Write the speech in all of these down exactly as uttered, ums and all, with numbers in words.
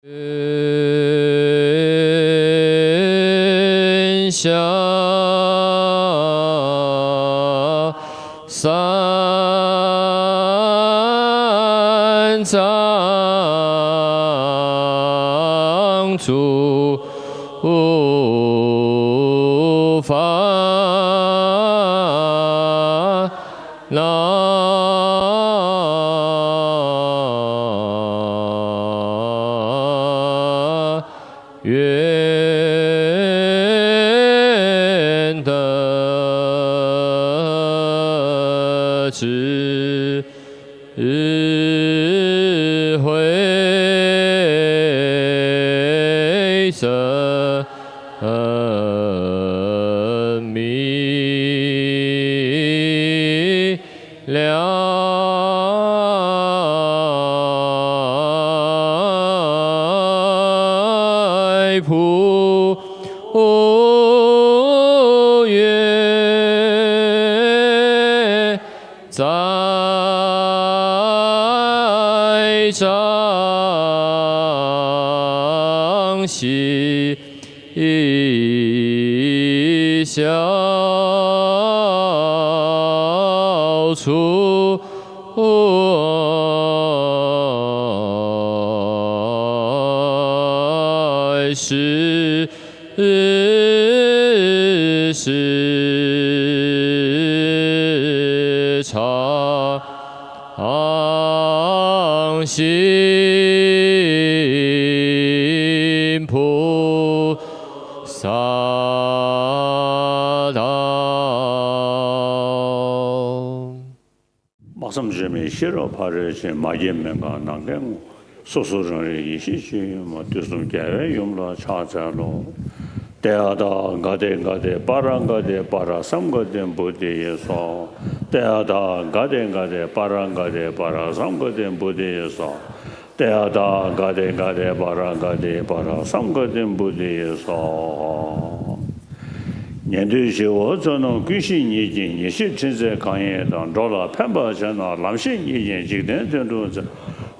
云霞山上住 烦恼，愿得智 智慧真明亮。普愿 在掌心消除时 时常行菩萨道。 དམག་མཚམས་བཅད་མེད་ཤེས་རབ་ཕ་རོལ་ཕྱིན། མ་སྐྱེས་མི་འགག་ནམ་མཁའི་ངོས། སོ་སོ་རང་རིག་ཡེ་ཤེས་སྤྱོད་ཡུལ་མ། དུས་གསུམ་རྒྱལ་བའི་ཡུམ་ལ་ཕྱག་འཚལ་ལོ། ཏདྱ་ཐཱ། ག་ཏེ་ག་ཏེ་པཱ་ར་ག་ཏེ་པཱ་ར་སཾ་ག་ཏེ་བོ་དྷི་ཡེ་སྭཱ་ཧཱ། ཏདྱ་ཐཱ། ག་ཏེ་ག་ཏེ་པཱ་ར་ག་ཏེ་པཱ་ར་སཾ་ག་ཏེ་བོ་དྷི་ཡེ་སྭཱ་ཧཱ། ཏདྱ་ཐཱ། ག་ཏེ་ག་ཏེ་པཱ་ར་ག་ཏེ་པཱ་ར་སཾ་ག་ཏེ་བོ་དྷི་ཡེ་སྭཱ་ཧཱ། ཉན་ཐོས་ཞི་བ་བསོད་ནམས་ཀུན་ཤེས་ཉིད་ཀྱིས། ཉེར་ཞི་ཕྲིན་ཚེགས་གང་ཡིན་དང་། འགྲོ་ལ་ཕན་པར་བྱེད་ན་ལམ་ཤེས་ཉིད་ཀྱིས། འཇིག་རྟེན་དོན་སྒྲུབ་མཛད།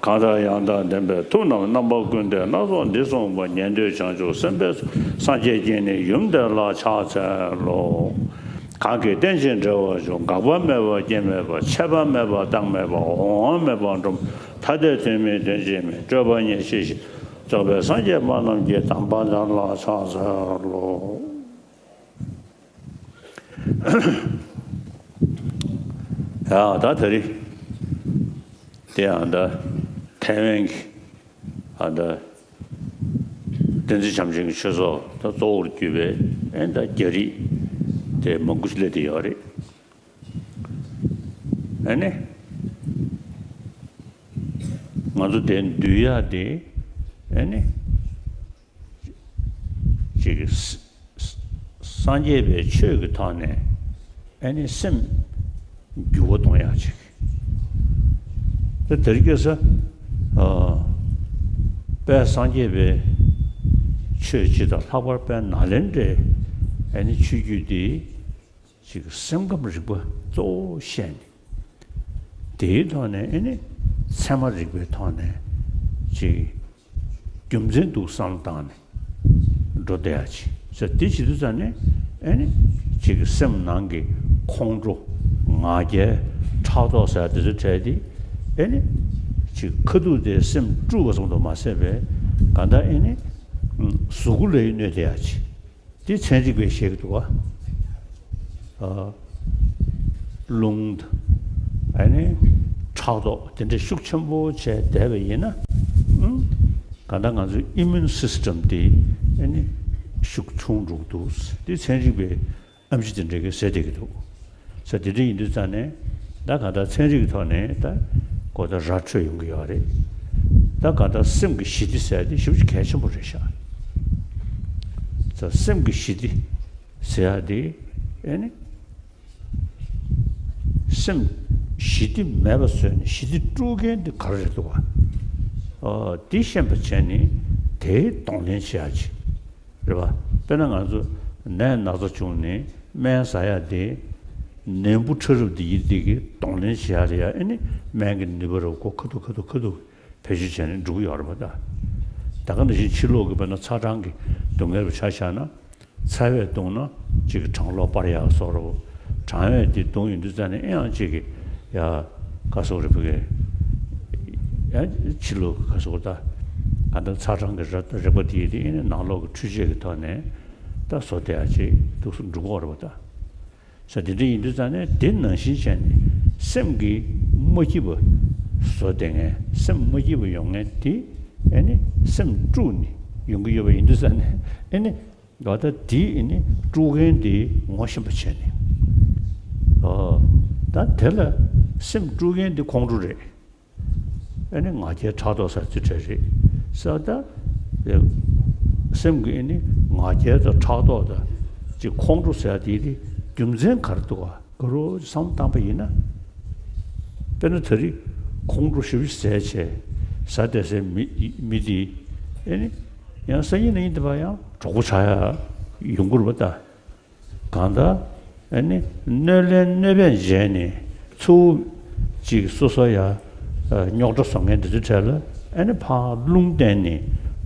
གང་དག་ཡང་དག་ལྡན་པའི་ཐུགས་རྣམས་རྣམ་པ་ཀུན་ཏུ་སྣ་ཚོགས་འདི་གསུངས་པ། ཉན་ཐོས་བྱང་ཆུབ་སེམས་དཔའི་སངས་རྒྱས་ཀྱི་ནི་ཡུམ་དེ་ལ་ཕྱག་འཚལ་ལོ། གང་གིས་རྟེན་ཅིང་འབྲེལ་བར་འབྱུང་། འགག་པ་མེད་པ་སྐྱེ་མེད་པ། ཆད་པ་མེད་པ་རྟག་མེད་པ། འོང་བ་མེད་པ་འགྲོ་མེད་པ། ཐ་དད་དོན་མིན་དོན་གཅིག་མིན། སྤྲོས་པ་ཉེར་ཞི་ཞི། རྫོགས་པའི་སངས་རྒྱས་པ་རྣམས་ཀྱི་དམ་པ་དེ་ལ་ཕྱག་འཚལ་ལོ། ཡ་ད་དེ་རིང་དེ་ཡང་ད་ཐའེ་ཝན་གྱི་ཨ་ད་བསྟན་འཛིན་བྱམས་ཆེན་གྱི་ཆོས་ཚོགས་ད་གཙོ་བོར་གྱུར་པའི་ཨེ་ད་རྒྱ་རིགས་དེ་མང་པོ་ཞིག་སླེབས་བསྡད་ཡོད་རེད། ཨ་ནི། ང་ཚོ་དེ་འདུལ་ཡག་དེ་ཨ་ནི་ཅིག་ས- ས- སངས་རྒྱས་པའི་ཆོས་ཀྱི་ཐོག་ནས་ཨ་ནི་སེམས་འགྱུར་བ་གཏོང་ཡག་ཅིག་དེ་དེར་སྐྱེས་ས་ཨ། དཔལ་སངས་རྒྱས་པའི་ཆོས་སྤྱི་དང་ལྷག་པར་དཔལ་ནཱ་ལེནྡྲའི་ཨ་ནི་ཆོས་བརྒྱུད་དེ། ཅིག་སེམས་ཁམས་རིག་པ་གཙོ་བོ་བཤད་ནས། དེའི་ཐོག་ནས་ཨེ་ནི་ཚད་མ་རིག་པའི་ཐོག་ནས་ཅིག་རྒྱུ་མཚན་འདུག་བསམ་བཏང་ནས་འགྲོ་བསྡད་ཡ་ཅིག་ཟེར། དེ་བྱེད་དུས་ཙང་ནས་ཨེ་ནི་ཅིག་སེམས་ནང་གི་ཁོང་ཁྲོ་ང་རྒྱལ་ཕྲག་དོག་ཟེར་ཡ་དེ་ཚོ་བྲལ་ཏེ་ཨེ་ནི་ཅིག་ཁ་ཐུག་དེ་སེམས་དཀྲུགས་པ་ཙམ་དུ་མ་ཟད་པའི་ག་ད་ཨེ་ནི་གཟུགས་པོ་ལ་ཡང་གནོད་བསྡད་ཡ་ཅིག་དེ་ཚན་རིག་པས་བཤད་ཀྱི་འདུག་བ། ཨ། རླུང་དང་། ཨ་ནི་ཕྲག་དོག་དེ་འདྲ་ཤུགས་ཆེན་པོ་བྱས་བསྡད་པ་ཡིན་ན། ཨང་། གང་ལྟར་ང་ཚོའི་ཨི་མིའུན་སིས་ཊམ་དེ་ཨ་ནི་ཤུགས་ཆུང་འགྲོ་གི་འདུག་དེ་ཚན་རིག་པས་ཨེམ་ཆི་དེ་འདྲ་གིས་ཟེར་བསྡད་ཀྱི་འདུག་ས་དེ་འདྲ་ཡིན་དུས་ཙང་ནས་ད་གང་ལྟར་ཚན་རིག་གི་ཐོག་ནས་ད་གོ་བརྡ་ར་འཕྲོད་ཡོང་གི་ཡོད་རེད། ད་གང་ལྟར་སེམས་ཀྱི་ཞི་བདེ་ཟེར་ཡ་དེ་ཞེ་པོ་ཅིག་གལ་ཆེན་པོ་རེད་ཤག་ས་སེམས་ཀྱི་ཞི་བདེ་ཟེར་ཡ་དེ་ཨེ་ནི་སེམས་ཞི་བདེ་མེད་པ་བཟོས་ནས་ཞི་བདེ་དཀྲུག་མཁན་དེ་ག་རེ་རེད་འདུག་ག་ཨ། དེ་ཤེས་པ་བྱས་ནས་དེའི་གདོང་ལེན་བྱེད་ཡ་ཅིག་རེད་པ། དཔེར་ན་ང་ཚོ་ནད་ན་ཚ་བྱུང་ནས་སྨན་ཟ་ཡ་དེ་ནད་འབུ་ཕྲ་རབ་འདི་ཡི་འདི་གི་གདོང་ལེན་བྱེད་ཡ་རེད་ཡ། ཨེ་ནི་སྨན་གྱི་ནུས་པ་རུ་ཁོ་ཁ་ཐུག་ཁ་ཐུག་ཁ་ཐུག་བེད་སྤྱོད་བྱས་ནས་འགྲོ་གི་ཡོད་རེད་པ། ད་ ད་ག་ནང་བཞིན་ཕྱི་ལོགས་ཀྱི་དཔེར་ན་ཚ་གྲང་གི་སྡུག་བསྔལ་རུ་ཆ་བཞག་ན། ཚ་བས་བརྡུངས་ན་གཅིག་གི་གྲང་གློ་སྤར་ཡག་བཟོ་འདྲ་བོ། གྲང་བས་དེ་བརྡུངས་ཡོང་དུས་ཙ་ནས་ཨེ་ཡང་གཅིག་གི་ཡ། ག་སོགས་རེད་བུ་གས། ཡ་ཕྱི་ལོགས་ཀྱི་ག་སོགས་ད། ག་འདྲ་ཚ་གྲང་གི་རེག་རེག་པ་དེ་ཡིས་དེ་ཨེ་ནི་ནང་ལོགས་ཀྱི་འཕྲུལ་ཆས་ཀྱི་ཐོག་ནས་ད་བཟོ་བསྡད་ཡག་ཅིག་འདུག་སེ་འགྲོ་གི་ཡོད་རེད་བ་ད། ས་དེ་འདྲ་ཡིན་དུས་ཙང་ནས་དེ་ནང་བཞིན་བྱས་ནས་སེམས་ཀྱི་མ་སྐྱིད་པ་བཟོ་བསྡད་མཁན། སེམས་མ་སྐྱིད་པ་ཡོང་མཁན་དེ་ཨེ་ནི་སེམས་དཀྲུགས་ནས་ཡོང་གི་ཡོད་པ་ཡིན་དུས་ཙང་ནས་ཨེ་ནི་ད་ལྟ་དེ་ཨེ་ནི་དཀྲུག་མཁན་དེ་ངོ་ཤེས་པ་བྱས་ནས། ཨོ། ད་དེ་ལ་སེམས་དཀྲུག་མཁན་དེ་ཁོང་ཁྲོ་རེད། ཨེ་ནི་ང་རྒྱལ་ཕྲག་དོག་ཟེར་ཚུལ་འདྲ་རེད་ཟེར། ད་སེམས་ཀྱི་ཨེ་ནི་ང་རྒྱལ་དང་ཕྲག་དོག་དང་ཅིག་ཁོང་ཁྲོ་ཟེར་དེ་དེ་རྒྱུ་མཚན་ག་རེ་འདུག་ག་ག་རེ་བསམ་བློ་བཏང་པ་ཡིན་ན། དཔེར་ན་ད་རེས་ཁོང་ཁྲོ་ཞེ་པོ་ཟ་བྱས་ཟ་བསྡད་སའི་མི་མི་དེ་ཨེ་ནི་ཡང་སང་ཉིན་གནངས་ཉིན་དེ་བར་ཡང་གྲོགས་པོ་ཆགས་ཡག་ཡོང་གི་རེད་པ་ད། གང་ལྟར་ཨེ་ནི་གནོད་ལན་གནོད་པས་འཇལ་ནས་ཚུར་ཅིག་སོ་སོ་ཡ་རྙོག་དྲ་བཟོ་མཁན་འདི་ཚོའི་གྲས་ལ་ཨེ་ནི་ཕར་རླུང་བསྟན་ནས་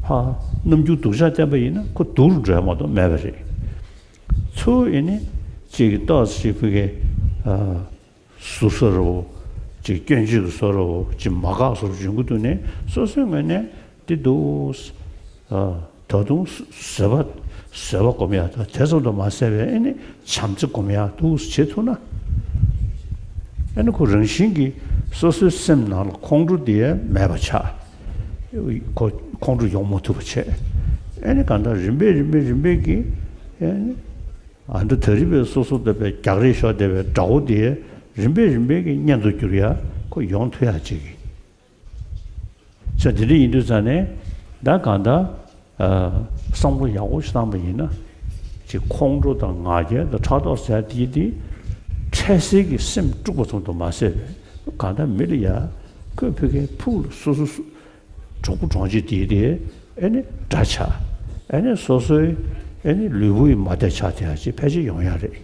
ཕར་རྣམ་འགྱུར་སྡུག་ཅག་བསྟན་པ་ཡིན་ན་ཁོ་སྡུག་རུ་འགྲོ་ཡ་མ་གཏོགས་མེད་པ་རེད། ཚུར་ཨེ་ནི་ཅིག་ཏོག་ཙམ་ཅིག་ཕ་གི་ཟུར་ཟ་འདྲ་བོ། ཅིག་སྐྱོན་བརྗོད་ཀྱི་བཟོ་འདྲ་བོ། ཅིག་མ་དགའ་བཟོ་འདྲ་བོ་ཡོང་གི་འདུག་ནས་སོ་སོའི་ངོས་ནས་འདི་འདུག་ཨ། ད་དུང་བཟོད་པ་བཟོད་པ་སྒོམ་ཡག་དང་དེ་ཙམ་དུ་མ་ཟད་པའི་ཨེ་ནི་བྱམས་བརྩེ་སྒོམ་ཡག་འདུག་བྱེད་ཐུབ་ན། ཨེ་ནི་ཁོ་རང་བཞིན་གྱིས་སོ་སོའི་སེམས་ནང་ལ་ཁོང་ཁྲོ་དེ་མེད་པ་ཆགས། ཁོ་ཁོང་ཁྲོ་ཡོང་མ་ཐུབ་པ་བྱས། ཨེ་ནི་གང་ལྟར་རིམ་པས་རིམ་པས་རིམ་པས་ཀྱིས་ཨེ་ནི། ཨ་འདྲ་ད་རིང་བའི་སོ་སོ་ལྟ་བུའི་རྒྱག་རེས་ཤོར་བསྡད་པའི་དགྲ་བོ་དེ་རིམ་པས་རིམ་པས་ཀྱིས་གཉེན་དུ་གྱུར་ཡག་ཁོ་ཡོང་ཐུབ་ཡག་ཅིག་གི། ས་དེ་འདྲ་ཡིན་དུས་ཙང་ནས་ད་གང་ལྟར་ཨ་བསམ་བློ་ཡག་པོ་ཞིག་བཏང་པ་ཡིན་ན། ཅིག་ཁོང་ཁྲོ་དང་ང་རྒྱལ་དང་ཕྲག་དོག་ཟེར་ཡག་དེ་དེ་འཕྲལ་སེལ་གྱི་སེམས་དཀྲུགས་པ་ཙམ་དུ་མ་ཟད་པའི་གང་ལྟར་མི་ལ་ཡ་ཁོས་ཕ་གིའི་ཕུགས་ལ་སོ་སོ་སོ། གྲོགས་པོ་གྲོང་ཁྱེར་དེའི་དེ་ཨེ་ནི་དགྲ་ཆགས། ཨེ་ནི་སོ་སོའི་ཨེ་ནི་ལུས་པོ་ཡི་མ་བདེ་ཆགས་དེ་ཡང་ཅིག་ཕལ་ཆེར་ཡོང་ཡག་རེད།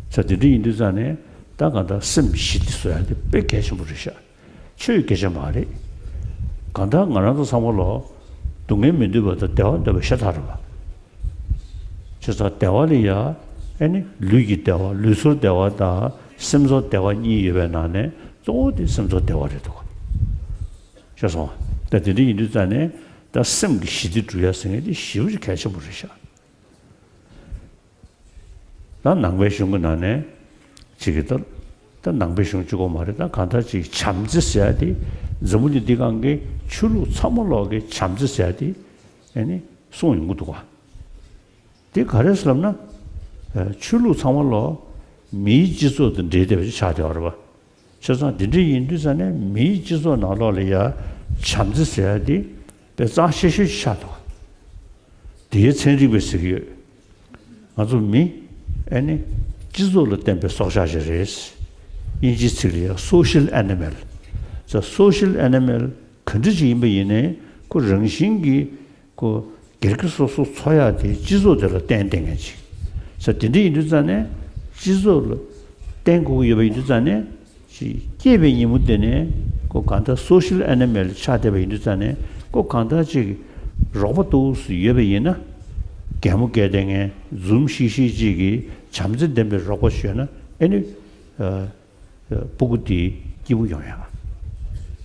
ས་དེ་འདྲ་ཡིན་དུས་ཙང་ནས་ད་གང་ལྟར་སེམས་ཞི་བདེ་བཟོ་ཡག་དེ་དཔེ་གལ་ཆེན་པོ་རེད་ཤག་ཆོས་སྐད་ཆ་མ་རེད། གང་ལྟར་ང་རང་ཚོ་ཚང་མ་ལོ་སྡུག་བསྔལ་མི་འདོད་པ་དང་བདེ་བ་འདོད་པ་ཤ་སྟག་རེད་པ། བྱས་ཙང་བདེ་བ་ལ་ཡ་ཨེ་ནི་ལུས་ཀྱི་བདེ་བ་ལུས་ཚོར་བདེ་བ་དང་སེམས་ཚོར་བདེ་བ་གཉིས་ཡོད་པའི་ནང་ནས་གཙོ་བོ་དེ་སེམས་ཚོར་བདེ་བ་རེད་འདུག་ཤེས་སོང་། ད་དེ་འདྲ་ཡིན་དུས་ཙང་ནས་ད་སེམས་ཀྱི་ཞི་བདེ་སྒྲུབ་ཡ་ཟེར་མཁན་དེ་ཞེ་པོ་ཅིག་གལ་ཆེན་པོ་རེད་ཤག་ད་ནང་པའི་གཞུང་གི་ནང་ནས་ཅིག་གི་ད་ད་ནང་པའི་གཞུང་གཅིག་པོ་མ་རེད། ད་གང་ལྟར་ཅིག་བྱམས་བརྩེ་ཟེར་ཡ་དེ་འཛམ་བུ་གླིང་འདི་སྒང་གི་ཆོས་ལུགས་ཚང་མ་ལོག་གི་བྱམས་བརྩེ་ཟེར་ཡ་དེ་ཨེ་ནི་གསུངས་ཡོང་གི་འདུག་ག་དེ་ག་རེ་ཟེར་ལབ་ན། ཆོས་ལུགས་ཚང་མ་ལོག་མིའི་སྤྱི་ཚོགས་དང་འབྲེལ་བསྡད་པ་ཞིག་ཆགས་བསྡད་པ་རེད་པ། བྱས་ཙང་དེ་འདྲ་ཡིན་དུས་ཙང་ནས་མིའི་སྤྱི་ཚོགས་ནང་ལོགས་ལ་ཡ་བྱམས་བརྩེ་ཟེར་ཡ་དེ་དཔེ་གཙང་ཤོས་ཤོས་ཤིག་ཆགས་འདུག་དེའི་ཚན་རིག་པས་ཟེར་གྱི་ཡོད། ང་ཚོ་མི་ཨེ་ནི་སྤྱི་ཚོགས་ལ་བརྟེན་པའི་སྲོག་ཆགས་ཤིག་རེད། དབྱིན་ཇིའི་ཚིག་ལ་ཡ་social animal། ད་social animal ག་འདྲ་ཅིག་ཡིན་པ་ཡིན་ནའི་ཁོ་རང་བཞིན་གྱིས་ཁོ་སྒེར་གྱི་སོ་སོ་འཚོ་ཡག་དེ་སྤྱི་ཚོགས་དེ་ལ་བརྟེན་བསྡད་མཁན་ཅིག་ས་དེ་འདྲ་ཡིན་དུས་ཙང་ནས་སྤྱི་ཚོགས་ལ་བརྟེན་དགོས་ཀྱི་ཡོད་པ་ཡིན་དུས་ཙང་ནས་ཅིག་སྐྱེས་པའི་ཉིན་མོ་དེ་ནས་ཁོ་གང་ལྟར་social animal ཆགས་བསྡད་པ་ཡིན་དུས་ཙང་ནས་ཁོ་གང་ལྟར་ཅིག་རོགས་པ་ཏོག་ཙམ་ཡོད་པ་ཡིན་ན་གད་མོ་བགད་བསྡད་མཁན་འཛུམ་ཤིག་ཤིག་ཅིག་གིས་བྱམས་བརྩེ་ལྡན་པའི་རོགས་པ་ཞིག་ཡོད་ན་ཨེ་ནི། སྤུ་གུ་དེ་སྐྱིད་པོ་ཡོང་ཡག་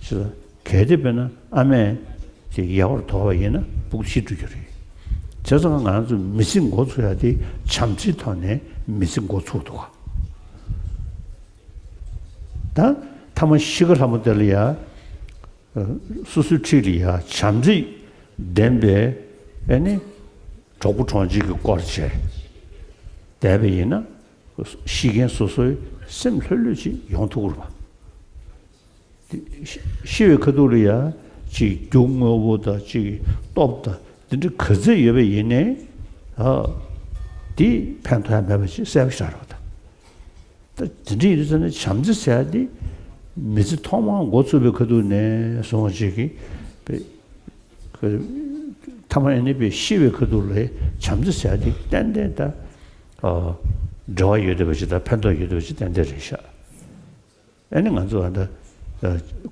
ཞེས་གལ་ཏེ་དཔེར་ན་ཨ་མས་དེ་ཡག་པོར་དོར་བ་ཡིན་ན་སྤུ་གུ་ཤི་འགྲོ་རྒྱུ་རེད། བྱས་ཙང་ང་རང་ཚོ་མི་ཚེ་འགོ་ཚུགས་ཡག་དེ་བྱམས་བརྩེའི་ཐོག་ནས་མི་ཚེ་འགོ་ཚུགས་འདུག་ག་ད་ཐ་མ་ཤི་ཁ་ལྷ་མོ་དེ་ལ་ཡ་སོ་སོའི་འཁྲིས་ལ་ཡ་བྱམས་བརྩེ་ལྡན་པའི་ཨེ་ནི་གྲོགས་པོ་གྲོང་ཁྱེར་གྱི་སྐོར་བྱས་བསྡད་པ་ཡིན་ན། ཤི་མཁན་སོ་སོའི་སེམས་ལྷོད་ལྷོད་ཅིག་ཡོང་ཐུབ་ཀྱི་རེད་པ། དེ་ཤི་ཤི་བའི་ཁ་ཐུག་ལ་ཡ་ཅིག་རྒྱུ་དངོས་པོ་དང་ཅིག་སྟོབས་དང་དེ་འདྲ་ག་ཚད་ཡོད་པ་ཡིན་ནའི་ཨ་དེ་ཕན་ཐོགས་ཡ་མེད་པ་ཅིག་གསལ་པོ་ཆགས་རེད་པ། ད་དེ་འདྲ་ཡིན་དུས་ཙང་ནས་བྱམས་བརྩེ་ཟེར་ཡ་དེ་མི་ཚེ་ཐོག་མར་འགོ་ཚུགས་པའི་ཁ་ཐུག་ནས་བཟུང་ཅིག་གི་ཐ་མ་ཨེ་ནི་པའི་ཤི་བའི་ཁ་ཐུག་ལ་བྱམས་བརྩེ་ཟེར་ཡ་དེ་ཏན་ཏན་ད་འབྲེལ་བ་ཡོད་བསྡད་པ་ཅིག་དང་ཕན་ཐོགས་ཡོད་བསྡད་པ་ཅིག་ཏན་ཏན་རེད་ཤག་ཨེ་ནི་ང་ཚོ་ད་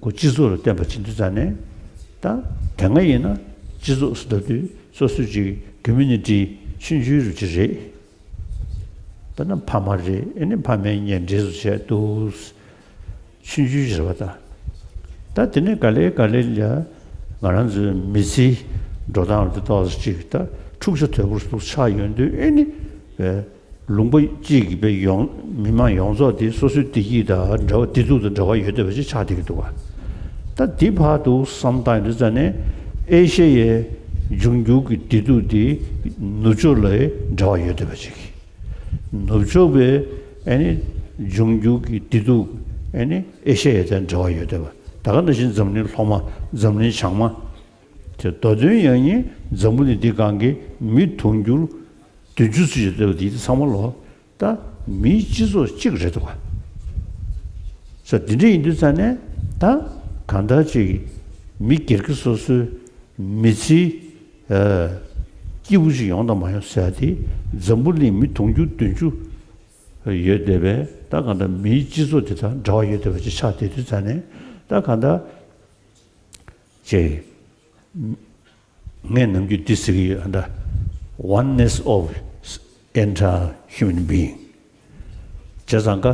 ཁོ་སྤྱི་ཚོགས་ལ་བརྟེན་པ་བྱེད་དུས་ཙང་ནས་ད་དེ་སྔ་ཡིན་ན་ སྤྱི་ཚོགས་སུ་ལབ་དུས་སོ་སོའི་ཅིག་ཀོ་མུ་ནི་ཊི་ཆུང་ཆུང་རུ་ཅིག་རེད། དཔེར་ན་ཕ་མ་རེད། ཨེ་ནི་ཕ་མའི་གཉེན་འབྲེལ་སུ་བྱས་འདུག་ཆུང་ཆུང་ཞིག་རེད་པ། ད་ད་དེ་ནས་ག་ལེ་ག་ལེ་ལ་ང་རང་ཚོའི་མི་ཚེའི་འགྲོ་སྟངས་ལ་དེ་ཏོག་ཙམ་ཅིག་ད་འཁྲུག་ཆ་དོད་པོ་ཞིག་ཆགས་ཡོང་དུས། ཨེ་ནི་ལུང་པ་གཅིག་གི་པའི་ཡོངས་མི་མང་ཡོངས་རྫོགས་དེ་སོ་སོའི་བདེ་སྐྱིད་དང་འབྲེལ་བ་བདེ་སྡུག་དང་འབྲེལ་བ་ཡོད་བསྡད་པ་ཅིག་ཆགས་བསྡད་ཀྱི་འདུག་ག་ད་འདི་ཕར་འདུག་བསམ་བཏང་ཡོང་དུས་ཙ་ནས་ཨེ་ཤ་ཡའི་འབྱུང་འགྱུར་གྱི་བདེ་སྡུག་དེ་ནུབ་ཕྱོགས་ལ་འབྲེལ་བ་ཡོད་བསྡད་པ་ཅིག་ནུབ་ཕྱོགས་པའི་ཨེ་ནི་འབྱུང་འགྱུར་གྱི་བདེ་སྡུག་ཨེ་ནི་ཨེ་ཤ་ཡ་དང་འབྲེལ་བ་ཡོད་བསྡད་པ། ད་ག་ནང་བཞིན་འཛམ་གླིང་ལྷོ་མ། འཛམ་གླིང་བྱང་མ། དེ་མདོ་དོན་ཡང་སྙིང་འཛམ་བུ་གླིང་འདི་སྒང་གི་མི་དུང་ཕྱུར་བདུན་ཅུ་ཙམ་ཡོད་བསྡད་པ་འདི་ཚང་མ་ལོ། ད་མིའི་སྤྱི་ཚོགས་གཅིག་རེད་འདུག་ག་ས་འདི་འདྲ་ཡིན་དུས་ཙ་ནས་ད་གང་ལྟར་ཅིག་མི་སྒེར་གྱི་སོ་སོའི་མི་ཚེའི་ཨ་སྐྱིད་པོ་ཞིག་ཡོང་དང་མ་ཡོང་ཟེར་ཡ་དེ་འཛམ་བུ་གླིང་མི་དུང་ཕྱུར་བདུན་ཅུ་ཡོད་བསྡད་པས། ད་གང་ལྟར་མིའི་སྤྱི་ཚོགས་དེ་དང་འབྲེལ་བ་ཡོད་བསྡད་པ་ཅིག་ཆགས་བསྡད་དུས་ཙ་ནས་ད་གང་ལྟར་ཅིག་ངས་ནམ་རྒྱུན་འདི་ཟེར་གྱི་ཡོད། ཨ་ད་oneness of entire human being། བྱས་ཙང་ཀ་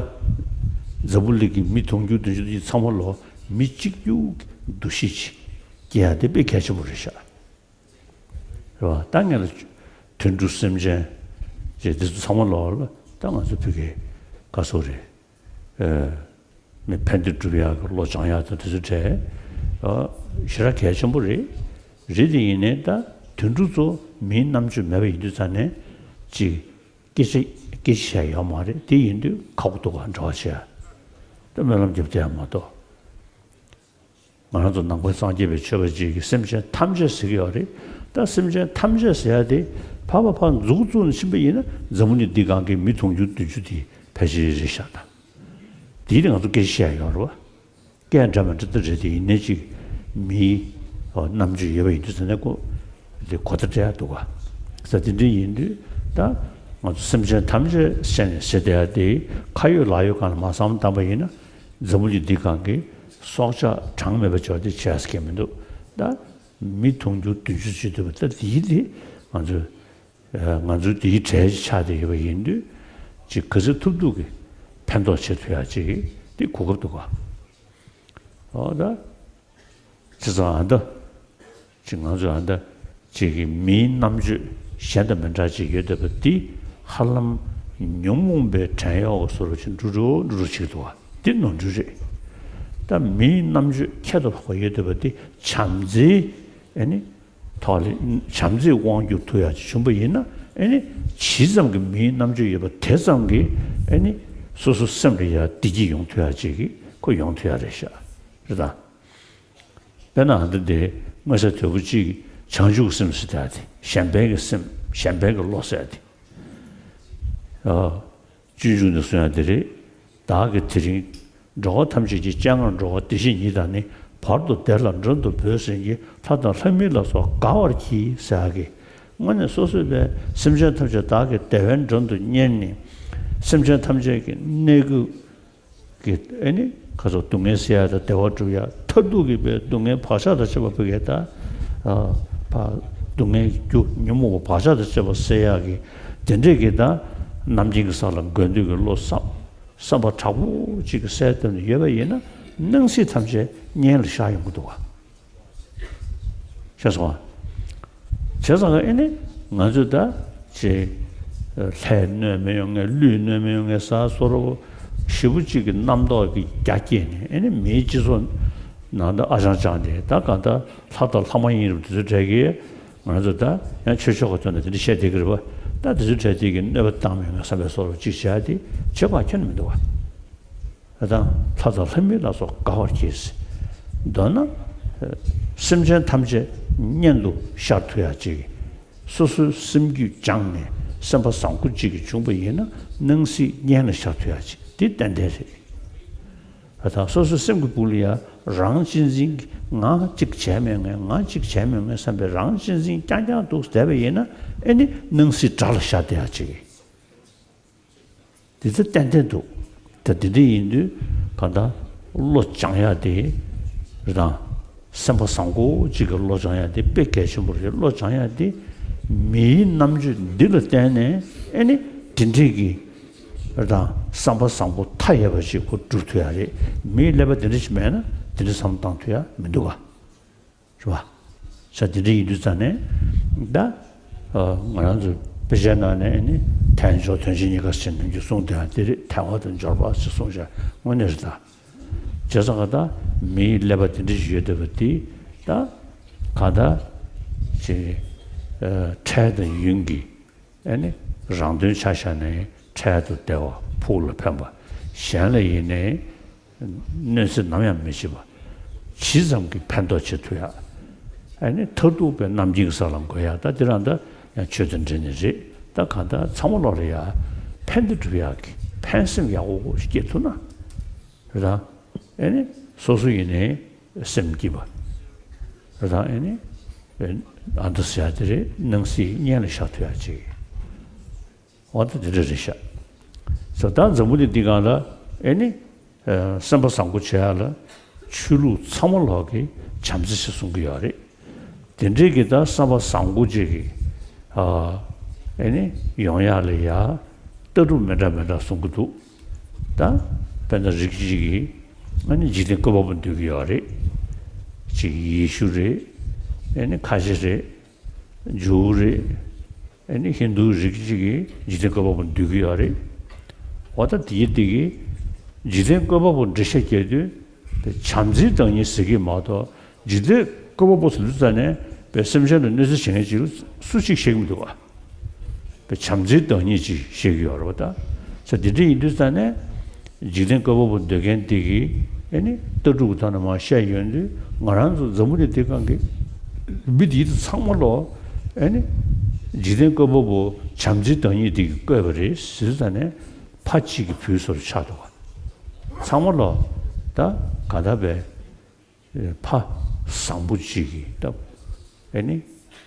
འཛམ་བུ་གླིང་གི་མི་དུང་ཕྱུར་བདུན་ཅུ་དེ་ཚང་མ་ལོ་མི་གཅིག་གྱུར་གྱི་འདུ་ཤེས་ཅིག་སྐྱེ་ཡ་དེ་དཔེ་གལ་ཆེན་པོ་རེད་ཤག་རེད་བ། ད་ངས་ལ་དུད་འགྲོ་སེམས་ཅན་ཅེས་འདི་ཚོ་ཚང་མ་ལོ་ལ་ད་ང་ཚོ་བོད་སྐད་ག་སོ་རེད། ཨེ། མི་ཕན་བདེ་སྒྲུབ་ཡག་གི་བློ་སྦྱང་ཡག་དང་དེ་ཚོ་གྲས་ཨ་ཞེ་དྲག་གལ་ཆེན་པོ་རེད། རེད་དེ་ཡིན་ནའི་ད་དུད་འགྲོ་ཚོ་མིའི་རྣམ་དཔྱོད་མེད་པ་ཡིན་དུས་ཙ་ནས་ཅིག་སྐད་ཆ་སྐད་ཆ་བཤད་ཡོད་མ་རེད། དེ་ཡིན་དུས་ཁག་པོ་འདུག་ག་འབྲེལ་བ་བྱེད་ཡ་ད་སྨོན་ལམ་རྒྱབ་བསྡད་ཡ་མ་གཏོགས། ང་རང་ཚོ་ནང་པ་སངས་རྒྱས་པའི་ཆོས་པ་ཅིག་གིས་སེམས་ཅན་ཐམས་ཅད་ཟེར་གྱི་ཡོད་རེད། ད་སེམས་ཅན་ཐམས་ཅད་ཟེར་ཡ་དེ་ཕར་ཕར་ཕར་མཛུབ་བཙུགས་ནས་ཕྱིན་པ་ཡིན་ན་འཛམ་བུ་གླིང་འདི་སྒང་གི་མི་དུང་ཕྱུར་བདུན་ཅུ་དེ་ཕལ་ཆེར་རེད་ཤག་ད་དེའི་རིང་ང་ཚོ་སྐད་ཆ་བཤད་ཡ་ཡོད་རེད་བ། སྐད་འདྲ་མི་འདྲ་ད་རེད་དེ་ཡིན་ནའི་ཅིག་མིའི་རྣམ་དཔྱོད་ཡོད་པ་ཡིན་དུས་ཟེར་ནས་ཀོ་དེ་གོ་བརྡ་སྤྲད་ཡ་འདུག་ག་ས་དེ་འདྲ་ཡིན་དུས་ད་ང་ཚོ་སེམས་ཅན་ཐམས་ཅད་ཟེར་ནས་ཟེར་བསྡད་ཡ་དེ་ཁ་ཡོད་ལག་ཡོད་སྒང་ལ་མར་བསམ་བློ་བཏང་པ་ཡིན་ན། འཛམ་བུ་གླིང་འདི་སྒང་གི་སྲོག་ཆགས་གྲངས་མེད་པ་ཅིག་དེ་བྱས་ཀྱི་མི་འདུག་ད་མི་དུང་ཕྱུར་བདུན་ཅུ་ཅིག་འདུག་པ། ད་དེའི་དེ་ང་ཚོས་ང་ཚོའི་དེའི་གྲས་ཅིག་ཆགས་བསྡད་ཡོད་པ་ཡིན་དུས་ཅིག་ག་ཚོད་ཐུབ་ཐུབ་ཀྱིས་ཕན་ཐོགས་བྱེད་ཐུབ་ཡ་ཅིག་དེ་གོ་སྐབས་འདུག་ག་ཨོ་ད། བྱས་ཙང་ཨ་ད། ཅིག་ང་ཚོས་ཨ་ད། ཅིག་གི་མིའི་རྣམ་དཔྱོད་གཞན་དང་མི་འདྲ་ཅིག་ཡོད་བསྡད་པ་འདི་ཧ་ལམ་ཉོན་མོངས་པའི་བྲན་གཡོག་གི་བཟོ་འདྲ་ཅིག་འགྲོ་འགྲོ་འགྲོ་འགྲོ་བྱེད་ཀྱི་འདུག་བ། འདི་ནོར་འཁྲུལ་རེད། ད་མིའི་རྣམ་དཔྱོད་ཁྱད་དུ་འཕགས་པ་ཡོད་བསྡད་པ་འདི་བྱམས་བརྩེའི་ཨ་ནི་ཐོག་ལ་བྱམས་བརྩེའི་དབང་སྒྱུར་ཐུབ་ཡ་ཅིག་བྱུང་པ་ཡིན་ན། ཨ་ནི་ཇི་ཙམ་གྱི་མིའི་རྣམ་དཔྱོད་ཡོད་པ་དེ་ཙམ་གྱིས་ཨ་ནི་སོ་སོ་སེམས་ལ་ཡ་བདེ་སྐྱིད་ཡོང་ཐུབ་ཡ་ཅིག་གི་ཁོ་ཡོང་ཐུབ་ཡ་རེད་ཤག་རེད་དང་། དཔེར་ན་ཨ་འདི་འདི་མངོན་གསལ་དོད་པོ་གཅིག་བྱང་ཆུབ་སེམས་ཟེར་ཡ་དེ་གཞན་ཕན་གྱི་སེམས། གཞན་ཕན་གྱི་བློ་ཟེར་ཡ་དེ། ཨ། སྤྱོད་འཇུག་ནས་གསུང་ཡ་དེ་རེད། བདག་གིས་དེ་རིང་འགྲོ་བ་ཐམས་ཅད་ཀྱི་སྤྱན་སྔར་འགྲོ་བ་བདེ་གཤེགས་ཉིད་དང་ནི། བར་དུ་བདེ་ལ་མགྲོན་དུ་བོས་ཟིན་གྱི། ལྷ་དང་ལྷ་མིན་ལ་སོགས་དགའ་བར་གྱིས་ཟེར་ཡ་གི། དངོས་གནས་སོ་སོའི་བའི་སེམས་ཅན་ཐམས་ཅད་བདག་གིས་བདེ་བའི་མགྲོན་དུ་གཉེར་ནས། སེམས་ཅན་ཐམས་ཅད་ཀྱི་གནས་ཀྱི་ཨེ་ནི་ཁ་སོགས་སྡུག་བསྔལ་སེལ་ཡ་དང་བདེ་བ་སྒྲུབ་ཡ། མཐར་ཐུག་གི་བའི་སྡུག་བསྔལ་བག་ཆགས་དང་བཅས་པ་བོད་སྐད་ད་ཨ་བ་སྡུག་བསྔལ་གྱི་རྒྱུ་ཉོན་མོངས་པ་བག་ཆགས་དང་བཅས་པ་སེལ་ཡ་གི་དེ་འདྲས་ཀྱི་ད་ནམ་རྒྱུན་གྱི་ས་ལ་དགོས་འདོད་ཀྱི་བློ་བསམ་བསམ་པ་དྲག་པོ་གཅིག་གི་སེལ་ཐུབ་ནས་ཡོད་པ་ཡིན་ན། སྣང་སྲིད་ཐམས་ཅད་གཉེན་ལ་ཤར་ཡོང་གི་འདུག་བ། ཤེས་སོང་ཨ། བྱས་ཙང་ཨེ་ནི་ང་ཚོས་ད་ཅེ་ལྷའི་གནོད་མི་ཡོང་ངེས། ཀླུའི་གནོད་མི་ཡོང་ངེས་ཟེར་བཟོ་འདྲ་ཞེ་པོ་གཅིག་གི་རྣམ་རྟོག་གི་རྒྱ་བསྐྱེད་ནས། ཨེ་ནི་མིའི་སྤྱི་ཚོགས་ནང་དུ་ཨ་ཅང་ཅང་དེ་ད་གང་ལྟར་ལྷ་དང་ལྷ་མ་ཡིན་རུང་དེ་ཚོའི་གྲས་ཀྱིས་ང་ཚོ་ད་ཡང་ཆོས་ཕྱོགས་ཀྱི་ཐོག་ནས་དེ་འདྲ་བཤད་བསྡད་ཀྱི་རེད་པ། ད་དེ་ཚོའི་གྲས་དེ་གིས་གནོད་པ་བཏང་མི་ཡོང་ངེས་བསམ་པའི་བཟོ་འདྲ་གཅིག་བྱས་ཏེ་བྱེད་པ་ཁྱོན་ནས་མི་འདུག་བ། ད་ལྷ་དང་ལྷ་མིན་ལ་སོགས་དགའ་བར་གྱིས། མདོར་ན། སེམས་ཅན་ཐམས་ཅད་གཉེན་དུ་ཤར་ཐུབ་ཡ་ཅིག་སོ་སོའི་སེམས་རྒྱུད་སྦྱངས་ནས་སེམས་པ་བཟང་པོ་གཅིག་གིས་བྱུང་པ་ཡིན་ན། སྣང་སྲིད་གཉེན་ལ་ཤར་ཐུབ་ཡ་ཅིག་འདི་ཏན་ཏན་རེད། ད་སོ་སོའི་སེམས་ཀྱི་སྦུག་ལ་ཡ་རང་གཅེས་འཛིན་གྱི། ང་གཅིག་བྱས་མེད་ངས། ང་གཅིག་བྱས་མེད་ངས་བསམ་པའི་རང་གཅེས་འཛིན་རྐྱང་རྐྱང་འདུག་བསྡད་པ་ཡིན་ན། ཨེ་ནི་སྣང་སྲིད་དགྲ་ལ་ཤར་བསྡད་ཡ་ཅིག་དེ་ཚོ་ཏན་ཏན་འདུག་ད་དེ་འདྲ་ཡིན་དུས་གང་ལྟར་བློ་སྦྱང་ཡ་དེ་རེད་དང་། སེམས་པ་བཟང་པོ་གཅིག་གི་བློ་སྦྱང་ཡ་དེ་དཔེ་གལ་ཆེན་པོ་རེད། བློ་སྦྱང་ཡ་དེ་མིའི་རྣམ་དཔྱོད་འདི་ལ་བརྟེན་ནས་ཨེ་ནི་དེ་འདྲས་ཀྱི་དང་བསམ་པ་བཟང་པོ་མཐའ་ཡས་པ་ཞིག་ཁོ་སྒྲུབ་ཐུབ་ཡ་རེད། མིའི་ཀླད་པ་དེ་འདྲ་ཞིག་མེད་ན་དེ་འདྲ་བསམ་བློ་བཏང་ཐུབ་ཡ་མི་འདུག་ག་རེད་བ། ས་དེ་འདྲ་ཡིན་དུས་ཙང་ནས་ད་ང་རང་ཚོ་དཔེ་ཆའི་ནང་ནས་ཨེ་ནི་དལ་འབྱོར་དོན་བྱེད་གཉིས་ཀ་ཟེར་ནས་ཀྱི་གསུངས་དེ་དེ་རེད། དལ་བ་དང་འབྱོར་པ་ཟེར་གསུངས་བཞག་དངོས་གནས་རེད་ད། བྱས་ཙང་ད་མིའི་ཀླད་པ་དེ་འདྲ་ཞིག་ཡོད་བསྡད་པ་དེ་ད་གང་ལྟར་ཅིག་ཨ་འཕྲལ་དང་ཡུན་གྱི་ཨེ་ནི་རང་དོན་ཆ་བཞག་ནས་འཕྲལ་དུ་བདེ་བ་ཕུགས་ལ་ཕན་པ། གཞན་ལ་ཡིན་ནའི་གནོད་འཚེ་ནམ་ཡང་མི་བྱེད་པ། ཇི་ཙམ་གྱིས་ཕན་ཐོགས་བྱེད་ཐུབ་ཡ། ཨེ་ནི་མཐར་ཐུག་པའི་རྣམ་མཁྱེན་གྱི་ས་ལ་འགོད་ཡ། ད་དེ་རང་ད་ཡང་ཆོས་དང་འབྲེལ་ནི་རེད། ད་གང་ལྟར་ཚང་མ་ལོག་ལ་ཡ་ཕན་བདེ་སྒྲུབ་ཡག་གི་ཕན་སེམས་ཡག་པོ་སྐྱེ་ཐུབ་ན། རེད་ད། ཨེ་ནི་སོ་སོ་ཡིན་ནའི་སེམས་སྐྱིད་པ། རེད་ད། ཨེ་ནི་ཨ་མདོ་ཟེར་ཡ་དེ་རེད། སྣང་སྲིད་གཉེན་ལ་བཞག་ཐུབ་ཡ་ཅིག་འོ་ད་དེ་འདྲ་རེད་ཤག་ས་ད་འཛམ་བུ་གླིང་འདི་སྒང་ལ་ཨེ་ནི་ཨ་སེམས་པ་བཟང་པོ་བྱེད་ཡ་ལ་ཆོས་ལུགས་ཚང་མ་ལོག་གི་བྱམས་བརྩེ་ཞེས་གསུང་གི་ཡོད་རེད། དེ་འདྲའི་གི་ད་བསམ་པ་བཟང་པོ་ཅིག་གི་ཨ་ཨེ་ནི་ཡོང་ཡག་ལ་ཡ་ལྟ་གྲུབ་མི་འདྲ་མི་འདྲ་གསུང་གི་འདུག་ད་དཔེར་ན་རིགས་གཅིག་གིས་ཨ་ནི་འཇིག་རྟེན་བཀོད་པ་པོ་འདོད་ཀྱི་ཡོད་རེད། གཅིག་ཡེ་ཤུ་རེད། ཨེ་ནི་ཁ་ཆེ་རེད། ཇོ་བོ་རེད། ཨེ་ནི་ཧིན་དུའི་རིགས་གཅིག་གིས་འཇིག་རྟེན་བཀོད་པ་པོ་འདོད་ཀྱི་ཡོད་རེད། འོ་ད་དེའི་སྟེང་གི་འཇིག་རྟེན་བཀོད་པ་པོ་འགྲེལ་བཤད་རྒྱག་དུས་བྱམས་བརྩེའི་བདག་ཉིད་ཟེར་གྱི་མ་གཏོགས་འཇིག་རྟེན་བཀོད་པ་པོ་ཟེར་དུས་ཙ་ནས་པའི་སེམས་ཅན་ལ་གནོད་འཚེ་བྱེད་མཁན་ཅིག་ལ་སུ་གཅིག་བཤད་ཀྱི་མི་འདུག་བ། བྱམས་བརྩེའི་བདག་ཉིད་ཅིག་བཤད་ཀྱི་ཡོད་རེད་བ་ད། ས་དེ་འདྲ་ཡིན་དུས་ཙ་ནས་འཇིག་རྟེན་བཀོད་པ་པོ་འདོད་མཁན་དེ་གིས་ཨེ་ནི་ལྟ་གྲུབ་ཀྱི་ཐོག་ནས་མར་བཤད་ཡོང་དུས་ང་རང་ཚོ་འཛམ་བུ་གླིང་འདི་སྒང་གི་མི་དེ་ཚོ་ཚང་མ་ལོ་ཨེ་ནི་འཇིག་རྟེན་བཀོད་པ་པོ་བྱམས་བརྩེའི་བདག་ཉིད་དེ་གིས་བཀོད་པ་རེད་ཟེར་དུས་ཙ་ནས་ཕ་གཅིག་གི་བུ་བཟོ་འདྲ་ཆགས་འདུག་བ། ཚང་མ་ལོ་ད་ག་ད་བས། ཕ་བཟང་པོ་གཅིག་གིས་ད་ཨེ་ནི་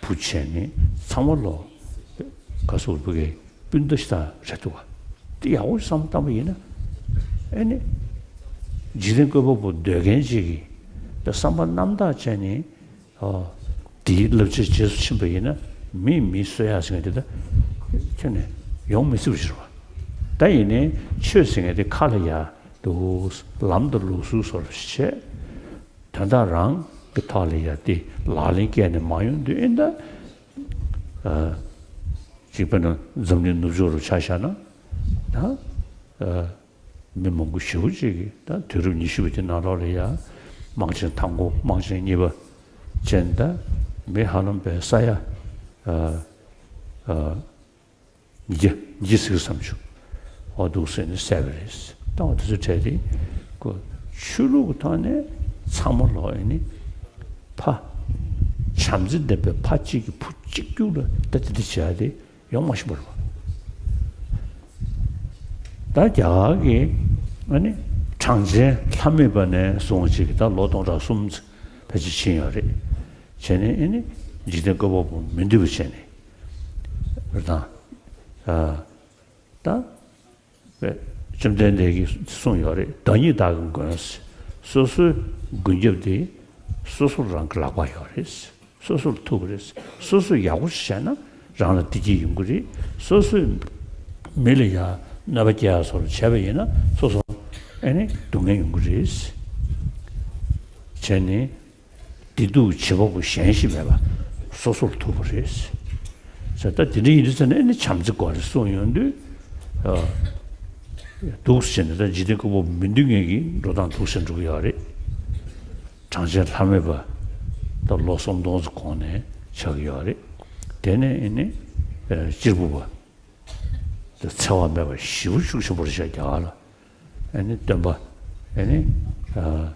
བུ་བྱས་ནས་ཚང་མ་ལོ་ག་སོ་བུ་གའི་སྤུན་ཟླ་ཞིག་དང་རེད་འདུག་བ། དེ་ཡག་པོ་བསམ་བཏང་པ་ཡིན་ན་ཨེ་ནི་འཇིག་རྟེན་བཀོད་པ་པོ་འདོད་མཁན་གཅིག་གིས་ད་བསམ་པ་རྣམ་དག་བྱས་ནས་ཨོ་དེའི་བསླབ་བྱའི་རྗེས་སུ་ཕྱིན་པ་ཡིན་ན་མིས་མི་གསོད་ཡག་ཟེར་མཁན་དེ་ད་ཁྱོན་ནས་ཡོང་མི་སྲིད་པ་ཞིག་རེད་བ། ད་ཡིན་ནའི་ཆོས་ཟེར་མཁན་དེ་ཁ་ལ་ཡ་འདུག་ལམ་དང་ལུགས་སྲོལ་བཟོ་འདྲ་བྱས། དོན་དག་རང་གི་ཐོག་ལ་ཡ་དེ་ལག་ལེན་བཀལ་ནས་མ་ཡོང་དུས་ཨེ་ད། ཨ། གཅིག་དཔེར་ན་འཛམ་གླིང་ནུབ་ཕྱོགས་རུ་ཆ་བཞག་ན། ད། ཨ། མི་མང་པོ་ཞེ་པོ་ཅིག་གིས་ད་དུས་རབས་ཉི་ཤུ་པའི་དེ་ནང་ལོགས་ལ་ཡ། དམག་ཆེན་དང་པོ་དམག་ཆེན་གཉིས་པ་ཅན་ད། མི་ཧ་ལམ་པའི་ས་ཡ། ཨ། ཨ། ཉིས་བརྒྱ་ཉིས་བརྒྱ་ཟིག་བསམ་བྱུང་། འོ་འདུག་ཟེར་ནས་བསད་པ་རེད། ད་འོ་དེ་ཚོ་གྲས་དེ་ཁོ་ཆོས་ལུགས་ཀྱི་ཐོག་ནས་ཚང་མ་ལོག་ཨེ་ནི་ཕ་བྱམས་བརྩེ་ལྡན་པའི་ཕ་གཅིག་གི་བུ་གཅིག་གྱུར་ལ་ད་དེ་འདྲ་བྱས་ཏེ་ཡོང་མ་ཤེས་པ་རེད་བ། ད་རྒྱ་གར་གྱི་ཨ་ནི་གྲངས་ཅན་ལྷ་མེད་པ་ནས་བཟུང་ཅིག་གི་ད་ལོ་སྟོང་ཕྲག་གསུམ་ཕལ་ཆེར་ཕྱིན་ཡོད་རེད། བྱས་ནས་ཨེ་ནི་འཇིག་རྟེན་བཀོད་པ་པོ་མི་འདོད་པ་བྱས་ནས་རེད་ད། ཨ། ད། བཅོམ་ལྡན་འདས་ཀྱིས་གསུངས་ཡོད་རེད། བདག་ཉིད་བདག་གི་མགོན། སོ་སོའི་མགོན་སྐྱབས་དེ་སོ་སོ་རང་གི་ལག་པར་ཡོད་རེད། སོ་སོར་ཐུག་པ་རེད། སོ་སོས་ཡག་པོ་ཞིག་བྱས་ན་རང་ལ་བདེ་སྐྱིད་ཡོང་གི་རེད། སོ་སོས་མི་ལ་ཡ་གནོད་པ་སྐྱེལ་ཡ་སོགས་བྱས་པ་ཡིན་ན་སོ་སོ་ཨེ་ནི་སྡུག་བསྔལ་ཡོང་གི་རེད། བྱས་ནས། བདེ་སྡུག་བྱེད་པ་པོ་གཞན་ཞིག་མེད་པ་སོ་སོར་ཐུག་པ་རེད། ཟེར་ད་དེ་འདྲ་ཡིན་དུས་ཙ་ནས་ཨ་ནི་བྱམས་བརྩེ་དགོས་རེད་གསུངས་ཡོང་དུས། ཨ། འདུག་ཟེར་ནས་ད་འཇིག་རྟེན་བཀོད་པ་མི་འདོད་མཁན་གྱི་འགྲོ་སྟངས་འདུག་ཟེར་འགྲོ་གི་ཡོད་རེད། གྲངས་ཅན་ལྷ་མེད་པ་ད་ལོ་སུམ་སྟོང་ཙམ་གོང་ནས་ཆགས་ཀྱི་ཡོད་རེད། དེ་ནས་ཨ་ནི་ཨ་གཅེར་བུ་པ་ད་འཚེ་བ་མེད་པ་ཞེ་པོ་ཤུགས་ཆེན་པོ་རེད་ཤག་རྒྱ་གར་ལ། ཨ་ནི་སྟོན་པ་ཨ་ནི་ཨ།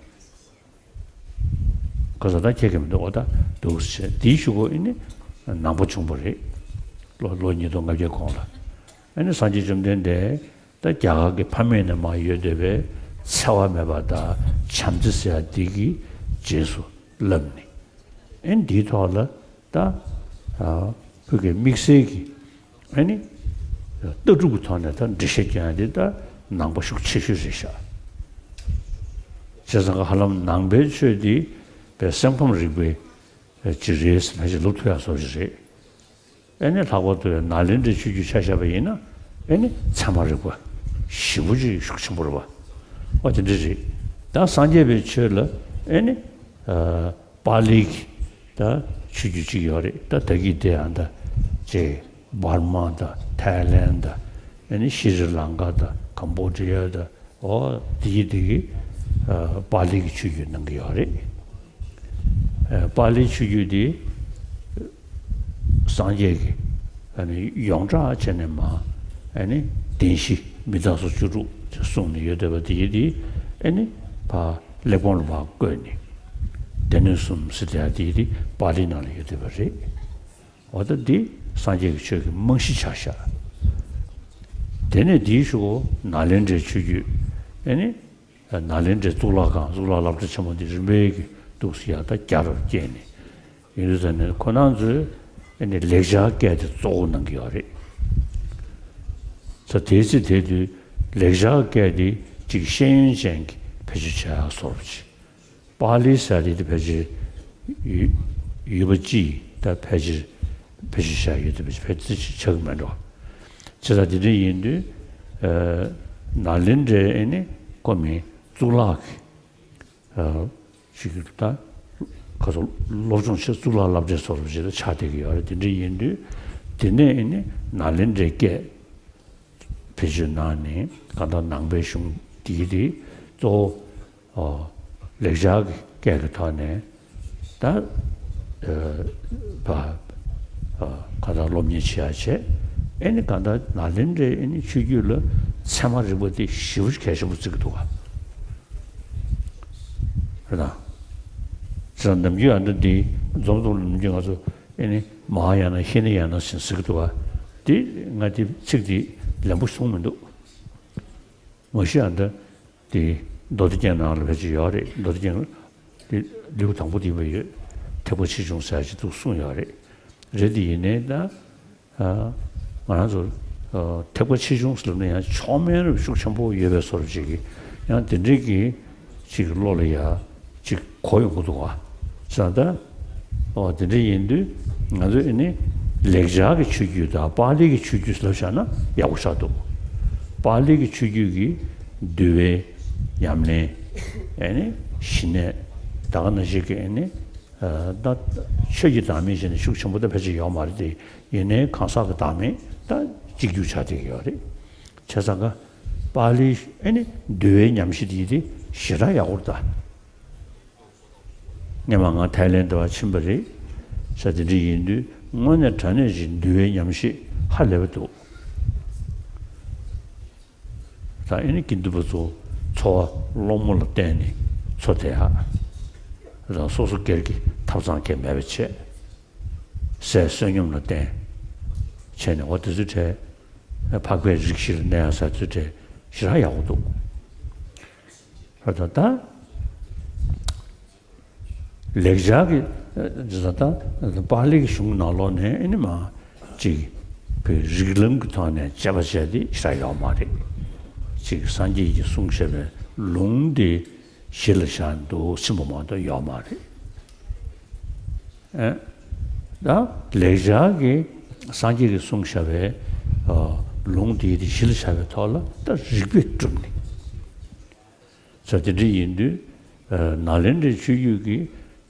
ག་ས་ད་ཁྱེད་ཀྱི་མི་འདུག་འོ་ད་འདུག་ཟེར་དེའི་གཞུག་གུ་ཨ་ནི་ནང་པ་བྱུང་བ་རེད། ལོ་ལོ་ཉིས་སྟོང་ལྔ་བརྒྱ་གོང་ལ། ཨ་ནི་སངས་རྒྱས་བཅོམ་ལྡན་འདས་ད་རྒྱ་གར་གྱི་ཕ་མེས་ནས་མར་ཡོད་བསྡད་པའི་འཚེ་བ་མེད་པ་དང་བྱམས་བརྩེ་ཟེར་ཡ་འདི་གི་རྗེས་སུ་བསླབས་ནས་ཨ་ནི་འདིའི་ཐོག་ལ་ད་ཨ་བོད་ཀྱི་དམིགས་བསལ་གྱི་ཨ་ནི། ལྟ་གྲུབ་ཀྱི་ཐོག་ནས་ད་འགྲེལ་བཤད་རྒྱག་ཡ་དེ་ད་ནང་པ་ཤུགས་ཆེ་ཤོས་རེད་ཤག་བྱས་ཙང་ཧ་ལམ་ནང་པའི་ཆོས་འདི་ པའི་སེམས་ཁམས་རིག་པའི་ཅིག་རེད་ཟེར་ན་ཞིག་ལབ་ཐུབ་ཡག་བཟོ་ཞིག་རེད། ཨེ་ནི་ལྷག་པར་དུ་ནཱ་ལེནྡྲའི་ཆོས་བརྒྱུད་ཆ་བཞག་པ་ཡིན་ན། ཨེ་ནི་ཚད་མ་རིག་པ་ཞེ་པོ་ཅིག་ཤུགས་ཆེན་པོ་རེད་པ། ཨོ་དེ་འདྲ་རེད། ད་སངས་རྒྱས་པའི་ཆོས་ལ་ཨེ་ནི་ཨ་པཱ་ལིའི་གི་ད་ཆོས་བརྒྱུད་ཅིག་ཡོད་རེད། ད་ད་གི་དེ་ཨ་ད་ཅེ་འབར་མ་དང་ཐའི་ལེན་དང་། ཨེ་ནི་ཤྲི་ལང་ཀ་དང་ཀམ་བྷོ་ཌི་ཡ་དང་། ཨོ་དེ་གི་དེ་གི་ཨ་པཱ་ལིའི་གི་ཆོས་བརྒྱུད་གནང་གི་ཡོད་རེད། ཨ་པཱ་ལིའི་ཆོས་བརྒྱུད་དེ་སངས་རྒྱས་ཀྱིས་ཨ་ནི་ཡོངས་གྲགས་བྱས་ནས་མ། ཨ་ནི་བདེན་བཞི་མི་རྟག་སོགས་བཅུ་དྲུག་ཅེས་གསུངས་ནས་ཡོད་བསྡད་པ་དེ་གི་དེ་ཨ་ནི་ཕར་གླེགས་བམ་ལ་ཕར་བཀོད་ནས་སྡེ་སྣོད་གསུམ་ཟེར་དེ་དེ་གི་དེ་པཱ་ལིའི་ནང་ལ་ཡོད་བསྡད་པ་རེད། འོ་ད་འདི་སངས་རྒྱས་ཀྱི་ཆོས་ཀྱི་རྨང་གཞི་ཆགས་ཤག་དེ་ནས་འདིའི་གཞུག་གུ་ནཱ་ལེནྡྲའི་ཆོས་བརྒྱུད། ཨེ་ནི་ནཱ་ལེནྡྲའི་གཙུག་ལག་ཁང་། གཙུག་ལག་སློབ་གྲྭ་ཆེན་མོ་འདི་རིམ་པས་ཀྱིས་འདུག་སེ་ཡར་ད་བརྒྱ་རུ་བསྐྱལ་ནས་ཡོད་དུས་ཙ་ནས། ཁོ་རང་ཚོས་ཨེ་ནི་ལེགས་སྦྱར་སྐད་དེ་གཙོ་བོ་གནང་གི་ཡོད་རེད། ས་དེའི་ཚེ་དེ་དུས་ལེགས་སྦྱར་སྐད་དེ་ཅིག་ཤེས་ཡོན་ཅན་གྱིས་བེད་སྤྱོད་བྱེད་ཡག་བཟོ་འདྲ་ཅིག་པཱ་ལི་ཟེར་དེ་དེ་ཕལ་ཆེར་ཡུ་ཡུལ་པ་སྤྱིས་ད་ཕལ་ཆེར་བེད་སྤྱོད་བྱ་ཡོད་དེ་ཕལ་ཆེར་ཆགས་ཀྱི་མེད་འགྲོ། བྱས་ཙང་དེ་འདྲ་ཡིན་དུས་ཨ་ནཱ་ལེནྡྲའི་ཨེ་ནི་ཀོ་མི་གཙུག་ལག་གི་ཨ་ཅིག་ད་ག་ཚོད་སློབ་སྦྱོང་བྱེད། གཙུག་ལག་སློབ་གྲྭའི་བཟོ་འདྲ་ཅིག་ད་ཆགས་བསྡད་ཀྱི་ཡོད་རེད། དེ་འདྲ་ཡིན་དུས་དེ་ནས་ཨེ་ནི་ནཱ་ལེནྡྲའི་སྐད་བེད་སྤྱོད་གནང་ནས། གང་ལྟར་ནང་པའི་གཞུང་འདི་གི་དེ་གཙོ་བོ་ཨོ་ལེགས་སྦྱར་གྱི་སྐད་ཀྱི་ཐོག་ནས་ད་ཨ་བ་ཨ་གང་ལྟར་སློབ་གཉེར་བྱེད་ཡག་བྱས། ཨེ་ནི་གང་ལྟར་ནཱ་ལེནྡྲའི་ཨེ་ནི་ཆོས་བརྒྱུད་ལ་ཚད་མ་རིག་པ་དེ་ཞེ་པོ་གལ་ཆེན་པོ་བརྩི་གི་འདུག་ག་རེད་ད། ཅིག་ནམ་རྒྱུན་ཨ་འདྲ་འདི་འཛོམས་འཛོམས་ལ་ནམ་རྒྱུན་ང་ཚོ་ཨེ་ནི་མ་ཧཱ་ཡ་ན་ཧི་ན་ཡ་ན་ཟེར་ཟེར་གི་འདུག་ག་དེ་ང་དེ་ཚིག་དེ་ལན་པོ་གསུངས་མི་འདུག་མ་གཞི་ཨ་འདྲ་དེ་མདོ་སྡེ་རྒྱན་ནང་ལ་ཕལ་ཆེར་ཡོད་རེད། མདོ་སྡེ་རྒྱན་དེ་ལེའུ་དང་པོ་དེ་ཡིན་པ་ཡོད། ཐེག་པ་ཆེ་ཆུང་ཟེར་ཡག་ཅིག་འདུག་གསུངས་ཡོད་རེད། རེད་དེ་ཡིན་ནའི་ད་ཨ་ང་རང་ཚོ་ཨ་ཐེག་པ་ཆེ་ཆུང་ཟེར་ན་ཡང་མཆོག་དམན་རབ་ཤུགས་ཆེན་པོ་ཡོད་པའི་བཟོ་འདྲ་ཅིག་གི་ཡང་དེ་འདྲའི་གི་ཅིག་བློ་ལ་ཡ་ཅིག་གོ་ཡོང་གི་འདུག་ག་ཙང་ད། ཨོ་དེ་འདྲ་ཡིན་དུས་ང་ཚོས་ཨེ་ནི་ལེགས་སྦྱར་གྱི་ཆོས་བརྒྱུད་དང་པཱ་ལི་གི་ཆོས་བརྒྱུད་ལབ་བཞག་ན་ཡག་པོ་ཆགས་འདུག་པཱ་ལི་གི་ཆོས་བརྒྱུད་ཀྱི་འདུལ་བའི་ཉམས་ལེན། ཨེ་ནི་ཞི་གནས། ད་ག་ནང་བཞིན་གྱི་ཨེ་ནི་ཨ་ད་ཆོས་ཀྱི་བདག་མེད་ཅན་ནི་ཤུགས་ཆེན་པོ་ད་ཕལ་ཆེར་ཡོད་མ་རེད་དེ། ཡིན་ནའི་གང་ཟག་གི་བདག་མེད་ད་གཅིག་གྱུར་ཆགས་བསྡད་ཀྱི་ཡོད་རེད། བྱས་ཙང་ཀ་པཱ་ལི་ཨེ་ནི་འདུལ་བའི་ཉམས་བཞེས་དེ་དེ་ཞེ་དྲག་ཡག་པོ་རེད་ད། སྔོན་མ་ང་ཐའི་ལེན་དུ་ཕར་ཕྱིན་པ་རེད། ས་དེ་འདྲ་ཡིན་དུས་དངོས་གནས་དྲང་གནས་ཀྱི་འདུལ་བའི་ཉམས་བཞེས་ཧ་ལས་པ་འདུག་ད་ཨེ་ནི་དགེ་འདུན་པ་ཚོ་འཚོ་བ་སློང་མོ་ལ་བརྟེན་ནས་འཚོ་བསྡད་ཡག་རང་སོ་སོ་སྒེར་གྱི་ཐབ་ཚང་གང་ཡང་མེད་པ་བྱས། ཟས་བསོད་སྙོམས་ལ་བརྟེན་བྱས་ནས། འོ་དེ་ཚོའི་གྲས་འཕགས་པའི་རིགས་བཞི་ལ་གནས་ཡག་ས་དེ་ཚོའི་གྲས་ཞེ་དྲག་ཡག་པོ་འདུག་ད་ད་ལེགས་སྦྱར་གྱི་ཨ་ད་པཱ་ལི་གི་གཞུང་ནང་ལོགས་ནས་ཨེ་ནི་མ་ཅིག་བོད་རིགས་ལམ་གྱི་ཐོག་ནས་དཔྱད་པ་བྱས་ཏེ་ཞེ་དྲག་ཡོད་མ་རེད། ཅིག་སངས་རྒྱས་ཀྱིས་གསུངས་བཞག་པའི་ལུང་དེ་གཞི་ལ་བཞག་འདུག་ཟེར་བ་མ་གཏོགས་ཡོད་མ་རེད། ཨེ། ད་ལེགས་སྦྱར་གྱི་སངས་རྒྱས་ཀྱིས་གསུངས་བཞག་པའི་ཨ་ལུང་དེ་དེ་གཞི་ལ་བཞག་པའི་ཐོག་ལ་ད་རིགས་པས་གྲུབ་ནས། ཙང་དེ་འདྲ་ཡིན་དུས་ཨ་ནཱ་ལེནྡྲའི་ཆོས་བརྒྱུད་ཀྱི་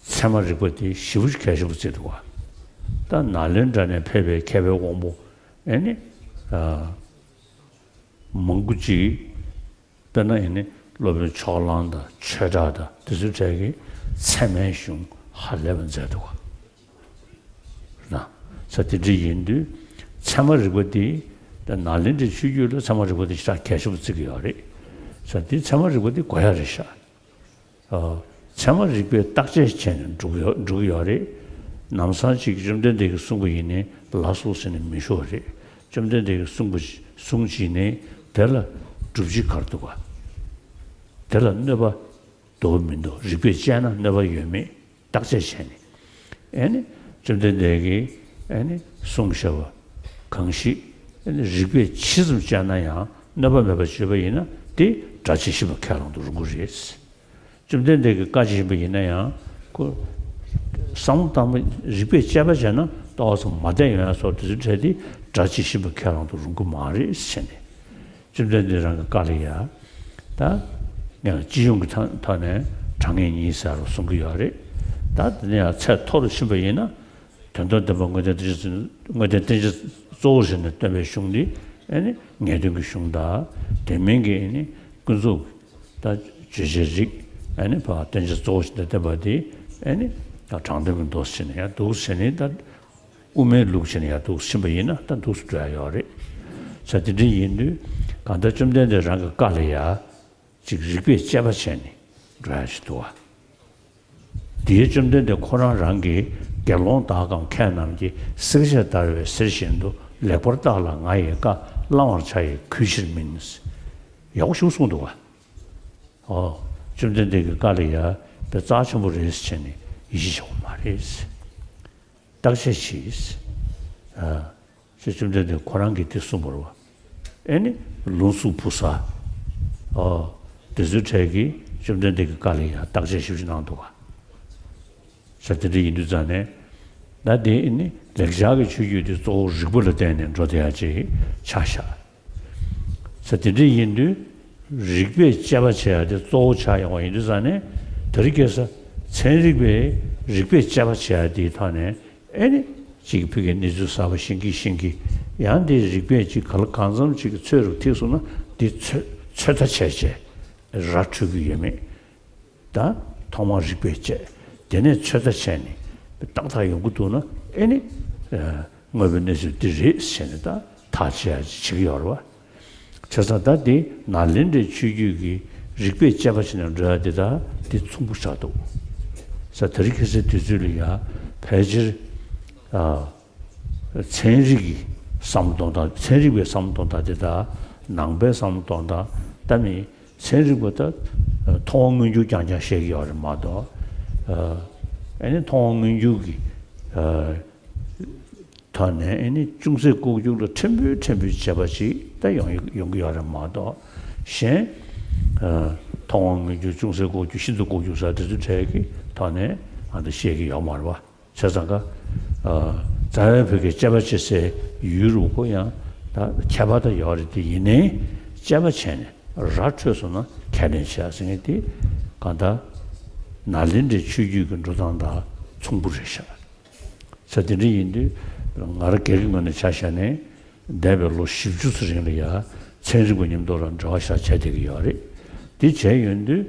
ཚད་མ་རིག་པ་དེ་ཞེ་པོ་ཅིག་གལ་ཆེན་པོ་བརྩི་འདུག་ག་ད་ནཱ་ལེནྡྲ་ནས་ཕེབས་པའི་མཁས་པའི་དབང་པོ་ཨེ་ནི་ཨ་མང་པོ་ཅིག་དཔེར་ན་ཨེ་ནི་སློབ་དཔོན་ཕྱོགས་གླང་དང་ཆོས་གྲགས་དང་དེ་ཚོའི་གྲས་ཀྱིས་ཚད་མའི་གཞུང་ཧ་ལས་པ་མཛད་འདུག་ག་ན། ས་དེ་འདྲ་ཡིན་དུས་ཚད་མ་རིག་པ་འདི་ད་ནཱ་ལེནྡྲའི་ཆོས་བརྒྱུད་ལ་ཚད་མ་རིག་པ་འདི་ཞེ་དྲག་གལ་ཆེན་པོ་བརྩི་གི་ཡོད་རེད། ས་འདི་ཚད་མ་རིག་པ་འདི་དགོས་ཡག་རེད་ཤག་ཨ། ཚད་མ་རིག་པས་བརྟག་དཔྱད་བྱས་ནས་འགྲོ་གི་ཡོད་འགྲོ་གི་ཡོད་རེད། ནམ་སང་ཅིག་བཅོམ་ལྡན་འདས་ཀྱིས་གསུངས་པ་ཡིན་ནའི་ལགས་སོ་ཟེར་ནས་མི་ཤོར་བ་རེད། བཅོམ་ལྡན་འདས་ཀྱིས་གསུངས་པ་གསུངས་བྱས་ནས་དེ་ལ་སྒྲུབ་བྱེད་ག་རེ་འདུག་ག་དེ་ལ་གནོད་པ་འདུག་མི་འདུག་རིགས་པས་དཔྱད་ན་གནོད་པ་ཡོད་མེད་བརྟག་དཔྱད་བྱས་ནས། ཨེ་ནི་བཅོམ་ལྡན་འདས་ཀྱིས་ཨེ་ནི་གསུངས་བཞག་པ་གང་ཞིག་ཨེ་ནི་རིགས་པས་ཇི་ཙམ་དཔྱད་ན་ཡང་གནོད་པ་མེད་པར་བརྗོད་པ་ཡིན་ན་དེ་སྒྲ་ཇི་བཞིན་པ་ཁས་བླངས་དུ་རུང་གི་རེད། བཅོམ་ལྡན་འདས་ཀྱི་བཀའ་ཇི་བཞིན་པ་ཡིན་ན་ཡང་ ཁོ། བསམ་བློ་བཏང་བ་རིགས་པས་དཔྱད་པ་བྱས་ན་ལྟོགས་སོ་མ་བསྡད་ཡོང་ཡ་སོགས་དེ་ཚོའི་གྲས་དེ་སྒྲ་ཇི་བཞིན་པ་ཁས་བླངས་དུ་རུང་གི་མ་རེད་ཟེར་ནས། བཅོམ་ལྡན་འདས་རང་གི་བཀའ་ལ་ཡ། ད། ངས་སྤྱི་ཡོངས་ཀྱི་ཐ་ཐོག་ནས་དྲང་ངེས་ཉིད་ཟེར་བ་གསུང་གི་ཡོད་རེད། ད་དེ་ནས་ཡང་ཚད་མཐོ་རུ་ཕྱིན་པ་ཡིན་ན། དོན་དམ་བདེན་པ་དངོས་བསྟན་བསྟན་བཅོས་དངོས་བསྟན་བསྟན་བཅོས་གཙོ་བོར་བྱས་ནས་སྟོན་པའི་གཞུང་འདི་ཨེ་ནི་ངེས་དོན་གྱི་གཞུང་དང་དེ་མིན་གྱི་ཨེ་ནི་ཀུན་རྫོབ་ད་བརྗོད་བྱའི་རིགས་ཨེ་ནི་བ་བསྟན་བཅོས་གཙོ་བོར་བྱས་ནས་བསྟན་པ་འདི་ཨེ་ནི་ད་དྲང་དོན་གྱི་མདོ་ཟེར་ནས་ཡང་འདུག་ཟེར་ནས་ད་དབུ་མའི་ལུགས་བྱས་ནས་ཡང་འདུག་ཕྱིན་པ་ཡིན་ན་ད་འདུག་སུ་འགྲོ་ཡ་ཡོད་རེད། ས་དེ་འདྲ་ཡིན་དུས་གང་ལྟར་བཅོམ་ལྡན་འདས་རང་གི་བཀའ་ལ་ཡ། ཅིག་རིགས་པས་དཔྱད་པ་བྱས་ནས་འགྲོ་ཡ་ཞིག་འདུག་བ། དེའི་བཅོམ་ལྡན་འདས་ཁོ་རང་རང་གིས་དགེ་སློང་དག་གམ་མཁས་རྣམས་ཀྱིས་བསྲེགས་བཅད་བརྡར་བའི་གསེར་བཞིན་དུ་ལེགས་པར་བརྟགས་ལ་ང་ཡི་བཀའ་བླང་བར་བྱ་ཡི་གུས་ཕྱིར་མིན། ཡག་པོ་ཞིག་གསུངས་འདུག་བ། ཨོ། བཅོམ་ལྡན་འདས་ཀྱི་བཀའ་ལ་ཡ་དཔེ་རྩ་ཆེན་པོ་རེད་ཟེར་བྱས་ནས་ཡིད་ཆེས་བྱེད་དགོས་མ་རེད། བརྟག་དཔྱད་བྱས། ཨ། ཅེས་བཅོམ་ལྡན་འདས་ཁོ་རང་གིས་དེ་གསུངས་པ་རེད་བ། ཨེ་ནི། ལུང་གཟུགས་བུ་ཟ། ཨོ། དེ་ཚོའི་གྲས་ཀྱིས་བཅོམ་ལྡན་འདས་ཀྱི་བཀའ་ལ་ཡང་བརྟག་དཔྱད་ཞིབ་ཅིག་གནང་འདུག་ག་ས་དེ་འདྲ་ཡིན་དུས་ཙང་ནས། ད་དེ་ཨེ་ནི་ལེགས་སྦྱར་གྱི་ཆོས་བརྒྱུད་དེ་གཙོ་བོ་རིགས་པ་ལ་བརྟེན་ནས་འགྲོ་བསྡད་ཡ་ཅིག་ཆགས་ཤག་ས་དེ་འདྲ་ཡིན་དུས། རིགས་པས་དཔྱད་པ་བྱེད་ཡ་དེ་གཙོ་བོ་ཆགས་ཡོང་བ་ཡིན་དུས་ཙང་ནས། དེ་རིང་ཁ་སང་ཚན་རིག་པས་རིགས་པས་དཔྱད་པ་བྱེད་ཡ་དེའི་ཐོག་ནས། ཨེ་ནི། ཅིག་ཕ་གིའི་གནས་ཚུལ་གསར་པ་ཤེས་ཀྱིན་ཤེས་ཀྱིན། ཡང་དེ་རིགས་པས་ཅིག་ག་ལ་གང་འཚམ་ཅིག་གི་ཚོད་རུ་ཐིག་སོང་ན་དེ་ཚོད་ཚོད་ལྟ་བྱས་བྱས་ར་འཕྲོད་ཀྱི་ཡོད་མེད། ད་ཐོག་མར་རིགས་པས་དཔྱད། དེ་ནས་ཚོད་ལྟ་བྱས་ནས་ཏག་ཏག་ཡོང་གི་འདུག་ན། ཨེ་ནི། ཨ། དངོས་པོའི་གནས་ཚུལ་འདི་རེད་ཟེར་ནས་ད་ཐག་བཅད་ཡ་ཅིག་བྱེད་ཀྱི་ཡོད་རེད་བ། བྱས་ཙང་ད་འདི་ནཱ་ལེནྡྲའི་ཆོས་བརྒྱུད་ཀྱི་རིགས་པས་དཔྱད་པ་བྱས་ནས་འགྲོ་ཡ་འདི་དང་འདི་མཚུངས་པོ་ཆགས་འདུག་ས་དེ་རིང་ཁ་སང་དུས་ཚོད་ལ་ཡ་ཕལ་ཆེར། ཨ། ཚན་རིག་གི་བསམ་བློ་གཏོང་སྟངས། ཚན་རིག་པའི་བསམ་བློ་གཏོང་སྟངས་དེ་དང་ནང་པའི་བསམ་བློ་གཏོང་སྟངས་ད་མི་ཚན་རིག་པ་ད་མཐོང་བ་མངོན་གྱུར་རྐྱང་རྐྱང་བཤད་ཀྱི་ཡོད་རེད་མ་གཏོགས། ཨ་ནི་མཐོང་བ་མངོན་གྱུར་གྱི་ཐོག་ནས་ཨ་ནི་ཅུང་ཟད་ལྐོག་གྱུར་ལ་ཕྲན་བུ་ཕྲན་བུ་བྱས་པ་ཅིག་ད་ཡོང་ཡོང་གི་ཡོད་རེད་མ་གཏོགས། གཞན་མཐོང་བ་མངོན་གྱུར་ཅུང་ཟད་ལྐོག་གྱུར་ཤིན་ཏུ་ལྐོག་གྱུར་ཟེར་དེ་ཚོའི་གྲས་ཀྱི་ཐོག་ནས་ཨ་ད་བཤད་ཀྱི་ཡོད་མ་རེད་བ། བྱས་ཙང་ཀ། རྩ་བའི་བོད་སྐད་དཔྱད་པ་བྱེད་སའི་ཡུལ་རུ་ཁོ་ཡང་ད་ཁྱད་པར་ད་ཡོད་རེད་དེ། ཡིན་ནའི་དཔྱད་པ་བྱས་ནས་ར་འཕྲོད་སོང་ན་ཁས་ལེན་བྱེད་ཟེར་མཁན་དེ་གང་ལྟར་ནཱ་ལེནྡྲའི་ཆོས་བརྒྱུད་ཀྱི་འགྲོ་སྟངས་དང་མཚུངས་པོ་རེད་ཤག་ས་དེ་འདྲ་ཡིན་དུས་ང་རང་སྒེར་གྱི་ངོས་ནས་ཆ་བཞག་ནས་འདས་པའི་ལོ་བཞི་བཅུ་ཙམ་རིང་ལ་ཡ་ཚན་རིག་པ་མཉམ་དུ་ལ་འབྲེལ་བ་ཞིག་བྱས་བསྡད་ཀྱི་ཡོད་རེད། དེ་བྱས་ཡོང་དུས་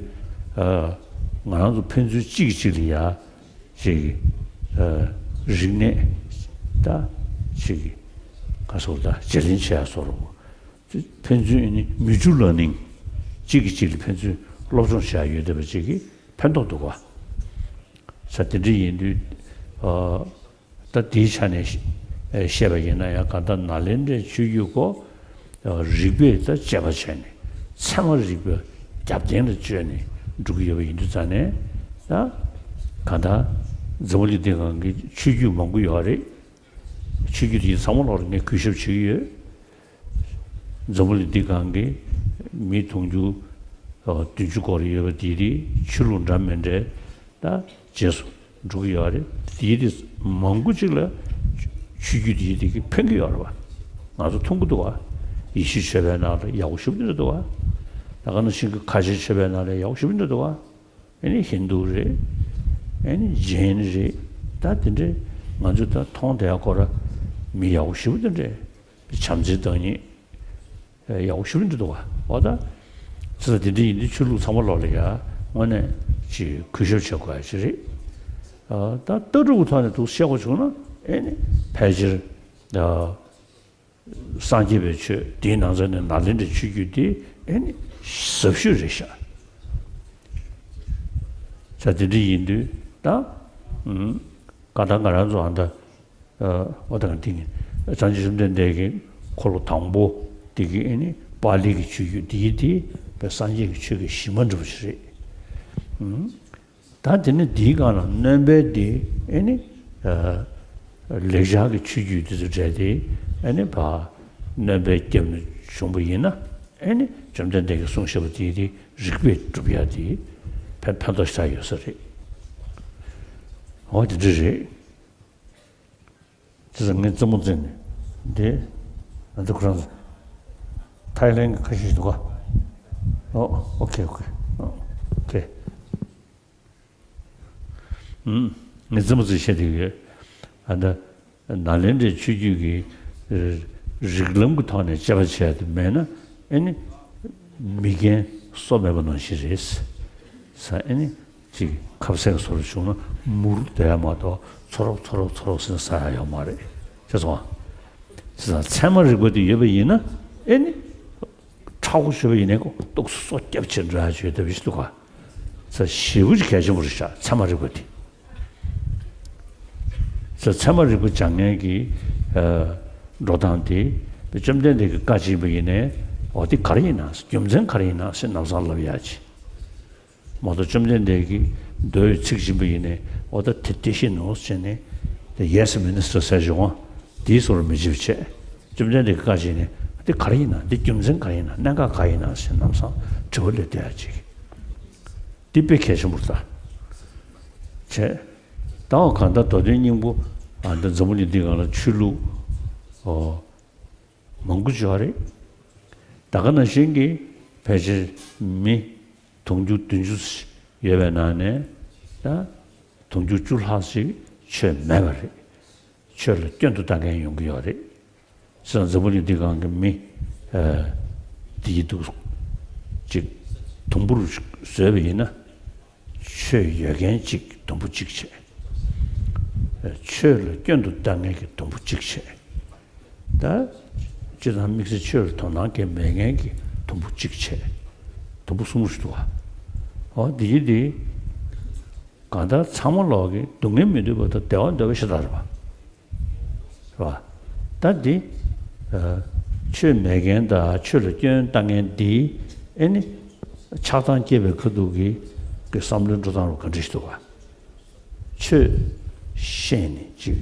ང་རང་ཚོ་ཕན་ཚུན་གཅིག་གིས་གཅིག་ལ་ཡ། ཅིག་ཨ། རིག་གནས་ད་ཅིག་ག་སོགས་ད་བརྗེ་ལེན་བྱེད་ཡ་སོགས་རུ། ཕན་ཚུན་ནི་mutual learning། གཅིག་གིས་གཅིག་ལ་ཕན་ཚུན་སློབ་སྦྱོང་བྱེད་ཡ་ཡོད་བསྡད་པ་ཅིག་གི་ཕན་ཐོགས་འདུག་ག་ས་དེ་འདྲ་ཡིན་དུས། ཨ། ད་དེའི་ཆ་ནས་བཤད་པ་ཡིན་ན་ཡང་གང་ལྟར་ནཱ་ལེནྡྲའི་ཆོས་བརྒྱུད་ཀོ། རིགས་པས་ད་དཔྱད་པ་བྱས་ནས་ཚད་མ་རིག་པའི་རྒྱབ་རྟེན་ལ་བཅོལ་ནས་འགྲོ་གི་ཡོད་པ་ཡིན་དུས་ཙང་ནས། ད་གང་ལྟར་འཛམ་བུ་གླིང་འདི་སྒང་གི་ཆོས་བརྒྱུད་མང་པོ་ཡོད་རེད། ཆོས་བརྒྱུད་དེ་ཚང་མ་ལོག་ལ་ངས་གུས་ཞབས་བྱེད་ཀྱི་ཡོད། འཛམ་བུ་གླིང་འདི་སྒང་གི་མི་དུང་ཕྱུར་བདུན་ཅུ་སྐོར་ཡོད་པ་དེ་དེ་ཆོས་ལུགས་འདྲ་མི་འདྲ་ད་རྗེས་སུ་འགྲོ་གི་ཡོད་རེད། དེ་དེ་མང་པོ་ཅིག་ལ་ཆོས་བརྒྱུད་དེ་དེ་གི་ཕན་གྱི་ཡོད་རེད་བ། ང་ཚོ་མཐོང་གི་འདུག་བ། ཡེ་ཤུའི་ཆོས་པའི་ནང་ལ་ཡག་པོ་ཞེ་པོ་འདུག་བ། ད་ག་ནང་བཞིན་གྱི་ཁ་ཆེའི་ཆོས་པའི་ནང་ལ་ཡག་པོ་ཞེ་པོ་འདུག་བ། ཨེ་ནི་ཧིན་དུ་རེད། ཨེ་ནི་ཇེན་རེད། ད་དེ་འདྲའི་ང་ཚོས་ད་མཐོང་བསྡད་ཡ་ཁོ་ར་མི་ཡག་པོ་ཞེ་པོ་དེ་འདྲས་བྱམས་བརྩེའི་བདག་ཉིད་ཡག་པོ་ཞེ་པོ་འདྲ་འདུག་བ། འོ་ད་ཚེ་ད་དེ་འདྲ་ཡིན་དུས་ཆོས་ལུགས་ཚང་མ་ལོག་ལ་ཡ་དངོས་གནས་ཅིག་གུས་ཞབས་བྱེད་དགོས་ཡ་ཅིག་རེད། ད་ལྟ་གྲུབ་ཀྱི་ཐོག་ནས་འདུག་བཤད་དགོས་བྱུང་ན་ཨེ་ནི་ཕལ་ཆེར་སངས་རྒྱས་པའི་ཆོས་དེའི་ནང་ཚན་ནས་ནཱ་ལེནྡྲའི་ཆོས་བརྒྱུད་དེ་ཨེ་ནི་ཟབ་ཤོས་རེད་ཤག་ས་དེ་འདྲ་ཡིན་དུས་ད་ཨུམ། གང་ལྟར་ང་རང་ཚོ་ཨ་ད་ཨ་འོ་ད་ག་འདི་ནི་སངས་རྒྱས་བཅོམ་ལྡན་འདས་ཀྱི་འཁོར་ལོ་དང་པོ་དེ་གི་ཨེ་ནི་པཱ་ལི་གི་ཆོས་བརྒྱུད་དེའི་དེ་བས་སངས་རྒྱས་ཀྱི་ཆོས་ཀྱི་གཞི་མ་འདྲ་བོ་ཞིག་རེད། ཨུམ། ད་དེ་ནི་འདིའི་སྒང་ལ་སྣོན་པའི་དེ་ཨེ་ནི་ཨ་ལེགས་སྦྱར་གྱི་ཆོས་བརྒྱུད་དེ་ཚོ་འབྲེལ་ཏེ་ཨེ་ནི་ཕ་སྣོན་པའི་རྒྱབ་ནས་བྱུང་བ་ཡིན་ན་ཨེ་ནི་བཅོམ་ལྡན་འདས་ཀྱིས་གསུངས་བཞག་པ་དེ་དེ་རིགས་པས་སྒྲུབ་ཡ་དེ་ཕན་ཕན་ཐོགས་ཤ་ཡོད་ས་རེད། འོ་དེ་འདྲ་རེད། བྱས་ཙང་ངས་རྩེད་མོ་རྩེ་ནས་འདི་ང་ཚོ་ཁོ་རང་ཚོ་ཐའི་ལེན་གྱི་ཁ་ཤས་ཤིག་འདུག་ག་ཨོ་ཨོ་ཁེ་ཨོ་ཁེ་ཨོ་ཁེ། ངས་རྩེད་མོ་རྩེ་བཤད་བསྡད་ཡོད། ཨ་ད་ནཱ་ལེནྡྲའི་ཆོས་བརྒྱུད་ཀྱི་རིགས་ལམ་གྱི་ཐོག་ནས་དཔྱད་པ་བྱས་ཏེ་མེད་ན་ཨེ་ནི་མི་རྒན་སོ་མེད་པ་ནང་བཞིན་རེད་ས། ཨེ་ནི་ཅིག་ཁ་ཟས་བཟོ་རུ་བྱུང་ན་མུར་བསྡད་མ་གཏོགས་ཚོ་རོག་ཚོ་རོག་ཚོ་རོག་ཟེར་ས་ཡ་ཡོད་མ་རེད། ཤེས་སོང་ཨ། བྱས་ཙང་ཚད་མ་རིག་པ་དེ་ཡོད་པ་ཡིན་ན་ཨེ་ནི་ཁྲ་བོ་ཞུ་བ་ཡིན་ནའི་ཏོག་ཙམ་སོ་སྐྱབས་བྱེད་འདྲ་བྱེད་ཐུབ་ཀྱི་འདུག་ག་ས་ཞེ་པོ་ཅིག་གལ་ཆེན་པོ་རེད་ཤག་ཚད་མ་རིག་པ་དེ། ས་ཚད་མ་རིག་པ་སྦྱང་མཁན་གྱི་ཨ་འགྲོ་སྟངས་དེ་བཅོམ་ལྡན་འདས་ཀྱི་བཀའ་བྱིན་པ་ཡིན་ནའི་འོ་དེ་ག་རེ་ཡིན་ན་རྒྱུ་མཚན་ག་རེ་ཡིན་ན་ཟེར་ལམ་སང་ལབ་ཡ་ཅིག་མ་གཏོགས་བཅོམ་ལྡན་འདས་ཀྱིས་མདོའི་ཚིག་བྱིན་པ་ཡིན་ནའི་འོ་ད་དེ་དེ་བཞིན་ནོ་ཟེར་ནས་དེ་ཡེ་སི་མི་ནི་སི་ཊར་ཟེར་བྱུང་བ་དེའི་བཟོ་འདྲ་མི་བྱེད་པ་བྱས། བཅོམ་ལྡན་འདས་ཀྱིས་བཀའ་བྱིན་ནས་འདི་ག་རེ་ཡིན་ན་འདི་རྒྱུ་མཚན་ག་རེ་ཡིན་ན་གནད་འགག་ག་ཡིན་ན་ཟེར་ལམ་སང་དྲི་བ་སླེབས་བསྡད་ཡ་ཅིག་འདི་དཔེ་གལ་ཆེན་པོ་རེད་ད། བྱས། ད་འོ་གང་ལྟར་མདོ་དོན་སྙིང་པོ་ཨ་འདི་འཛམ་བུ་གླིང་འདི་སྒང་ལ་ཆོས་ལུགས་ཨོ་མང་པོ་ཅིག་ཡོད་རེད། ད་ག་ནང་བཞིན་གྱི་ཕལ་ཆེར་མི་དུང་ཕྱུར་བདུན་ཅུ་ཡོད་པའི་ནང་ནས་ད་དུང་ཕྱུར་བཅུ་ལྷག་ཅིག་ཆོས་མེད་པ་རེད། ཆོས་ལ་སྐྱོན་དུ་ལྟ་མཁན་ཡོང་གི་ཡོད་རེད། བྱས་ཙང་འཛམ་བུ་གླིང་འདི་སྒང་གི་མི་ཨ་འདི་ཡི་འདུག་ཅིག་དུམ་བུར་བཟོས་པ་ཡིན་ན། ཆོས་ཡོད་མཁན་གཅིག་དུམ་བུ་གཅིག་བྱས། ཆོས་ལ་སྐྱོན་དུ་ལྟ་མཁན་གྱི་དུམ་བུ་གཅིག་བྱས། ད་སྤྱིར་བཏང་དམིགས་བསལ་ཆོས་ལ་དོ་སྣང་གང་མེད་མཁན་གྱི་དུམ་བུ་གཅིག་བྱས། དུམ་བུ་གསུམ་ཞིག་འདུག་ག་འོ་འདི་ཡི་འདི་གང་ལྟར་ཚང་མ་ལོག་གི་སྡུག་བསྔལ་མི་འདོད་པ་དང་བདེ་བ་འདོད་པ་ཤ་སྟག་རེད་པ། རེད་པ། ད་འདི་ཨ་ཆོས་མེད་མཁན་དང་ཆོས་ལ་སྐྱོན་བཏང་མཁན་འདི་ཨེ་ནི་ཆགས་སྡང་སྐྱེས་པའི་ཁ་ཐུག་གི་གི་བསམ་བློའི་འགྲོ་སྟངས་རུ་ག་འདྲ་ཞིག་འདུག་ག་ཆོས་ཤེས་ནས་ཅིག་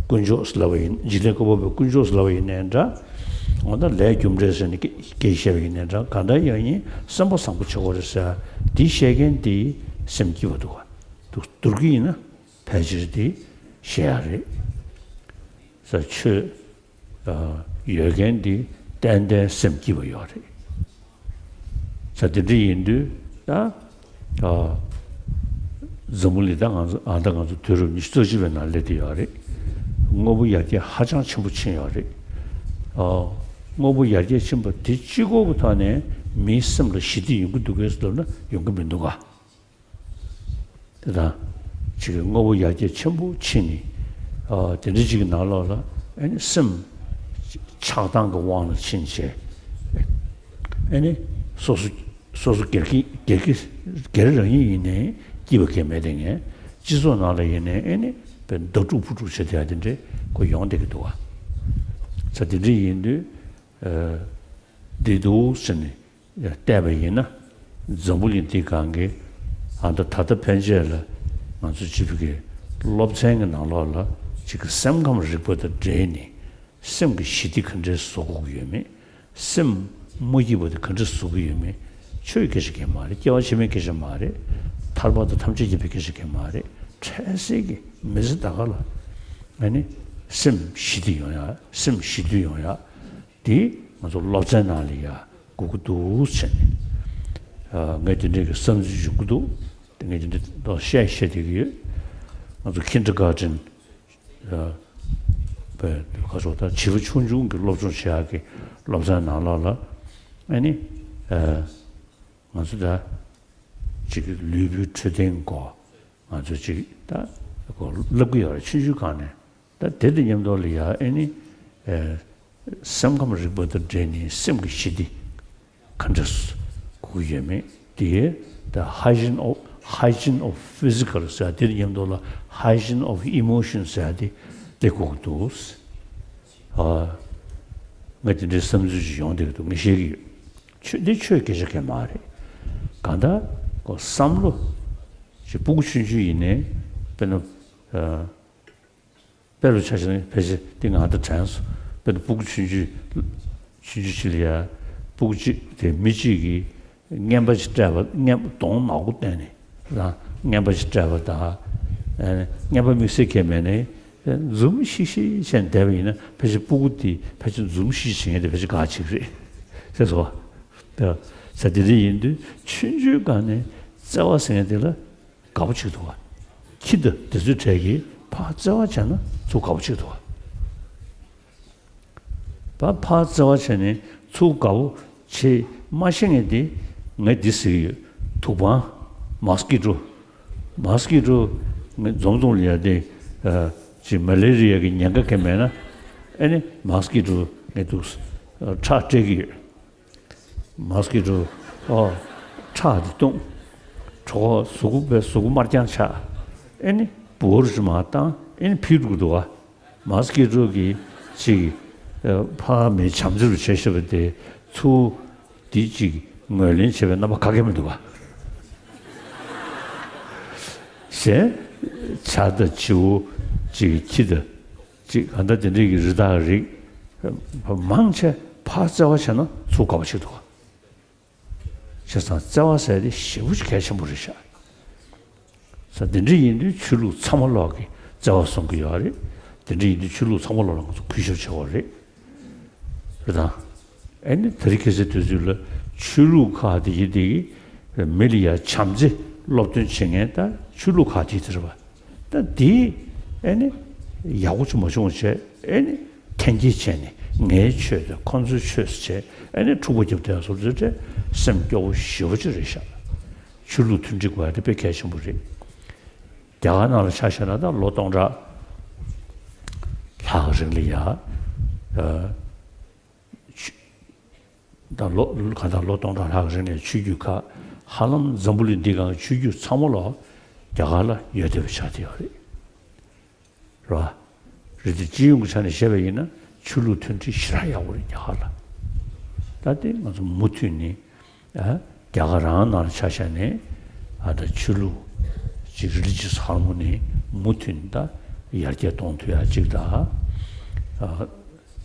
དཀོན་མཆོག་ཟེར་ལབ་པ་ཡིན་འཇིག་རྟེན་བཀོད་པ་པོའི་དཀོན་མཆོག་ཟེར་ལབ་པ་ཡིན་ནའི་འདྲ། འོ་ན་ལས་རྒྱུ་འབྲས་ཟེར་ནས་སྐད་སྐད་བཤད་པ་ཡིན་ནའི་འདྲ་གང་འདྲ་ཡང་ཡིན་སེམས་པ་བཟང་པོ་བྱེད་དགོས་རེད་ཟེར་འདི་བཤད་མཁན་འདི་སེམས་སྐྱིད་པ་འདུག་ག་འདུག་འདུག་གི་ཡིན་ན། ཕལ་ཆེར་དེ་བཤད་ཡ་རེད། ས་ཆོས་ཡོད་མཁན་དེ་ཏན་ཏན་སེམས་སྐྱིད་པ་ཡོད་རེད། ས་དེ་འདྲ་ཡིན་དུས་ད་འཛམ་བུ་གླིང་ད་ང་ཚོ་ཨ་ད་ང་ཚོ་དུས་རབས་ཉི་ཤུ་རྩ་གཅིག་པའི་ནང་སླེབས་བསྡད་ཡོད་རེད། དངོས་པོ་ཡར་རྒྱས་ཧ་ཅང་ཆེན་པོ་ཕྱིན་ཡོད་རེད། དངོས་པོ་ཡར་རྒྱས་ཕྱིན་པ་དེ་གཅིག་པོ་གི་ཐོག་ནས་མིའི་སེམས་ལ་ཞི་བདེ་ཡོང་གི་འདུག་གས་ལབ་ན་ཡོང་གི་མི་འདུག་ག་དེ་དང་། ཅིག་གི་དངོས་པོ་ཡར་རྒྱས་ཆེན་པོ་ཕྱིན་ནས། ཨ་དེ་འདྲ་ཅིག་གི་ནང་ལོགས་ལ་ཨ་ནི་སེམས་ཆགས་སྡང་གི་དབང་ལ་ཕྱིན་བྱས། ཨ་ནི་སོ་སོ་སོ་སོ་སྒེར་གྱི་སྒེར་གྱི་སྒེར་རང་ཉིད་ཡིན་ནའི་སྐྱིད་པ་གང་ཡང་མེད་དེ་ངས་སྤྱི་ཚོགས་ནང་ལ་ཡིན་ནའི་ཨ་ནི་དཔེ་མདའ་དཀྲུག་ཕུ་དཀྲུག་བྱེད་བསྡད་ཡ་དེ་འདྲས་ཁོ་ཡོང་བསྡད་ཀྱི་འདུག་ག་ས་དེ་འདྲ་ཡིན་དུས་ཨ་བདེ་སྡུག་ཟེར་ནས། བལྟས་པ་ཡིན་ན། འཛམ་བུ་གླིང་འདི་སྒང་གི་ཨ་ད་ད་ལྟ་ཕན་ཆད་ལ་ང་ཚོ་སྤྱི་ཕུད་ཀྱི་སློབ་ཚན་གྱི་ནང་ལོགས་ལ་ཅིག་གི་སེམས་ཁམས་རིག་པ་དང་འབྲེལ་ནས་སེམས་ཀྱི་ཞི་བདེ་ག་འདྲས་བཟོ་དགོས་ཀྱི་ཡོད་མེད། སེམས་མ་སྐྱིད་པ་དེ་ག་འདྲས་བཟོ་གི་ཡོད་མེད། ཆོས་སྐད་ཆ་གང་མ་རེད། སྐྱེ་བ་ཕྱི་མའི་སྐད་ཆ་མ་རེད། ཐར་པ་དང་ཐམས་ཅད་མཁྱེན་པའི་སྐད་ཆ་གང་མ་རེད། འཕྲལ་སེལ་གྱི་མི་ཚེ་ད་ག་ལ་ཨ་ནི་སེམས་ཞི་བདེ་ཡོང་ཡ་སེམས་ཞི་དུལ་ཡོང་ཡ། དེ་ང་ཚོ་སློབ་ཚན་ནང་ལ་ཡ་དགོས་ཀྱི་འདུག་ཟེར་ནས། ཨ་ངས་དེ་འདྲའི་གི་བསམ་ཚུལ་ཞིག་གི་འདུག་དེ་ངས་དེ་འདྲ་ཏོག་བཤད་བཤད་བསྡད་ཀྱི་ཡོད། ང་ཚོ་ཁིན་ཌར་གྷར་ཊན་ཨ་པའི་ཁ་ཕྱོགས་ད་བྱིས་པ་ཆུང་ཆུང་གི་སློབ་སྦྱོང་བྱེད་ཡག་གི་སློབ་ཚན་ནང་ལོགས་ལ་ཨ་ནི་ཨ་ང་ཚོ་ད་ཅིག་ལུས་པོའི་འཕྲོད་བསྟེན་སྐོར་ང་ཚོ་ཅིག་ད་སྐོར་བསླབ་ཀྱི་ཡོད་རེད། ཆུང་ཆུང་སྒང་ནས། ད་དེ་དང་མཉམ་དུ་ལ་ཡ་ཨེ་ནི་ཨེ་སེམས་ཁམས་རིག་པ་དང་འབྲེལ་ནས་སེམས་ཀྱི་ཞི་བདེ་ག་འདྲ་དགོས་ཀྱི་ཡོད་མེད་དེ། ད་hygiene of hygiene of physical ཟེར་དེ་དང་མཉམ་དུ་ལ་hygiene of emotion ཟེར་དེ་དེ་དགོས་ཀྱི་འདུག་ཨ་ང་དེ་འདྲའི་བསམ་ཚུལ་ཅིག་ཡོང་བསྡད་ཀྱི་འདུག་ངས་བཤད་ཀྱི་ཡོད། ཆོས་འདི་ཆོས་སྐད་ཆ་གང་མ་རེད། གང་ལྟར་ཁོ་བསམ་བློ་ཅིག་སྤུ་གུ་ཆུང་ཆུང་ཡིན་ནའི་དཔེར་ན་ཨ། དཔེ་ལ་ཆ་བཞག་ན་ཕལ་ཆེར་འདི་ང་ད་དྲན་སོང་། དཔེར་ན་སྤུ་གུ་ཆུང་ཆུང་ཆུང་ཆུང་ཅིག་ལ་ཡ་སྤུ་གུ་གཅིག་དེ་མི་གཅིག་གིས་རྔན་པ་ཅིག་སྤྲད་པ་རྔན་པ་གདོང་ནག་པོ་བསྟན་ནས་རང་རྔན་པ་ཅིག་སྤྲད་པ་དང་ ཨ་ནི་རྔན་པ་དམིགས་བསལ་གང་ཡང་མེད་ནའི་འཛུམ་ཤིག་ཤིག་བྱས་བསྡད་པ་ཡིན་ན། ཕལ་ཆེར་སྤུ་གུ་དེ་ཕལ་ཆེར་འཛུམ་ཤིག་བྱེད་མཁན་དེ་ཕལ་ཆེར་ག་ཅིག་རེད་ཟེར་སོང་བ། ས་དེ་འདྲ་ཡིན་དུས་ཆུང་ཆུང་སྒང་ནས་བརྩེ་བ་ཟེར་མཁན་དེ་ལ་དགའ་པོ་བྱེད་ཀྱི་འདུག་བ། ཁྱི་དང་དེ་ཚོའི་གྲས་ཀྱིས་ཕར་བརྩེ་བ་བྱས་ན་ཚུར་དགའ་པོ་བྱེད་ཀྱི་འདུག་བ། ཕར་ཕར་བརྩེ་བ་བྱས་ནས་ཚུར་དགའ་པོ་བྱེད་མ་ཤེས་མཁན་དེ། ངས་འདི་ཟེར་གྱི་ཡོད། དུག་པང་། མོས་ཀི་ཊོ། མོས་ཀི་ཊོ་ངས་འཛོམས་འཛོམས་ལ་ཡ་དེ། ཨ། ཅིག་མ་ལེ་རི་ཡ་གི་ཉེན་ཁ་གང་མེད་ན། ཨེ་ནི་མོས་ཀི་ཊོ་ངས་འདུག་ཁྲག་སྤྲད་ཀྱི་ཡོད། མོས་ཀི་ཊོ། ཨོ། ཁྲག་དེ་བཏུང་། གྲོད་ཁོག་གཟུགས་པོ་པའི་གཟུགས་པོ་དམར་རྐྱང་ཆགས། ཨེ་ནི་འབུ་བར་ཅིག་མར་བཏང་། ཨེ་ནི་ཕུད་འགྲོ་གི་འདུག་བ། མོས་ཀི་ཊོ་གི་ཅིག་ཨ། ཕ་མའི་བྱམས་བརྩེ་རུ་བྱས་བཞག་པ་དེ་ཚུར་དེ་ཅིག་ངོས་ལེན་བྱེད་པའི་རྣམ་པ་ག་གེ་མི་འདུག་ག། གཞན་བྱ་དང་བྱིའུ་ཅིག་ཁྱི་དང་ཅིག་གང་ལྟར་དེ་འདྲའི་གི་རི་དྭགས་རིགས་མང་ཆེ་ཕར་བརྩེ་བ་བྱས་ན་ཚུར་དགའ་བ་ཞིག་འདུག་ག། བྱས་ཙང་བརྩེ་བ་ཟེར་དེ་ཞེ་པོ་ཅིག་གལ་ཆེན་པོ་རེད་ཤག། ས་དེ་འདྲ་ཡིན་དུས་ཆོས་ལུགས་ཚང་མ་ལོག་གིས་བརྩེ་བ་གསུང་གི་ཡོད་རེད། དེ་འདྲ་ཡིན་དུས་ཆོས་ལུགས་ཚང་མ་ལོག་ལ་ང་ཚོ་གུས་ཞབས་བྱེད་དགོས་རེད། རེད་དང་། ཨེ་ནི་དེ་རིང་ཁ་སང་དུས་ཚོད་ལ་ཆོས་ལུགས་ཁག་དེ་ཡི་དེ་གི་མི་ལ་ཡ་བྱམས་བརྩེ་སློབ་སྟོན་བྱེད་མཁན་ད་ཆོས་ལུགས་ཁག་དེ་དེ་རེད་པ། ད་དེ་ཨེ་ནི་ཡག་པོ་ཅིག་མ་བྱུང་བ་བྱས། ཨེ་ནི་འཐེན་འཁྱེར་བྱས་ནས་ངའི་ཆོས་དང་ཁོ་ཚོའི་ཆོས་ཟེར་བྱས། ཨེ་ནི་འཁྲུག་པ་རྒྱབ་བསྡད་སོང་དུས་ཙང་སེམས་སྐྱོ་བོ་ཞེ་པོ་ཅིག་རེད་ཤག། ཆོས་ལུགས་མཐུན་སྒྲིལ་དགོས་ཡ་དེ་དཔེ་གལ་ཆེན་པོ་རེད། རྒྱ་གར་ནང་ལ་ཆ་བཞག་ན་ད་ལོ་སྟོང་ཕྲག་ལྷག་རིང་ལ་ཡ། ཨ། ཆུ། ད་ལོ་གང་ལྟར་ལོ་སྟོང་ཕྲག་ལྷག་རིང་ནས་ཆོས་བརྒྱུད་ཁག་ཧ་ལམ་འཛམ་བུ་གླིང་འདི་སྒང་གི་ཆོས་བརྒྱུད་ཚང་མ་ལོག་རྒྱ་གར་ལ་ཡོད་བསྡད་པ་ཆགས་བསྡད་ཡོད་རེད། རེད་བ། རེད་དེ་སྤྱི་ཡོངས་ཀྱི་ཆ་ནས་བཤད་པ་ཡིན་ན་ཆོས་ལུགས་མཐུན་སྒྲིལ་ཞེ་དྲག་ཡག་པོ་རེད་རྒྱ་གར་ལ། ད་དེ་ང་ཚོ་མུ་མཐུད་ནས། ཨ། རྒྱ་གར་རང་ནང་ལ་ཆ་བཞག་ནས། ཨ། ད་ཆོས་ལུགས་ཅིག་religious harmony མུ་མཐུད་ནས་ད་ཡར་རྒྱས་གཏོང་ཐུབ་ཡ་ཅིག་དང་། ཨ།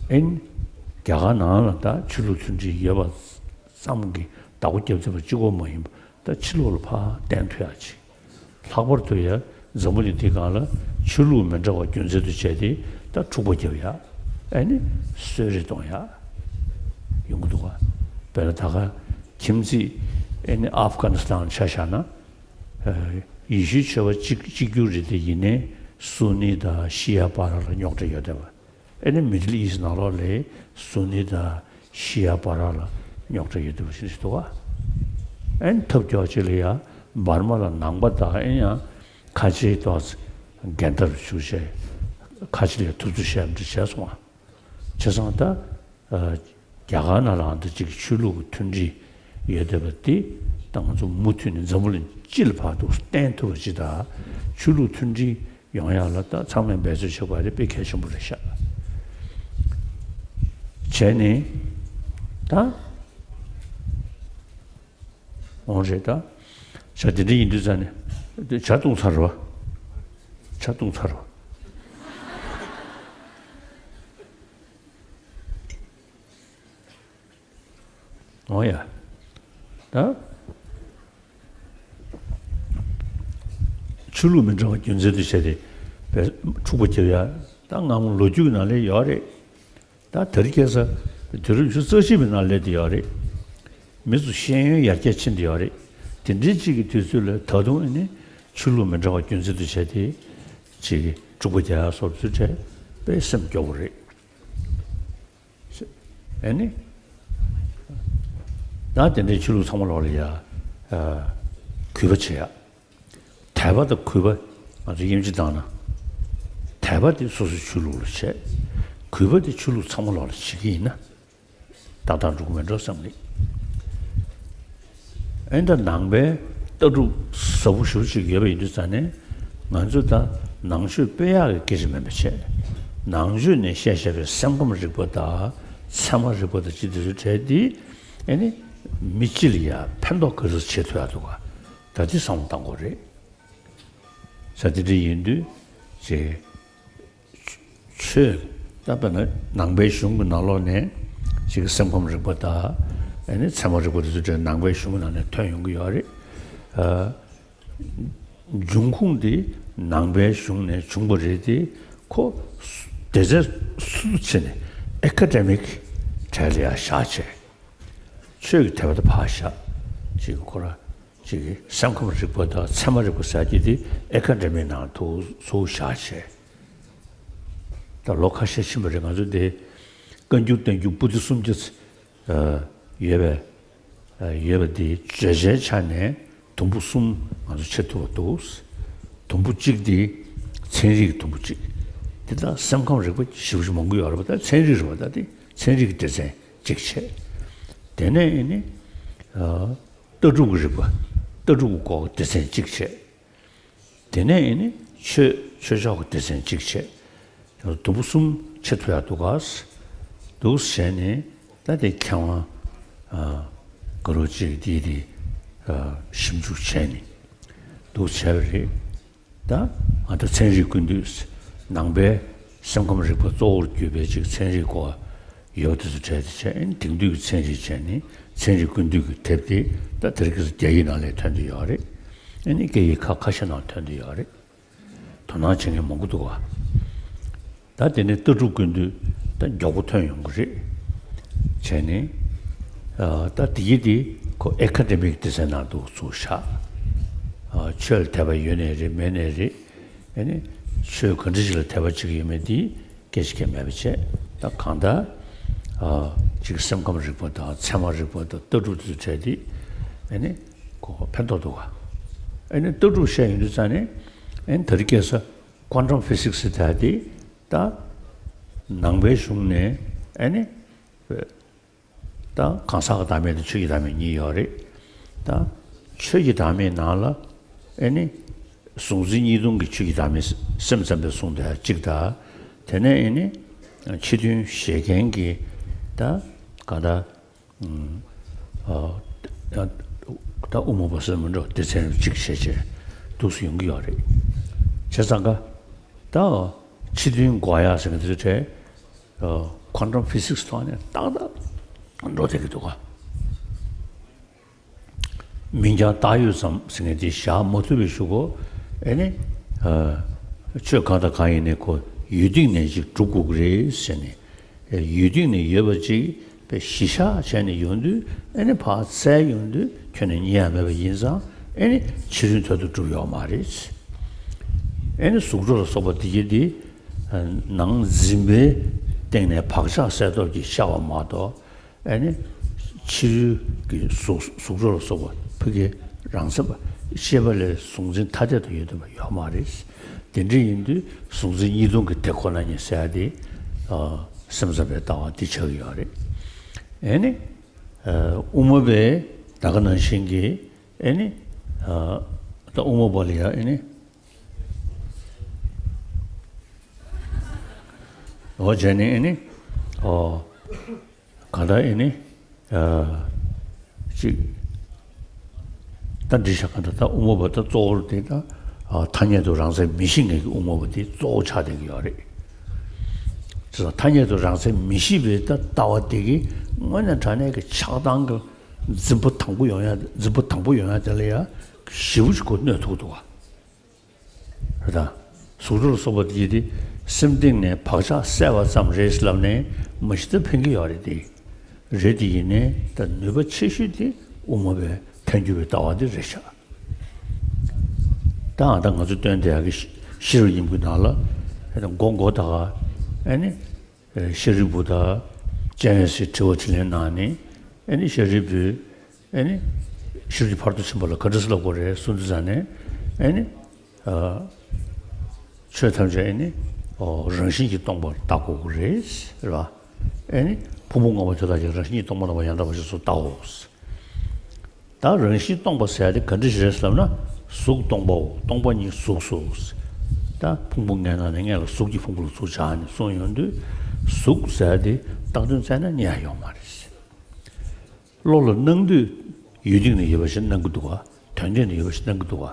ཨེ་ནི་རྒྱ་གར་ནང་ལ་ད་ཆོས་ལུགས་མཐུན་སྒྲིལ་ཡོད་པ་ཙམ་གྱིས་བདག་པོ་རྒྱབ་ཐུབ་པ་གཅིག་པོ་མ་ཡིན་པ། ད་ཕྱི་ལོགས་ལ་ཕར་བསྟན་ཐུབ་ཡ་ཅིག། ལྷག་པར་དུ་ཡ་འཛམ་བུ་གླིང་འདི་སྒང་ལ་ཆོས་ལུགས་མི་འདྲ་བ་རྒྱུ་མཚན་དུ་བྱས་ཏེ་ད་འཁྲུག་པ་རྒྱབ་ཡ། ཨེ་ནི་གསོད་རེས་གཏོང་ཡ་ཡོང་གི་འདུག་ག། དཔེར་ན་ད་ག་ཁྱིམ་མཚེས་ཨེ་ནི་ཨབ་གྷ་ནི་སི་ཐན་ཆ་བཞག་ན། ཨ། ཡེ་ཤུའི་ཆོས་པ་གཅིག་གཅིག་གྱུར་རེད་དེ། ཡིན་ནའི་སུ་ནི་དང་ཤི་ཡ་བར་ལ་རྙོག་དྲ་ཡོད་བསྡད་པ། ཨེ་ནི་Middle East ནང་ལོགས་ལ་སུ་ནི་དང་ཤི་ཡ་བར་ལ་རྙོག་དྲ་ཡོད་བསྡད་པ་ཞིག་འདུག་ག། ཨེ་ནི་ཐབས་སྐྱོ་ཅིག་ལ་ཡ་འབར་མ་ལ་ནང་པ་དང་། ཨེ་ནི་ཡང་ཁ་ཆེའི་ཐོག་འགལ་ཟླ་རུ་ཞུགས་བྱས། ཁ་ཆེ་ལ་ཐུབ་ཚོད་བྱས་མི་འདྲ་བྱས་སོང་བ། བྱས་ཙང་ད། ཨ། རྒྱ་གར་ནང་ལའང་ད་ཅིག་ཆོས་ལུགས་ཀྱི་མཐུན་སྒྲིལ་ཡོད་བསྡད་པ་འདི་ད་ང་ཚོ་མུ་མཐུད་ནས་འཛམ་བུ་གླིང་སྤྱི་ལ་ཕར་ཏུ་བསྟན་ཐུབ་པ་ཅིག་དང་། ཆོས་ལུགས་མཐུན་སྒྲིལ་ཡོང་ཡག་ལ་ད་ཚང་མས་འབད་རྩོལ་བྱེད་དགོས་པ་དེ་དཔེ་གལ་ཆེན་པོ་རེད་ཤག། བྱས་ནས་ད། འོང་རེད་ད། ཇ་དེ་འདྲ་ཡིན་དུས་ཙང་ནས། ཇ་བཏུང་ཚར་རོ། ཇ་བཏུང་ཚར་རོ། འོང་ཡ། ད། ཆོས་ལུགས་མི་འདྲ་བ་རྒྱུ་མཚན་དུ་བྱས་ཏེ་འཁྲུག་པ་རྒྱབ་ཡ། ད་སྔ་མོ་ལོ་རྒྱུས་ནང་ལ་ཡོད་རེད། ད་དེ་རིང་ཁ་སང་དུས་རབས་ཉི་ཤུ་རྩ་གཅིག་པའི་ནང་སླེབས་བསྡད་ཡོད་རེད། མི་ཚོ་ཤེས་ཡོན་ཡར་རྒྱས་ཕྱིན་བསྡད་ཡོད་རེད། དེ་འདྲའི་ཅིག་གི་དུས་ཚོད་ལ་ད་དུང་ཨ་ནི་ཆོས་ལུགས་མི་འདྲ་བ་རྒྱུ་མཚན་དུ་བྱས་ཏེ་ཅིག་གི་འཁྲུག་པ་རྒྱག་ཡ་སོགས་ཚུལ་བྱས་དཔེ་སེམས་སྐྱོ་བོ་རེད། ཨ་ནི། ད་དེ་འདྲའི་ཆོས་ལུགས་ཚང་མ་ལོག་ལ་ཡ། ཨ། གུས་པ་བྱེད་ཡ། དད་པ་དང་གུས་པ། ང་ཚོ་དབྱིན་ཇི་བཏང་ན། དད་པ་དེ་སོ་སོའི་ཆོས་ལུགས་ལ་བྱེད། གུས་པ་དེ་ཆོས་ལུགས་ཚང་མ་ལོག་ལ་བྱེད་ཀྱི་ཡིན་ན། ཏག་ཏག་འགྲོ་གི་མེད་འགྲོ་བསམ་གི། ཨེ་ད་ནང་པའི་ལྟ་གྲུབ་ཟབ་པོ་ཞེ་པོ་ཅིག་ཡོད་པ་ཡིན་དུས་ཙང་ནས། ང་ཚོས་ད་ནང་ཆོས་སྤེལ་ཡག་གི་སྐད་ཆ་མིན་པ་བྱས། ནང་ཆོས་ནས་བཤད་བཞག་པའི་སེམས་ཁམས་རིག་པ་དང་ཚད་མ་རིག་པ་དང་ཅི་དེ་ཚོའི་གྲས་འདི། ཨེ་ནི། མི་སྤྱི་ལ་ཡང་ཕན་ཐོགས་ག་ཚོད་བྱེད་ཐུབ་ཡག་འདུག་ག། ད་དེ་བསམ་བློ་གཏང་དགོས་རེད། ས་དེ་འདྲ་ཡིན་དུས་ཅེ། ཆོས། ད་དཔེར་ན་ནང་པའི་གཞུང་གི་ནང་ལོགས་ནས་ཅིག་སེམས་ཁམས་རིག་པ་དང་། ཨེ་ནི་ཚད་མ་རིག་པ་དེ་ཚོ་དེ་ནང་པའི་གཞུང་གི་ནང་ནས་ཐོན་ཡོང་གི་ཡོད་རེད། ཨ། འབྱུང་ཁུངས་དེ་ ནང་པའི་གཞུང་ནས་བྱུང་བ་རེད་དེ། ཁོ་སྡེ་ཚན་སུ་ཕྱེ་ནས་ཨེ་ཀ་ཌེ་མིག་གྲས་ལ་ཡང་བཞག་བྱས། ཆོས་ཀྱི་དད་པ་དེ་ཕར་བཞག་ཅིག་ཁོ་ར་ཅིག་གི་སེམས་ཁམས་རིག་པ་དང་ཚད་མ་རིག་པ་ཟེར་གྱི་དེ་ཨེ་ཀ་ཌེ་མིག་ནང་དུ་ཚུར་བཞག་བྱས། ད་ལོ་ཁ་ཤས་ཕྱིན་པ་རེད། ང་ཚོ་དེ་བཀའ་འགྱུར་བསྟན་འགྱུར་པོ་ཏི་སུམ་བརྒྱ་ཡོད་པའི་ཡོད་པ་དེ་བརྗོད་བྱའི་ཆ་ནས་དུམ་བུ་གསུམ་ང་ཚོ་ཕྱེ་ཐུབ་པ་འདུག་དུམ་བུ་གཅིག་དེ་ཚན་རིག་དུམ་བུ་གཅིག་དེ་ད་སེམས་ཁམས་རིག་པ་ཞེ་པོ་ཅིག་མང་པོ་ཡོད་རེད་པ། ད་ཚན་རིག་རེད་པ། ད་དེ་ཚན་རིག་གི་སྡེ་ཚན་གཅིག་བྱས། དེ་ནས་ཨེ་ནི་ལྟ་གྲུབ་ཀྱི་རིག་པ། ལྟ་གྲུབ་ཀྱི་སྐོར་སྡེ་ཚན་གཅིག་བྱས། དེ་ནས་ཨེ་ནི་ཆོས་ཆོས་ཕྱོགས་ཀྱི་སྡེ་ཚན་གཅིག་བྱས། དུམ་བུ་གསུམ་ཕྱེ་ཐུབ་ཡག་འདུག་ག་འདུག་བྱས་ནས། ད་དེ་མཁས་དབང་ཨ་དགའ་རོགས་ཅིག་དེ་དེ་ཨ་ཞིབ་འཇུག་བྱས་ནས་འདུག་བྱས་པ་རེད། ད་ཨ་ད་ཚན་རིག་ཀུན་བཏུས། ནང་པའི་སེམས་ཁམས་རིག་པ་གཙོ་བོར་གྱུར་པའི་ཅིག་ཚན་རིག་སྐོར་ཡོད་དེ་ཚོ་གྲས་དེ་བྱས། ཨེ་ནི་དེང་དུས་ཀྱི་ཚན་རིག་བྱས་ནས་ཚན་རིག་ཀུན་བཏུས་ཀྱི་དེབ་དེ་ད་དེ་རིང་ཁ་སང་རྒྱ་ཡིག་ནང་ལ་ཐོན་བསྡད་ཡོད་རེད། ཨེ་ནི་སྐད་ཡིག་ཁག་ཁ་ཤས་ནང་ཐོན་བསྡད་ཡོད་རེད། དོ་སྣང་བྱེད་མཁན་མང་པོ་འདུག་ག་ད་དེ་ནས་ལྟ་གྲུབ་ཀུན་བཏུས་ད་མགྱོགས་པོ་ཐོན་ཡོང་གི་རེད། བྱས་ནས་ཨ་ད་དེ་ཡི་དེ་ཁོ་ཨེ་ཀ་ཌེ་མིག་སྡེ་ཚན་ནང་དུ་ཚུར་བཞག་ཨ་ཆོས་ལ་དད་པ་ཡོད་ནའི་རེད། མེད་ནའི་རེད། ཨེ་ནི་ཆོས་ག་འདྲ་ཞིག་ལ་དད་པ་བྱེད་ཀྱི་ཡོད་མེད་དེ་སྐད་ཆ་གང་ཡང་མེད་པ་བྱས། ད་གང་ལྟར་ཨ་ཅིག་སེམས་ཁམས་རིག་པ་དང་ཚད་མ་རིག་པ་དང་ལྟ་གྲུབ་དེ་ཚོ་བྲལ་ཏེ་ཨེ་ནི་ཁོ་ཕན་ཐོགས་འདུག་ག་ཨེ་ནི་ལྟ་གྲུབ་བཤད་ཡོང་དུས་ཙང་ནས་ཨེ་ནི་དེ་རིང་ཁ་སང་ཀོན་ཊམ་ཕི་སིག་སི་ཟེར་ཡག་དེ་ད་ནང་པའི་གཞུང་ནས་ཨེ་ནི་ད་གང་ཟག་གི་བདག་མེད་དང་ཆོས་ཀྱི་བདག་མེད་གཉིས་ཡོད་རེད། ད་ཆོས་ཀྱི་བདག་མེད་ནང་ལ་ཨེ་ནི་གཟུང་འཛིན་གཉིས་སྟོང་གི་ཆོས་ཀྱི་བདག་མེད་སེམས་ཙམ་པས་གསུངས་བསྡད་ཡག་གཅིག་དང་། དེ་ནས་ཨེ་ནི་ཕྱི་དོན་བཞེད་མཁན་གྱི་ད་ག་ད་ཨ་ད་དབུ་མ་པ་ཟེར་མི་འགྲོ། སྡེ་ཚན་གཅིག་བྱས་བྱས་འདུག་སེ་ཡོང་གི་ཡོད་རེད། བྱས་ཙང་ཀ་ད་ཕྱི་དོན་འགོག་ཡག་ཟེར་མཁན་དེ་ཚོ་གྲས་ཀོན་ཊམ་ཕི་སིག་སི་ཐོག་ནས་ཏག་ཏག་འགྲོ་བསྡད་ཀྱི་འདུག་ག་མིང་རྐྱང་བཏགས་ཡོད་ཙམ་ཟེར་མཁན་དེ་བཞག་མ་ཐུབ་པའི་གཞུག་གུ་ཨེ་ནི་ཨ་ཆོས་གང་དང་གང་ཡིན་ནའི་ཁོ་ཡུལ་སྟེང་ནས་ཅིག་གྲུབ་དགོས་ཀྱི་རེད་ཟེར་ནས། ཡུལ་སྟེང་ནས་ཡོད་པ་ཅིག་པའི་གཞི་བཞག་བྱས་ནས་ཡོང་དུས། ཨེ་ནི་ཕར་བཙལ་ཡོང་དུས་ཁྱོན་ནས་རྙེད་ཡ་མེད་པ་ཡིན་ཙང་། ཨེ་ནི་ཕྱི་རོལ་ཐོག་ཏུ་གྲུབ་ཡོད་མ་རེད། ཨེ་ནི་གཟུགས་སྒྲ་ལ་སོགས་པ་འདི་གྱད་འདི་ནང་འཛིན་པའི་སྟེང་ནས་བག་ཆགས་གསལ་སྟོབས་ཀྱིས་ཤར་བ་མ་གཏོགས། ཨེ་ནི་ཕྱི་རོལ་གྱི་གཟུགས་གཟུགས་སྒྲ་ལ་སོགས་པ་ཕ་གི་རང་མཚན་པ་ཤེས་པ་ལས་གཟུང་འཛིན་ཐ་དད་དུ་ཡོད་བསྡད་པ་ཡོད་མ་རེད། དེ་འདྲ་ཡིན་དུས་གཟུང་འཛིན་གཉིས་སྟོང་གི་དེ་ཁོ་ན་ཉིད་ཟེར་ཡ་དེ་ཨ་སེམས་ཙམ་པའི་ལྟ་བ་འདི་ཆགས་ཀྱི་ཡོད་རེད། ཨེ་ནི་ཨ་དབུ་མ་པས་ད་ག་ནང་བཞིན་གྱི་ཨེ་ནི་ཨ་ད་དབུ་མ་པ་ལ་ཡ་ཨེ་ནི་འོ་བྱས་ནས་ཨེ་ནི་ཨོ། གང་ལྟར་ཨེ་ནི་ཨ་ཅིག་ད་འདི་བཞག་ག་ད་ད་དབུ་མ་པ་ད་གཙོ་བོར་དེ་ད་ཨ་ཐ་སྙད་དུ་རང་མཚན་མི་ཤེས་མཁན་གྱི་དབུ་མ་པ་དེ་གཙོ་བོ་ཆགས་བསྡད་ཀྱི་ཡོད་རེད། ཅེས་ཐ་སྙད་དུ་རང་མཚན་མི་ཤེས་པའི་ད་ལྟ་བ་དེ་གིས་དངོས་གནས་དྲང་གནས་ཀྱི་ཆགས་སྡང་གི་འཛིན་པ་དང་པོ་ཡོང་ཡ། འཛིན་པ་དང་པོ་ཡོང་ཡ་དེ་ལ་ཡ་ཞེ་པོ་ཅིག་གོ་གནོད་ཐུག་འདུག་ག་རེད་ད། གཟུགས་སྒྲ་ལ་སོགས་པ་དེ་དེ་སེམས་གཏིང་ནས་བག་ཆགས་སད་པ་ཙམ་རེད་ལབ་ནས་མ་གཞི་ད་ཕན་གྱི་ཡོད་རེད་དེ། རེད་དེ་ཡིན་ནའི་ད་ནུས་པ་ཆེ་ཤོས་དེ་དབུ་མ་པའི་ཐལ་འགྱུར་བའི་ལྟ་བ་དེ་རེད་ཤག་ད་ཨ་ད་ང་ཚོ་སྟོན་བསྡད་ཡག་གི་ཤེས་རབ་སྙིང་པོའི་ནང་ལ་ཨེ་ད་མགོ་མགོ་ད་ག་ཨེ་ནི་ཨེ་ཤཱ་རིའི་བུ་དང་སྤྱན་རས་གཟིགས་དྲི་བ་དྲིས་ལན་གནང་ནས། ཨེ་ནི་ཤཱ་རིའི་བུས་ཨེ་ནི་ཤཱཀྱ་ཐུབ་པ་ཕར་ཕྱིན་པ་ལ་ག་འདྲ་སེ་ལབ་དགོས་རེད་གསུངས་དུས་ཙང་ནས། ཨེ་ནི་ཨ་ཆོས་ཐམས་ཅད་ཨེ་ནི་ཨོ་རང་བཞིན་གྱིས་སྟོང་པར་བལྟ་དགོས་ཀྱི་རེད། རེད་བ། ཨེ་ནི་ཕུང་པོ་ལྔ་པོ་དེ་དག་ཀྱང་རང་བཞིན་གྱིས་སྟོང་པ་ལྟ་བུ་ཡང་དག་པ་ཞིག་ཏུ་བལྟའོ། ད་རང་བཞིན་སྟོང་པ་ཟེར་ཡ་དེ་ག་འདྲ་ཞིག་རེད་ཟེར་ལབ་ན། གཟུགས་སྟོང་པའོ། སྟོང་པ་ཉིད་གཟུགས་སོ། ད་ཕུང་པོ་ལྔའི་ནང་ནས་སྔོན་ལ་གཟུགས་ཀྱི་ཕུང་པོ་ལ་ཚུར་སྦྱར་ནས་གསུངས་ཡོང་དུས། གཟུགས་ཟེར་ཡ་དེ་བཏགས་དོན་བཙལ་ན་རྙེད་ཡ་ཡོད་མ་རེད། བློ་ལ་སྣང་དུས་ཡུལ་སྟེང་ན་ཡོད་པ་ཞིག་སྣང་གི་འདུག་ག་དོན་སྟེང་ན་ཡོད་པ་ཞིག་སྣང་གི་འདུག་ག་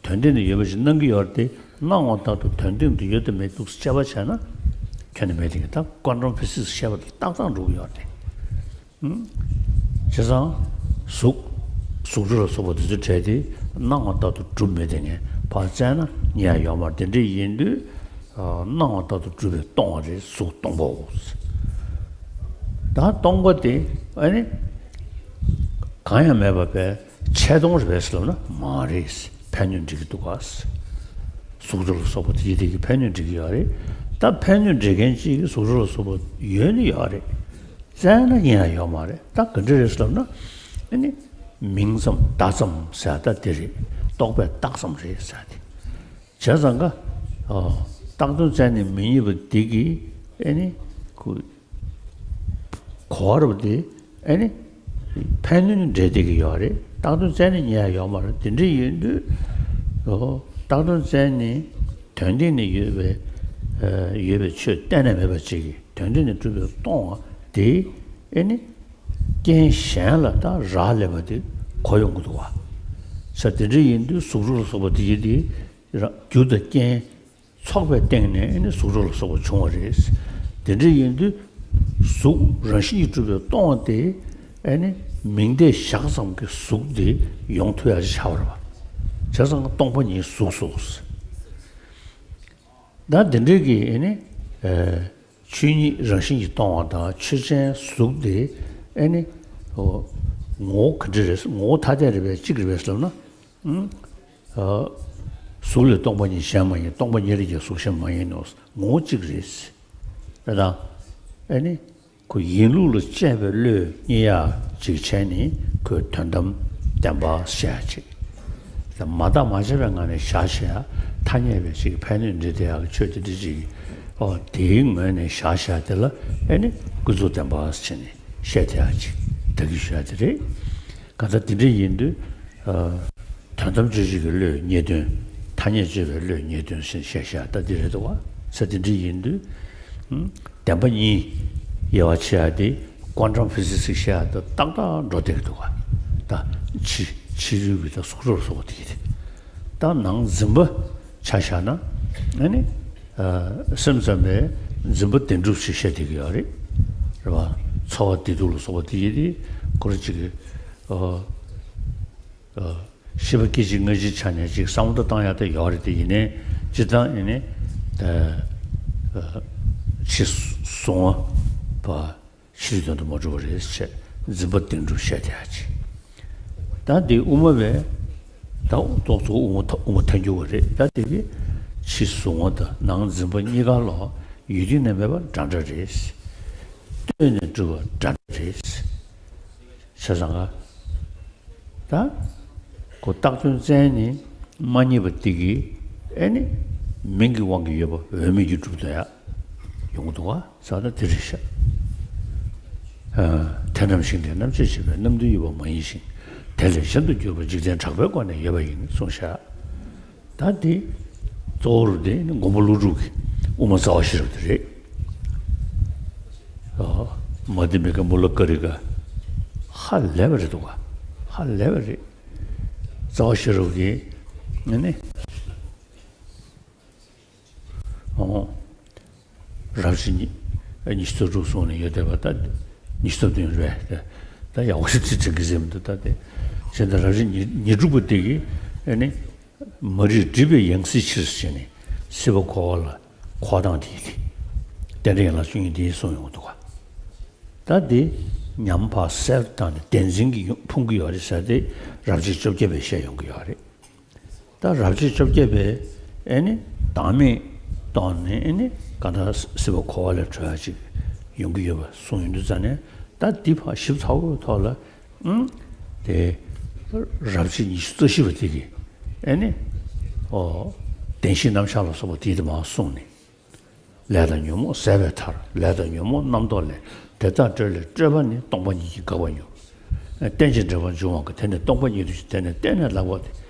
དོན་སྟེང་ན་ཡོད་པ་ཞིག་སྣང་གི་ཡོད་རེད་དེ། སྣང་བ་ལྟར་དུ་དོན་སྟེང་དུ་ཡོད་དམ་མེད་འདུག་དཔྱད་པ་བྱས་ན་ཁྱོན་ནས་མེད་དེ། ད་ཀོན་ཊམ་ཕི་སིག་སི་བཤད་པ་དང་ཏག་ཏག་འགྲོ་གི་ཡོད་རེད་དེ། ཨུམ། བྱས་ཙང་གཟུགས། གཟུགས་སྒྲ་ལ་སོགས་པ་དེ་ཚོ་བྲལ་ཏེ་སྣང་བ་ལྟར་དུ་གྲུབ་མེད་དེ་ངས་ ཕར་བཙལ་ན་རྙེད་ཡ་ཡོད་མ་རེད། དེ་འདྲ་ཡིན་དུས་སྣང་བ་ལྟར་དུ་གྲུབ་པས་སྟོང་བ་རེད། གཟུགས་སྟོང་པའོ། ད་སྟོང་པ་དེ་ཨ་ནི་གང་ཡང་མེད་པ་བས་ཆད་སྟོང་རེད་པས་ལབ་ན་མ་རེད། ཕན་གནོད་འདྲེས་ཀྱི་འདུག་ག་གཟུགས་སྒྲ་ལ་སོགས་པ་དེ་ཡི་དེ་གི་ཕན་གནོད་འདྲེས་ཀྱི་ཡོད་རེད། ད་ཕན་གནོད་འདྲེས་མཁན་གཅིག་གི་གཟུགས་སྒྲ་ལ་སོགས་པ་ཡོད་ནི་ཡོད་རེད། བཙལ་ན་རྙེད་ཡ་ཡོད་མ་རེད། ད་ག་འདྲ་རེད་ལབ་ན་ཨ་ནི་མིང་ཙམ་བརྡ་ཙམ་ཟེར་ད་དེ་རེད། རྟོག་པས་བཏགས་ཙམ་རེད་ཟེར་ཏེ། བྱས་ཙང་ཀ་ཨོ། བཏགས་དོན་བཙལ་ནས་མི་རྙེད་པ་འདི་གིས་ཨེ་ནི་ཁུ་གོ་བ་རབ་དེ་ཨེ་ནི་ཕན་གནོད་འདྲེས་བསྡད་ཀྱི་ཡོད་རེད། བཏགས་དོན་བཙལ་ནས་རྙེད་ཡ་ཡོད་མ་རེད། དེ་འདྲ་ཡིན་དུས་ཨོ། བཏགས་དོན་བཙལ་ནས་དོན་སྟེང་ནས་ཡོད་པའི་ཨ་ཡོད་པའི་ཆོས་གཏན་ནས་མེད་པ་ཅིག་གིས་དོན་སྟེང་ནས་གྲུབ་པའི་སྟོང་བ་དེ་ཨེ་ནི་རྐྱེན་གཞན་ལ་ད་རག་ལས་པ་དེ་གོ་ཡོང་གི་འདུག་བ། ས་དེ་འདྲ་ཡིན་དུས་གཟུགས་སྒྲ་ལ་སོགས་པ་དེ་ཡི་དེ་ར་རྒྱུ་དང་རྐྱེན་ཚོགས་པའི་སྟེང་ནས་ཨེ་ནི་གཟུགས་སྒྲ་ལ་སོགས་པ་བྱུང་བ་རེད། དེ་འདྲ་ཡིན་དུས་གཟུགས་རང་བཞིན་གྱིས་གྲུབ་པའི་སྟོང་བ་དེ་ཨེ་ནི་མིང་བརྡས་བཞག་ཙམ་གྱི་གཟུགས་དེ་ཡོང་ཐུབ་ཡ་ཞིག་ཆགས་པ་རེད་བ། བྱས་ཙང་སྟོང་པ་ཉིད་གཟུགས་སོ། ད་དེ་འདྲ་གི་ཨེ་ནི་ཨེ། ཆོས་ཉིད་རང་བཞིན་གྱིས་སྟོང་བ་དང་ཆོས་ཅན་གཟུགས་དེ་ཨེ་ནི་ཨོ། ངོ་བོ་ག་འདྲ་རེད། ངོ་བོ་ཐ་དད་རེད་པས་གཅིག་རེད་པས་ལབ་ན། ཨུམ། ཨ། གཟུགས་ལས་སྟོང་པ་ཉིད་གཞན་མ་ཡིན། སྟོང་པ་ཉིད་ལས་ཀྱང་གཟུགས་གཞན་མ་ཡིན་ནོ། ངོ་བོ་གཅིག་རེད། དེ་དང་། ཨེ་ནི། ཁོ་ཡིན་ལུགས་ལ་དཔྱད་པའི་བློས་རྙེད་ཡག་ཅིག་བྱས་ནས་ཁོས་དོན་དམ་བདེན་པ་བཤད་ཡག་ཅིག་ད་མ་བརྟགས་མ་དཔྱད་པའི་ངང་ནས་བཞག་བྱས་ཡ་ཐ་སྙད་པའི་ཅིག་ཕན་གནོད་འདྲེས་བསྡད་ཡག་གི་ཆོས་དེ་འདྲ་ཅིག་ཨོ་དེའི་ངོས་ནས་བཞག་བྱས་དེ་ལ་ཨེ་ནི་ཀུན་རྫོབ་བདེན་པ་ཟེར་ནས་བཤད་བསྡད་ཡག་ཅིག་ད་གི་ཞུ་ཡག་དེ་རེད། གང་ལྟར་དེ་འདྲ་ཡིན་དུས། ཨ། དོན་དམ་དཔྱོད་བྱེད་ཀྱི་བློས་རྙེད་དོན། ཐ་སྙད་དཔྱོད་པའི་བློས་རྙེད་དོན་ཟེར་བཤད་བཞག་ད་འདི་རེད་འདུག་བ། ས་དེ་འདྲ་ཡིན་དུས། ཨུམ། བདེན་པ་གཉིས་དབྱེ་བ་ཕྱེ་ཡག་དེ་ཀོན་ཊམ་ཕི་ཟི་སིག་བཤད་ཡག་དང་ཏག་ཏག་འགྲོ་བསྡད་ཀྱི་འདུག་བ། ད་ཕྱི་ཕྱི་རོལ་གྱི་ད་གཟུགས་སྒྲ་ལ་སོགས་པ་དེ་གི་དེ། ད་ནང་འཛིན་པ་ཆ་བཞག་ན། ཨ་ནི། ཨ། སེམས་ཙམ་པས་འཛིན་པ་བདེན་གྲུབ་ཞེས་བཤད་བསྡད་ཀྱི་ཡོད་རེད། རེད་བ། ཚོར་བ་བདེ་སྡུག་ལ་སོགས་པ་དེ་གི་དེ་ཁོ་རང་གཅིག་གི་ཨོ། ཨོ། ཤེས་པ་སྐད་ཅིག་སྔ་ཕྱིའི་ཆ་ནས་ཅིག་བསམ་བློ་བཏང་ཡག་དེ་ཡོད་རེད་དེ། ཡིན་ནའི་སྤྱིར་བཏང་ཡིན་ནའི་ད་ཨ་ཕྱི་གཟུང་བ་ཕྱིའི་དོན་དུ་མ་གྲུབ་པ་རེད་ཅེས་འཛིན་པ་བདེན་གྲུབ་བཤད་བསྡད་ཡག་ཅིག་ད་འདི་དབུ་མ་བས་ད་རྟོག་ཚོགས་དབུ་མ་ཐ་དབུ་མ་ཐལ་འགྱུར་བ་རེད། ད་དེ་གི་ཕྱི་གཟུང་བ་དང་ནང་འཛིན་པ་གཉིས་ཀ་ལ་ཡུལ་དུས་ནས་མེད་པ་འདྲ་འདྲ་རེད། ལྟོས་ནས་གྲུབ་པ་འདྲ་འདྲ་རེད། བྱས་ཙང་ཀ་ད་ཁོ་བཏགས་དོན་བཙལ་ནས་མ་རྙེད་པ་དེ་གིས་ཨེ་ནི་མིང་གི་དབང་གིས་ཡོད་པ་འོས་མིན་གྱི་གྲུབ་དོན་ཡག་ཡོང་གི་འདུག་བ། ས་ད་དེ་རེད་ཤག་ཨ། དེ་རྣམས་ཤིང་རྟའི་རྣམ་བཅད་བྱེད་པས། རྣམ་བདུན་ཡོད་པ་མ་ཡིན་ཞིང་། དེ་ལས་གཞན་དུ་གྱུར་པ་འཇིག་རྟེན་གྲགས་པའི་སྒོ་ནས་ཡོད་པ་ཡིན་གསུངས་ཤག་ད་དེ་གཙོ་བོར་དེ་ནི་མགོན་པོ་ཀླུ་སྒྲུབ་ཀྱི་དབུ་མ་རྩ་བ་ཤེས་རབ་དེ་རེད། ཨོ། མ་དྷི་མི་ཀ་མུ་ལ་ཀ་རི་ཀ་ཧ་ལས་པ་རེད་འདུག་ག་ཧ་ལས་པ་རེད། རྩ་བ་ཤེས་རབ་ཀྱི་ནི། ཨོ། རབ་བྱེད་ཉི་ཉི་ཤུ་རྩ་དྲུག་གསུངས་ནས་ཡོད་བསྡད་པ་ད་ཉི་ཤུ་རྩ་བདུན་རེད། ད་ཡག་པོ་ཞིག་ཅིག་དྲན་གྱི་ཟེར་མི་འདུག་ད་དེ་བྱས་ད་རབ་བྱེད་ཉི་ཉི་དྲུག་པ་དེ་གིས་ཨེ་ནི་མ་རིག་སྒྲིབ་པའི་ཡང་སྲིད་ཕྱིར་ཞེས་ནས་སྲིད་པ་འཁོར་བ་ལ་འཁོར་སྟངས་དེ་ཡི་དེ་རྟེན་འབྲེལ་ཡན་ལག་བཅུ་གཉིས་དེ་གསུངས་ཡོང་གི་འདུག་ག་ད་དེ་ཉམས་ཕར་གསལ་དུ་བཏང་ནས་བདེན་འཛིན་གྱི་ཕུང་གི་ཡོད་རེད་ཟེར་ཏེ་རབ་བྱེད་བཅོ་བརྒྱད་པས་བཤད་ཡོང་གི་ཡོད་རེད། ད་རབ་བྱེད་བཅོ་བརྒྱད་པས་ཨེ་ནི་བདག་མེད་རྟོགས་ནས་ཨེ་ནི་གང་ལྟར་སྲིད་པ་འཁོར་བ་ལས་གྲོལ་ཡག་ཅིག་ཡོང་གི་ཡོད་པ་གསུངས་ཡོང་དུས་ཙང་ནས། ད་འདི་ཕར་ཞིབ་ཚགས་པོའི་ཐོག་ལ་ཨང་དེ་རབ་བྱེད་ཉི་ཤུ་རྩ་བཞི་པ་དེ་གིས་ཨེ་ནི་ཨོ་བདེན་བཞིའི་རྣམ་གཞག་ལ་སོགས་པ་དེ་དེ་མར་གསུངས་ནས། ལས་དང་ཉོན་མོངས་ཟད་པའི་མཐར། ལས་དང་ཉོན་མོངས་རྣམ་རྟོག་ལས། དེ་དག་སྤྲོས་ལས་སྤྲོས་པ་ནི། སྟོང་པ་ཉིད་ཀྱིས་དགག་པར་འགྱུར། རྟེན་ཅིང་འབྲེལ་པར་འབྱུང་བ་ཀུན། དེ་ནི་སྟོང་པ་ཉིད་དུ་ཞེན། དེ་ནི་གཏན་ནས་དག་པ་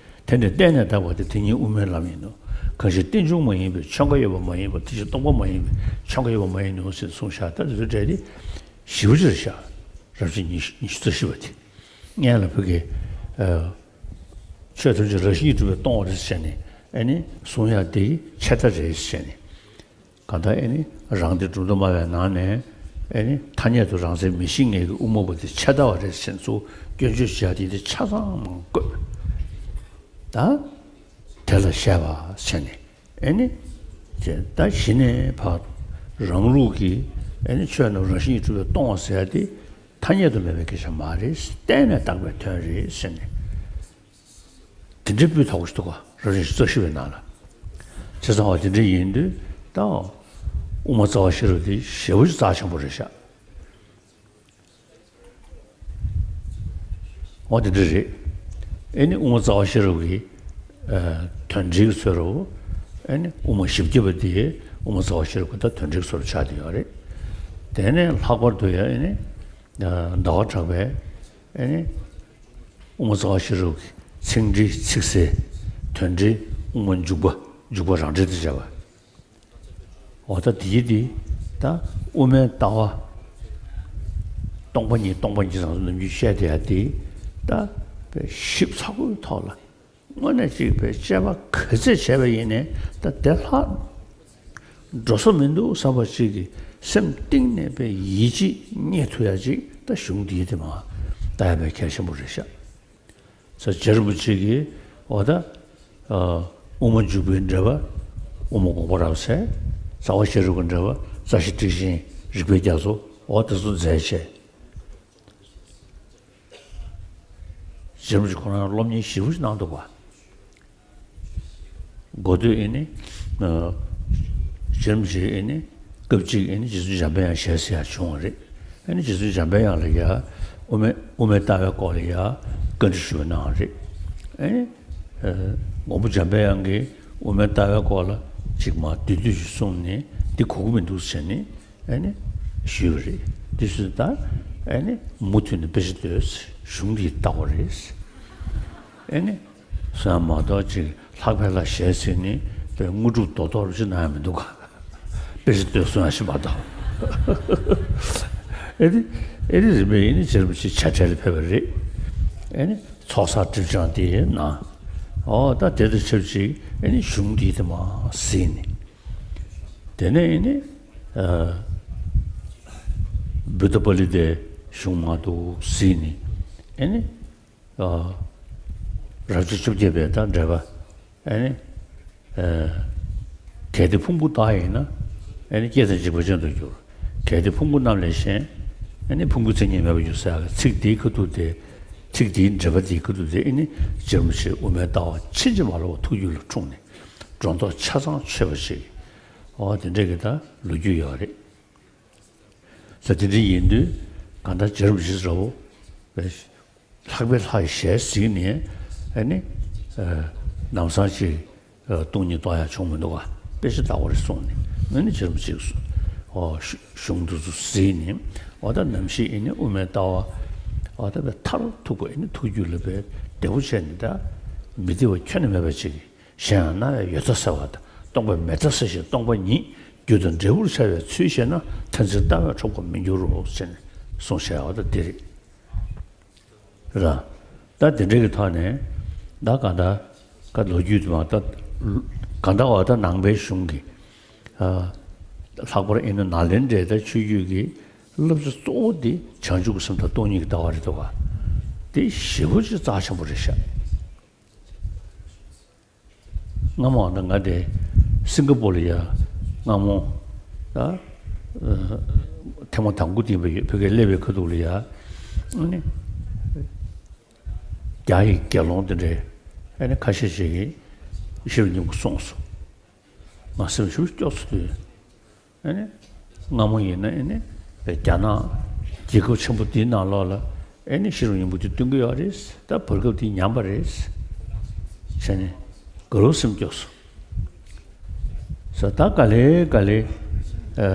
སྟེ། དེ་ནི་གཏན་ནས་དག་པ་སྟེ། དེ་ཉིད་དབུ་མའི་ལམ་ཡིན་ནོ། གང་ཞིག་རྟེན་འབྱུང་མ་ཡིན་པའི། ཆོས་འགའ་ཡོད་པ་མ་ཡིན་པ། དེ་ཕྱིར་སྟོང་པ་མ་ཡིན་པའི། ཆོས་འགའ་ཡོད་པ་མ་ཡིན་ནོ་ཞེས་གསུངས་ཤག་ད་དེ་ཚོའི་གྲས་དེ་ཞིབ་པོ་ཅིག་རེད་ཤག་རབ་བྱེད་ཉི་ཤུ་ཉི་ཤུ་རྩ་བཞི་པ་དེ་སྔོན་ལ་བོད་ཀྱི་ཨ་ཆོས་ཐམས་ཅད་རང་བཞིན་གྱིས་གྲུབ་པས་སྟོང་པ་རེད་ཟེར་ནས་ཨེ་ནི་གསུང་ཡག་དེ་ཆད་ལྟ་རེད་ཟེར་ནས། གང་ལྟར་ཨེ་ནི་རང་སྡེ་གྲུབ་མཐའ་སྨྲ་བའི་ནང་ནས་ཨེ་ནི་ཐ་སྙད་དུ་རང་མཚན་མི་ཤེས་མཁན་གྱི་དབུ་མ་པ་དེ་ཆད་ལྟ་བ་རེད་ཟེར་ནས་ཚུར་སྐྱོན་བརྗོད་བྱེད་ཡག་དེ་དེ་ཆ་ཚང་མང་བཀོད། ད་ དེ་ལ་བཤད་པ་བྱས་ནས། ཨེ་ནི། ཅེས་ད་གཞི་ནས་ཕར་རང་ལུགས་ཀྱི་ཨེ་ནི་ཆོས་རྣམས་རང་བཞིན་གྱིས་གྲུབ་པས་སྟོང་པ་ཟེར་ཡ་དེ་ཐ་སྙད་དུ་མེད་པའི་སྐད་ཆ་མ་རེད། བརྟེན་ནས་བཏགས་པའི་དོན་རེད་ཟེར་ནས། དེ་འདྲའི་སྤུས་དག་པོ་ཞིག་འདུག་ག་རབ་བྱུང་རྩ་བཞི་པའི་ནང་ལ། བྱས་ཙང་བ་དེ་འདྲ་ཡིན་དུས་ད། དབུ་མ་རྩ་བ་ཤེས་རབ་དེ་ཞེ་པོ་ཅིག་རྩ་ཆེན་པོ་རེད་ཤག་འོ་དེ་འདྲ་རེད། ཨེ་ནི་དབུ་མ་རྩ་བ་ཤེས་རབ་ཀྱི་ཨ་དོན་འགྲེལ་གྱི་ཚུལ་རོ། ཨེ་ནི་དབུ་མ་བཞི་བརྒྱ་པ་དེ་དབུ་མ་རྩ་བ་ཤེས་རབ་ཀྱི་ད་དོན་འགྲེལ་གྱི་ཚུལ་རོ་ཆགས་བསྡད་ཡོད་རེད། དེ་ནས་ལྷག་པར་དུ་ཡང་ཨེ་ནི་ཟླ་བ་གྲགས་པས་ཨེ་ནི་དབུ་མ་རྩ་བ་ཤེས་རབ་ཀྱི་ཚིག་འགྲེལ་ཚིག་གསལ། དོན་འགྲེལ་དབུ་མ་འཇུག་པ། འཇུག་པ་རང་འགྲེལ་དུ་བྱས་པ། འོ་ད་དེའི་དེ་ད་དབུ་མའི་ལྟ་བ། སྟོང་པ་ཉིད་སྟོང་པ་ཉིད་ཙམ་ནམ་རྒྱུན་བཤད་བསྡད་ཡ་དེ་ད་དཔེ་ཞིབ་ཚགས་པོའི་ཐོག་ལ་དངོས་གནས་གཅིག་དཔེ་དཔྱད་པ་ག་ཚད་བྱས་པ་ཡིན་ནའི་ད་དེ་ལྷག་འགྲོ་ས་མི་འདུག་བསམ་པ་ཅིག་གི་སེམས་གཏིང་ནས་དཔེ་ཡིད་ཆེས་རྙེད་ཐུབ་ཡ་ཅིག་ད་གཞུང་འདིའི་དེ་མ་ལྟ་ཡ་དཔེ་གལ་ཆེན་པོ་རེད་ཤག་ས་རྗེ་རིན་པོ་ཆེ་གིས་འོ་ད། ཨ་དབུ་མ་འཇུག་པའི་འགྲེལ་པ། དབུ་མ་དགོངས་པ་རབ་གསལ། རྩ་བ་ཤེས་རབ་ཀྱི་འགྲེལ་པ། རྩ་ཤེ་ཊཱིཀ་ཆེན། རིགས་པའི་རྒྱ་མཚོ། འོ་དེ་ཚོ་མཛད་བྱས། རྗེ་རིན་པོ་ཆེ་ཁོ་རང་སློབ་གཉེར་ཞེ་པོ་ཞིག་གནང་འདུག་པ། འགོ་སྟོད་ཨེ་ནི། ཨ་རྗེ་རིན་པོ་ཆེ་ཨེ་ནི། སྐབས་གཅིག་ཨེ་ནི་རྗེ་བཙུན་འཇམ་དཔལ་དབྱངས་ཞལ་གཟིགས་ཡག་བྱུང་བ་རེད། ཨེ་ནི་རྗེ་བཙུན་འཇམ་དཔལ་དབྱངས་ལ་ཡ། དབུ་མའི་དབུ་མའི་ལྟ་བའི་སྐོར་ལ་ཡ། བཀའ་འདྲི་ཞུས་པ་གནང་བ་རེད། ཨེ་ནི། ཨ་མགོན་པོ་འཇམ་དཔལ་དབྱངས་ཀྱིས་དབུ་མའི་ལྟ་བའི་སྐོར་ལ་ཅིག་མ་བསྡུས་བསྡུས་ཤིག་གསུངས་ནས་འདི་གོ་གི་མི་འདུག་ཟེར་ནས་ཨེ་ནི་ཞུས་པ་རེད། དེ་སུས་ད་ཨེ་ནི་མུ་མཐུད་ནས་དཔེ་ཆ་ལྟོས། གཞུང་འདི་ལྟ་བ་རེད། ཨེ་ནི་སོང་མ་གཏོགས་ཅིག་ལྷག་པའི་ལྷ་ཞལ་གཟིགས་ནས་དཔེ་དངོས་གྲུབ་རྡོག་རྡོག་རུ་ཅིག་གནང་ཡ་མི་འདུག་ག་དཔེ་ཆ་ལྟོས་གསུང་ཡ་ཞིག་མ་གཏོགས། ཨེ་ནི་ཨེ་ནི་རིམ་པས་ཨེ་ནི་རྗེ་རིན་པོ་ཆེ་བྱ་བྲལ་ལ་ཕེབས་པ་རེད། ཨེ་ནི། ཚོགས་བསགས་སྒྲིབ་སྦྱང་དེ་ཡིན་ན། འོ་ད་དེ་དང་ཆབས་ཅིག་ཨེ་ནི་གཞུང་འདི་དེ་མ་གཟིགས་ནས། དེ་ནས་ཨེ་ནི། ཨ་བུདྡྷ་པཱ་ལི་ཏའི་གཞུང་མ་གཏོགས་གཟིགས་ནས། ཨེ་ནི། ཨ་རབ་བྱེད་བཅོ་བརྒྱད་པའི་ད་འགྲེལ་པ། ཨེ་ནི། ཨ་གལ་ཏེ་ཕུང་པོ་རྟག་ཡིན་ན། ཨེ་ནི་སྐྱེ་མཚམས་འཇིག་པ་ཅན་དུ་འགྱུར། གལ་ཏེ་ཕུང་པོ་རྣམས་ལས་གཞན། ཨེ་ནི་ཕུང་པོའི་མཚན་ཉིད་མེད་པར་འགྱུར་ཟེར་ཡག་གི་ཚིག་འདིའི་ཁ་ཐུག་དེ། ཚིག་འདིའི་འགྲེལ་པ་འདིའི་ཁ་ཐུག་དེ་ཨེ་ནི་རྗེ་རིན་པོ་ཆེ་དབུ་མའི་ལྟ་བ་ཕྱིན་ཅི་མ་ལོག་པ་ཐུགས་རྒྱུད་ལ་འཁྲུངས་ནས། སྒྲོ་འདོགས་ཆ་ཚང་ཆོད་པ་ཞིག་འོ་དེ་འདྲ་གི་ད་ལོ་རྒྱུས་ཡོད་རེད། ས་དེ་འདྲ་ཡིན་དུས་གང་ལྟར་རྗེ་རིན་པོ་ཆེ་ར་བོ། ལྷག་པའི་ལྷ་ཡི་ཞལ་གཟིགས་ནས་ཨ་ནི། ཨ་ལམ་སང་ཅིག་ཨ་སྟོང་ཉིད་རྟོགས་ཡག་བྱུང་མི་འདུག་ག་དཔེ་ཆ་ལྟ་བ་རེད་གསུངས་ནས་ཨ་ནི་རྗེ་རིན་པོ་ཆེས་སུ། ཨོ་གཞུ་གཞུང་འདི་ཚོ་གཟིགས་ནས་འོ་ད་ནམ་ཞིག་ཨ་ནི་དབུ་མའི་ལྟ་བ་འོ་ད་དཔེ་མཐར་ཐུག་པ་ཨ་ནི་ཐུགས་རྒྱུད་ལ་དཔེ་བདེ་པོ་བྱས་ནས་ད་མི་བདེ་བ་ཁྱོན་ནས་མེད་པ་ཅིག་གཞན་ཡང་སྣང་བས་ཡོད་མཐའ་གསལ་བ་དང་། སྟོང་པས་མེད་མཐའ་གསལ་ཞིང་སྟོང་པ་ཉིད། རྒྱུ་དང་འབྲས་བུར་འཆར་བའི་ཚུལ་ཤེས་ན། མཐར་འཛིན་ལྟ་བས་འཕྲོག་པར་མི་འགྱུར་རོ་ཟེར་ནས་གསུངས་བཞག་པ་ད་འདི་རེད། ར། ད་འདི་འདྲ་གི་ཐོག་ནས་ད་གང་ལྟར་ཀ་ལོ་རྒྱུས་དུ་མ་ད་གང་ལྟར་བ་ད་ནང་པའི་གཞུང་གི་ཨ་ལྷག་པར་ཨེ་ནི་ནཱ་ལེནྡྲའི་ད་ཆོས་བརྒྱུད་ཀྱི་བསླབ་བྱ་གཙོ་བོ་འདི་བྱང་ཆུབ་ཀྱི་སེམས་དང་སྟོང་ཉིད་ཀྱི་ལྟ་བ་རེད་འདུག་ག་དེ་ཞེ་པོ་ཅིག་རྩ་ཆེན་པོ་རེད་ཤག་སྔ་མོ་ད་ང་དེ་སིང་ག་པོར་ལ་ཡ་སྔ་མོ་ད་ཐེངས་མ་དང་པོ་དེ་བོད་སྐད་སླེབས་པའི་ཁ་ཐུག་ལ་ཡ་ཨ་ནི་རྒྱ་ཡི་དགེ་སློང་དེ་འདྲས་ཨ་ནི་ཁ་ཤས་ཤིག་གིས་ཤེས་རབ་སྙིང་པོ་གསུངས་སོང་། ང་སེམས་ཞེ་པོ་སྐྱོ་སོང་དུས། ཨེ་ནི། སྔ་མོ་ཡིན་ན་ཨེ་ནི། རྒྱ་ནག་རྒྱལ་ཁབ་ཆེན་པོ་འདིའི་ནང་ལོགས་ལ་ཨེ་ནི་ཤེས་རབ་སྙིང་པོ་འདི་སྟོན་གྱི་ཡོད་རེད། ད་བར་སྐབས་འདི་ཉམས་པ་རེད། བྱས་ནས་དགའ་རབ་སེམས་སྐྱོ་སོང་། ས་ད་ག་ལེ་ག་ལེ། ཨ་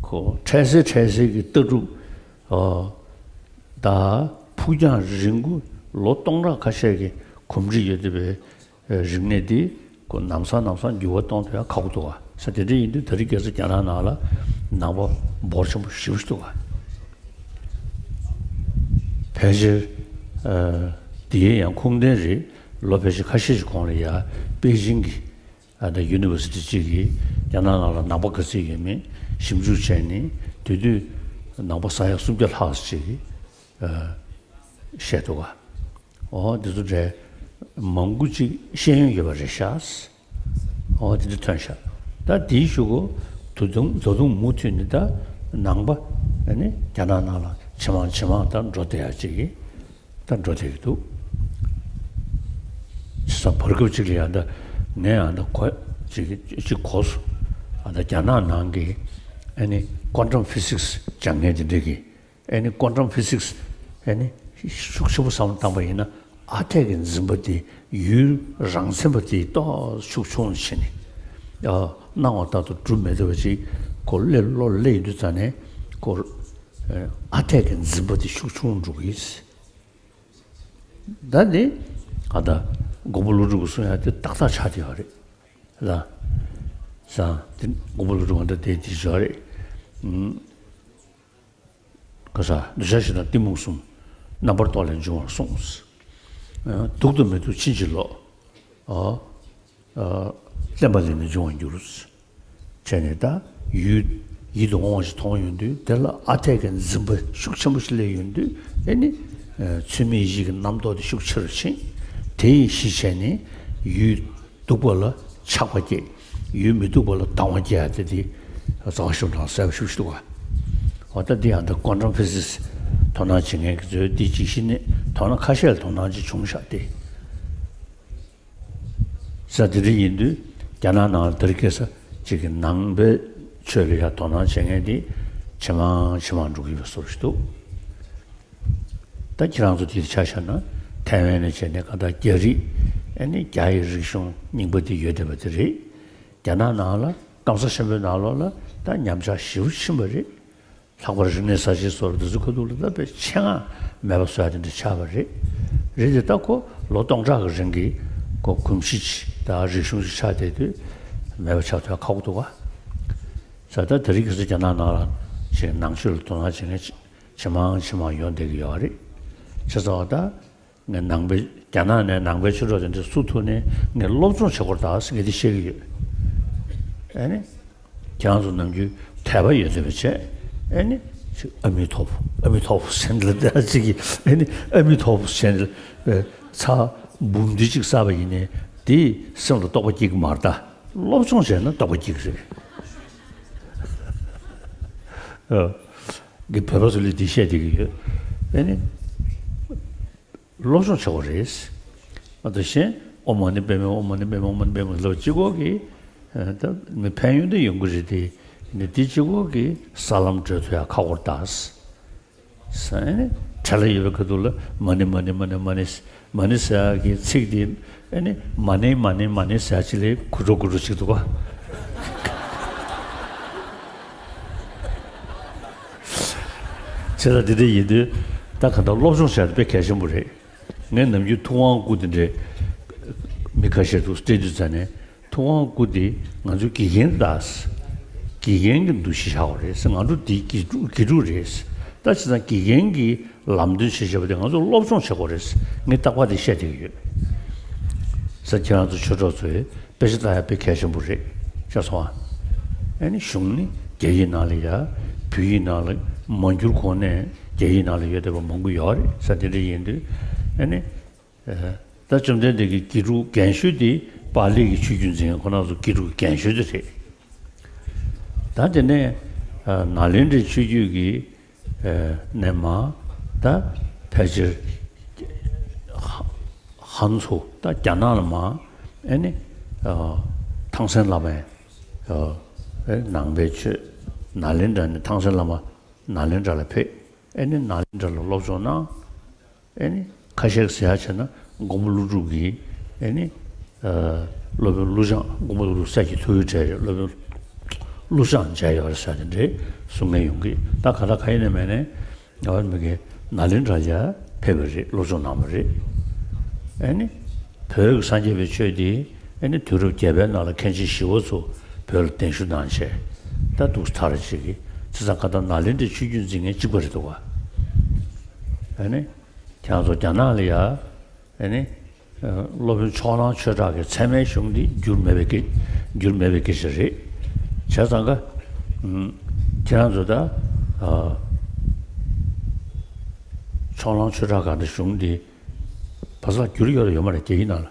ཁོ་འཕྲལ་སེལ་འཕྲལ་སེལ་གྱི་ལྟ་གྲུབ། ཨ་ད་ཕུགས་རྒྱང་རིང་པོ་ལོ་སྟོང་ཕྲག་ཁ་ཤས་ཀྱི་གོམས་འདྲིས་ཡོད་བསྡད་པའི། རིག་གནས་འདི་ཁོ་ནམ་སང་ནམ་སང་འགྱུར་བ་གཏོང་ཐུབ་ཡ་ཁག་པོ་འདུག་ག་ས་དེ་འདྲ་ཡིན་དུས་ད་རེས་ཁ་སང་རྒྱ་ནག་ནང་ལ་ནང་པ་འབོར་ཆེན་པོ་ཞེ་པོ་ཞིག་འདུག་ག་ཕལ་ཆེར་ཨ་འདི་ཡང་ཁུངས་ལྡན་རེད། ལོ་ཕལ་ཆེར་ཁ་ཤས་ཤིག་གོང་ལ་ཡ་པེ་ཅིང་གི་ཨ་ད་ཡུ་ནི་ཝར་སི་ཊི་གཅིག་གིས་རྒྱ་ནག་ནང་ལ་ནང་པ་ག་ཚོད་ཡོད་མེད་ཞིབ་འཇུག་བྱས་ནས་དེ་དུས་ནང་པ་ས་ཡ་སུམ་བརྒྱ་ལྷག་ཅིག་གིས་ཨ་བཤད་འདུག་ག་འོ་འདི་ཚོ་འདྲའི་ མང་པོ་ཅིག་ཤེས་ཡོན་ཡོད་པ་རེད་ཤག་འོ་དེ་འདྲ་ཐོན་ཤག་ད་དེའི་གཞུག་གུ་ད་དུང་ད་དུང་མུ་མཐུད་ནས་ད་ནང་པ་ཨ་ནི་རྒྱ་ནག་ནང་ལ་ཇེ་མང་ཇེ་མང་ད་འགྲོ་བསྡད་ཡ་ཅིག་གི་ད་འགྲོ་བསྡད་ཀྱི་འདུག་བྱས་ཙང་བར་སྐབས་ཅིག་ལ་ཡ་ད་ངས་ཡང་ད་གོ་ཅིག་ཅིག་གོ་སོང་། ཨ་ད་རྒྱ་ནག་ནང་གི་ཨ་ནི་quantum physics སྦྱང་མཁན་དེ་འདྲས་ཀྱིས། ཨ་ནི་quantum physics ཨ་ནི་ཤུགས་ཆེན་པོ་བསམ་བློ་བཏང་པ་ཡིན་ན། ཨ་འཐས་ཀྱི་འཛིན་པ་དེ་ཡུལ་རང་མཚན་པ་དེ་ཏོག་ཤུགས་ཆུང་ཕྱིན་ནས། ཨ་སྣང་བ་ལྟར་དུ་གྲུབ་མི་ཐུབ་པ་ཅིག་ཁོ་སླེབས་ལོ་སླེབས་ཡོང་དུས་ཙ་ནས་ཁོ་ཨ་འཐས་ཀྱི་འཛིན་པ་དེ་ཤུགས་ཆུང་འགྲོ་གི་ཡིན། ད་ནི་ཨ་ད་མགོན་པོ་ཀླུ་སྒྲུབ་ཀྱིས་གསུང་ཡ་དེ་ཏག་ཏག་ཆགས་བསྡད་ཡོད་རེད་ལ། བྱས་ཙང་དེ་མགོན་པོ་ཀླུ་སྒྲུབ་ག་འདྲ་དེ་དེ་བྱས་རེད། ཨུམ། ག་ས་འདུས་བྱས་ཞེ་སྡང་གཏི་མུག་གསུམ། རྣམ་པར་རྟོག་ལས་འབྱུང་བར་གསུངས། ཨ་སྡུག་དང་མི་སྡུག་ཕྱིན་ཅི་ལོག་ཨ་ཨ་བརྟེན་པ་ལས་ནི་འབྱུང་བར་འགྱུར། བྱས་ནས་ད་ཡུལ་ཡིད་དུ་འོང་བ་ཞིག་མཐོང་ཡོང་དུས་དེ་ལ་ཨ་འཐས་ཀྱི་འཛིན་པ་ཤུགས་ཆེན་པོ་ཞིག་སླེབས་ཡོང་དུས་ཨེ་ནི་ཨ་ཚུལ་མིན་ཡིད་ཀྱི་རྣམ་རྟོག་དེ་ཤུགས་ཆེ་རུ་ཕྱིན། དེ་ཡི་གཞི་བྱས་ནས་ཡུལ་སྡུག་པ་ལ་ཆགས་པ་སྐྱེ། ཡུལ་མི་སྡུག་པ་ལ་སྡང་བ་སྐྱེ་ཡ་དེ་དེ་རྩ་བ་ཤིན་ཏུ་གསལ་པོ་ཞེ་པོ་ཅིག་འདུག་ག་འོ་ད་འདི་ཡང་ད་quantum physics དོ་སྣང་བྱེད་མཁན་གྱི་ཚོས་འདི་གཅིག་ཤེས་ནས་དོ་སྣང་ཁ་ཤས་ལ་དོ་སྣང་ཅིག་བྱུང་ཤག་སྟེ། ས་དེ་འདྲ་ཡིན་དུས་རྒྱ་ནག་ནང་ལ་དེ་རིང་ཁ་སང་ཅིག་གི་ནང་པའི་ཆོས་ལ་ཡ་དོ་སྣང་བྱེད་མཁན་དེ་ཇེ་མང་ཇེ་མང་འགྲོ་གི་ཡོད་པའི་བཟོ་ཞིག་འདུག་ད་ཁྱེད་རང་ཚོ་དེ་ཆ་བཞག་ན་ཐའེ་ཝན་ནས་བྱས་ནས་གང་ལྟར་རྒྱ་རིགས་ཨ་ནི་རྒྱ་ཡི་རིག་གཞུང་རྙིང་པ་དེ་ཡོད་བསྡད་པ་དེ་རེད། རྒྱ་ནག་ནང་ལ་སྐམ་ས་ཆེན་པོའི་ནང་ལོགས་ལ་ད་ཉམས་ཆག་ཞེ་པོ་ཕྱིན་པ་རེད། ལྷག་པར་རིག་གནས་གསར་བརྗེ་སོགས་དེ་ཚོ་ཁ་ཐུག་ལ་ད་དཔེ་ཆེ་ང་མེད་པ་བཟོ་ཡ་དེ་འདྲ་ཆགས་པ་རེད། རེད་དེ་ད་ཁོ་ལོ་སྟོང་ཕྲག་གི་རིང་གི་ཁོ་གོམས་གཤིས་ཅིག་ད་རིག་གཞུང་ཅིག་ཆགས་བསྡད་དུས་མེད་པ་ཆགས་ཐུབ་ཡ་ཁག་པོ་འདུག་ག་ས་ད་དེ་རིང་ཁ་སང་རྒྱ་ནག་ནང་ལ་ཅིག་ནང་ཆོས་ལ་དོ་སྣང་བྱེད་མཁན་ཅིག་ཇེ་མང་ཇེ་མང་ཡོང་བསྡད་ཀྱི་ཡོད་རེད། བྱས་ཙང་ད་ངས་ནང་པའི་རྒྱ་ནག་ནས་ནང་པའི་ཆོས་གྲོགས་དེ་འདྲ་བསུ་ཐུབ་ནས་ངས་སློབ་སྦྱོང་བྱེད་དགོས་རེད་ད་ཟེར་ངས་འདི་བཤད་ཀྱི་ཡོད། ཨ་ནི་ཁྱེད་རང་ཚོ་ནམ་རྒྱུན་དད་པ་ཡོད་བསྡད་པ་བྱས། ཨ་ནི་ཅིག་ཨ་མི་ཐོབ་ཨ་མི་ཐོབ་ཟེར་འདི་ལ་ད་ཅིག་གིས་ཨ་ནི་ཨ་མི་ཐོབ་ཟེར་འདི་ལ་ཚ་འབུམ་འདི་གཅིག་བསགས་པ་ཡིན་ནའི་དེ་སེམས་ལ་རྟོགས་པ་སྐྱེ་གི་མ་རེད་ད། སློབ་སྦྱོང་བྱས་ན་རྟོགས་པ་སྐྱེ་གི་རེད། ཨ། གི་བོད་པ་ཚོ་ལ་འདི་བཤད་བསྡད་ཀྱི་ཡོད། ཨ་ནི་སློབ་སྦྱོང་བྱེད་དགོས་རེད། ཨ་ད་གཞན་ཨོཾ་མ་ཎི་པདྨེ་ཧཱུྃ། ཨོཾ་མ་ཎི་པདྨེ་ཧཱུྃ། ཨོཾ་མ་ཎི་པདྨེ་ཧཱུྃ་ལབ་གཅིག་པོ་གིས་ཨ་ད་མི་ཕན་ཡོན་དེ་ཡོང་གི་རེད་དེ། ཨ་ནི་འདི་གཅིག་པོ་གིས་ས་ལམ་བགྲོད་ཐུབ་ཡ་ཁག་པོ་རེད་ད། ས་ཨ་ནི་གྲལ་ལ་ཡོད་པའི་ཁ་ཐུག་ལ་མ་ཎི་མ་ཎི་མ་ཎི་མ་ཎི་མ་ཎི་ཟེར་ཡ་གི་ཚིག་འདི་ཨ་ནི་མ་ཎི་མ་ཎི་མ་ཎི་ཟེར་ཡ་ཅིག་ལས་གུ་དྲོ་གུ་དྲོ་ཅིག་འདུག་ག་བྱས་ཙང་འདི་འདྲ་ཡིན་དུས་ད་ག་ད་སློབ་སྦྱོང་བྱས་ཏེ་དཔེ་གལ་ཆེན་པོ་རེད། ངས་ནམ་རྒྱུན་ཐུབ་དབང་སྐུ་དེ་འདྲས་མི་ཁ་ཤས་འདུག་སྤྲད་དུས་ཙ་ནས་ཐུབ་དབང་སྐུ་དེ་ང་ཚོའི་དགེ་རྒན་རེད་ད། དགེ་རྒན་གྱི་འདུ་ཤེས་བཞག་པ་རེད། ང་ཚོ་འདི་དགེ་ཕྲུག་དགེ་ཕྲུག་རེད། ད་བྱས་ཙང་དགེ་རྒན་གྱི་ལམ་སྟོན་བྱེད་བྱེད་པ་དེ་ང་ཚོ་སློབ་སྦྱོང་བྱེད་དགོས་རེད། ངས་རྟག་པར་དེ་བཤད་བསྡད་ཀྱི་ཡོད། ས་ཁྱེད་རང་ཚོ་ཆོས་གྲོགས་ཚོས་དཔེ་ཆ་ལྟ་ཡ་དཔེ་གལ་ཆེན་པོ་རེད་ཤག་སོང་ཨ། ཨ་ནི་གཞུང་ནི་རྒྱ་ཡིག་ནང་ལ་ཡ། བོད་ཡིག་ནང་ལ་མ་འགྱུར་གོང་ནས་རྒྱ་ཡིག་ནང་ལ་ཡོད་བསྡད་པ་མང་པོ་ཡོད་རེད་ས། དེ་འདྲ་ཡིན་དུས་ཨ་ནི་ད་བཅོམ་ལྡན་འདས་ཀྱི་དགེ་ཕྲུག་རྒན་ཤོས་དེ་པཱ་ལི་གི་ཆོས་བརྒྱུད་འཛིན་མཁན་ཁོ་རང་ཚོ་དགེ་ཕྲུག་རྒན་ཤོས་དེ་རེད། ད་དེ་ནས་ནཱ་ལེནྡྲའི་ཆོས་བརྒྱུད་ཀྱི་ནས་མ་ད་ཕལ་ཆེར་ཧན་ཚོ་ད་རྒྱ་ནག་ལ་མ་ཨེ་ནི་ཐང་སན་བླ་མའི་ནང་པའི་ཆོས་ནཱ་ལེནྡྲ་ནས་ཐང་སན་བླ་མ་ནཱ་ལེནྡྲ་ལ་ཕེབས། ཨེ་ནི་ནཱ་ལེནྡྲ་ལ་སློབ་སྦྱོང་གནང་། ཨེ་ནི་ཁ་ཤས་ཟེར་ཡ་བྱས་ན་མགོན་པོ་ཀླུ་སྒྲུབ་ཀྱི་ཨེ་ནི་སློབ་དཔོན་ཀླུ་བྱང་། མགོན་པོ་ཀླུ་སྒྲུབ་སྲས་ཀྱི་ཐུ་བོའི་གྲས་རེད། སློབ་དཔོན་ཀླུ་བྱང་མཇལ་ཡོད་རེད་ཟེར་དེ་འདྲའི་གསུང་མཁན་ཡོང་གི། ད་ག་ད་ག་ཡིན་ནའི་མིན་ནའི་ང་བར་མི་གའི་ནཱ་ལེནྡྲ་ལ་ཕེབས་པ་རེད། སློབ་སྦྱོང་གནང་བ་རེད། ཨེ་ནི་བོད་ཀྱི་སངས་རྒྱས་པའི་ཆོས་འདི་ཨེ་ནི་དུས་རབས་བརྒྱད་པའི་ནང་ལ་མཁན་ཆེན་ཞི་བ་འཚོ་བོད་ལ་གདན་ཞུ་གནང་བྱས་ད་འདུག་སེ་མཐར་ཕྱིན་གྱི་བྱས་ཙང་ག་ད་ནཱ་ལེནྡྲའི་ཆོས་བརྒྱུད་འཛིན་མཁན་གཅིག་པ་རེད་འདུག་ག་ཨེ་ནི་ཁྱེད་རང་ཚོ་རྒྱ་ནག་ལ་ཡ་ཨེ་ནི་སློབ་དཔོན་ཕྱོགས་གླང་ཆོས་གྲགས་ཀྱི་ཚད་མའི་གཞུང་འདི་འགྱུར་མེད་པའི་སྐད། འགྱུར་མེད་པའི་སྐད་ཆ་རེད། བྱས་ཙང་ག་ཁྱེད་རང་ཚོ་ད་ཕྱོགས་གླང་ཆོས་གྲགས་ག་འདྲ་གཞུང་འདི་ བ་ས་བསྒྱུར་ཡོད་རེད་ཡོད་མ་རེད། རྒྱ་ཡིག་ནང་ལ་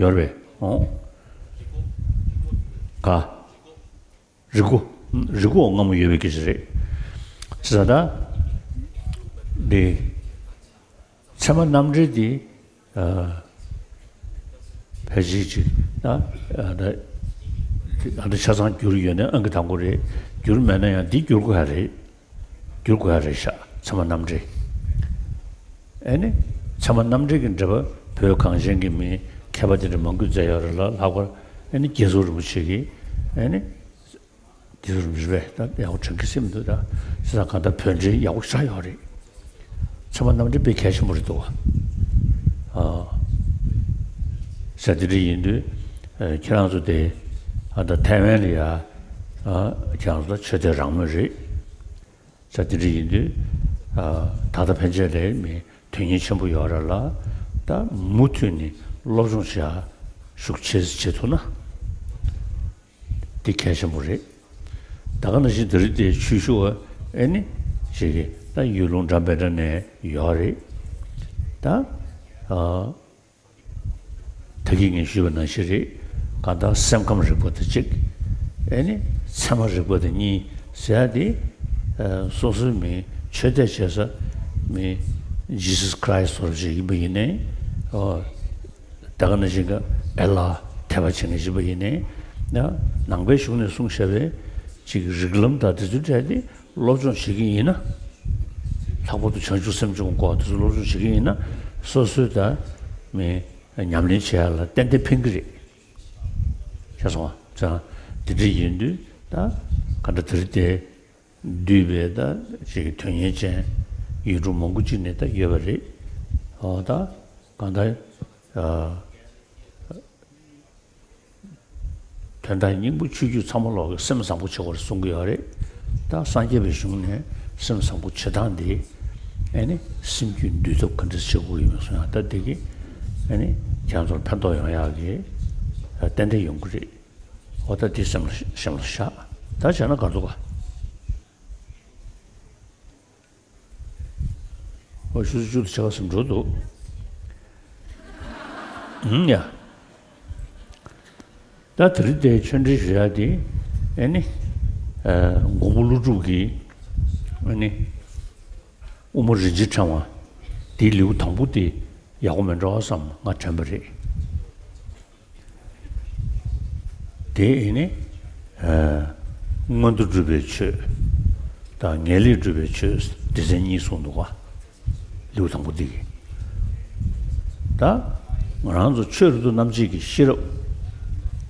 ཡོད་རེད་པས། ཨོ། ག་རི་མགོ། རི་མགོ་སྔ་མོ་ཡོད་པའི་སྐད་ཆ་རེད། ཟེར་ད། འདི། ཚད་མ་རྣམ་འགྲེལ་འདི། ཨ། ཕལ་ཆེར་ཅིག་ད། ཨ། ད། ཨ། ད་ཆ་ཚང་བསྒྱུར་ཡོད་ན་ཨང་ཀི་དང་པོ་རེད། བསྒྱུར་མེད་ན་ཡང་འདི་བསྒྱུར་དགོས་ཡ་རེད། བསྒྱུར་དགོས་ཡ་རེད་ཤག་ཚད་མ་རྣམ་འགྲེལ། ཨེ་ནི། ཚད་མ་རྣམ་འགྲེལ་གྱི་འགྲེལ་པ་བོད་གངས་ཅན་གྱི་མི་མཁས་པ་དེ་འདྲ་མང་པོས་མཛད་ཡོད་རེད་ལ། ལྷག་པར་ཨེ་ནི་རྒྱལ་ཚབ་རིན་པོ་ཆེ་གིས་ཨེ་ནི། རྒྱལ་ཚབ་རིན་པོ་ཆེ་ད་ཡག་པོ་དྲན་གྱི་སེམས་འདུག་ད། ཟེར་ན་གང་ལྟར་བོད་འགྲེལ་ཡག་པོ་ཆགས་ཡོད་རེད། ཚད་མ་རྣམ་འགྲེལ་དཔེ་གལ་ཆེན་པོ་རེད་འདུག་བ། ཨ། ཟེར་དེ་འདྲ་ཡིན་དུས། ཨ། ཁྱེད་རང་ཚོ་དེ། ཨ། ད་ཐའེ་ཝན་ལ་ཡ། ཨ། ཁྱེད་རང་ཚོ་ད་ཆོས་དད་རང་མོས་རེད། ཟེར་དེ་འདྲ་ཡིན་དུས། ཨ། ད་ལྟ་ཕན་ཆད་ལས་མི་དོན་སྙིང་ཆེན་པོ་ཡོད་རེད་ལ། ད་མུ་མཐུད་ནས་སློབ་སྦྱོང་བྱེད་ཡ་ཤུགས་ཆེ་ཙམ་བྱེད་ཐུབ་ན། འདི་གལ་ཆེན་པོ་རེད། ད་ག་ནང་བཞིན་དེ་རིང་འདིར་ཆོས་ཞུ་བ་ཨེ་ནི་ཅིག་གིས་ད་ཡུལ་ལུང་འདྲ་མི་འདྲ་ནས་ཡོད་རེད། ད། ཨ། ད་གིན་ངས་ཞུས་པ་ནང་བཞིན་རེད། གང་ལྟར་སེམས་ཁམས་རིག་པ་དང་གཅིག་ཨེ་ནི་ཚད་མ་རིག་པ་དང་གཉིས་ཟེར་ཡ་དེ། ཨ། སོ་སོའི་མི་ཆོས་དད་བྱེད་ས་མི་Jesus Christ སོགས་ཅིག་ཡིན་པ་ཡིན་ནའི། ཨོ། ད་ག་ནང་བཞིན་གྱི་ཨེ་ལ་དད་པ་བྱེད་མཁན་ཞིག་ཡིན་ནའི། ཡང་ནང་པའི་གཞུང་ནས་གསུངས་བཞག་པའི་ཅིག་རིགས་ལམ་དང་དེ་ཚོའི་གྲས་དེ་སློབ་སྦྱོང་བྱེད་ཀྱི་ཡིན་ན། ལྷག་པར་དུ་བྱང་ཆུབ་སེམས་སྦྱོང་སྐོར་དེ་ཚོ་སློབ་སྦྱོང་བྱེད་ཀྱི་ཡིན་ན། སོ་སོའི་ད་མི་ཉམས་ལེན་བྱེད་ཡ་ལ་ཏན་ཏན་ཕན་གྱི་རེད། ཤེས་སོང་ང་། དེ་འདྲ་ཡིན་དུས་ད་ག་འདྲ་དེ་རིང་འདིར་འདུས་པའི་ད་ཅིག་དོན་གཉེར་ཅན་ཡུལ་གྲུ་མང་པོ་ཅིག་ནས་ད་ཡོད་པ་རེད། འོ་ད་གང་ལྟར། ཨ། དོན་དག་སྙིང་པོ་ཆོས་བརྒྱུད་ཚང་མ་ལོག་གི་སེམས་བཟང་པོ་བྱེད་དགོས་རེད་གསུང་གི་ཡོད་རེད། ད་སངས་རྒྱས་པའི་གཞུང་ནས་སེམས་བཟང་པོ་བྱེད་སྟངས་འདི་ཨེ་ནི་སེམས་རྒྱུད་འདུལ་ཐབས་ག་འདྲ་བྱེད་དགོས་ཡོད་མེད་གསུང་ཡ། ད་འདི་གི་ཨེ་ནི་ཁྱེད་ཚོར་ཕན་ཐོགས་ཡོང་ཡག་གི་ཏན་ཏན་ཡོང་གི་རེད། འོ་ད་འདི་སེམས་ལ་སེམས་ལ་བཞག་ད་བྱས་ན་ག་འདུག་ག་ཨོ། ཆུ་ཚོད་བཅུ་དང་ཕྱེད་ཀ་ཙམ་འགྲོ་འདུག་ཨུམ་ཡ། ད་དེ་རིང་འདིར་ཆོས་འབྲེལ་ཞུ་ཡ་དེ་ཨེ་ནི། ཨ། མགོན་པོ་ཀླུ་སྒྲུབ་ཀྱི་ཨེ་ནི་དབུ་མ་རིན་ཆེན་ཕྲེང་བ་དེའི་ལེའུ་དང་པོ་དེ་ཡག་པོ་མེད་འགྲོ་བསམ་ང་དྲན་པ་རེད། དེ་ཨེ་ནི། ཨ། མངོན་མཐོ་སྒྲུབ་པའི་ཆོས་དང་ངེས་ལེགས་སྒྲུབ་པའི་ཆོས་སྡེ་ཚན་གཉིས་གསུངས་འདུག་ག་ལེའུ་དང་པོ་འདི་གི། ད་ང་རང་ཚོ་ཆོས་རབ་ཏུ་རྣམ་འབྱེད་ཀྱི་ཤེས་རབ་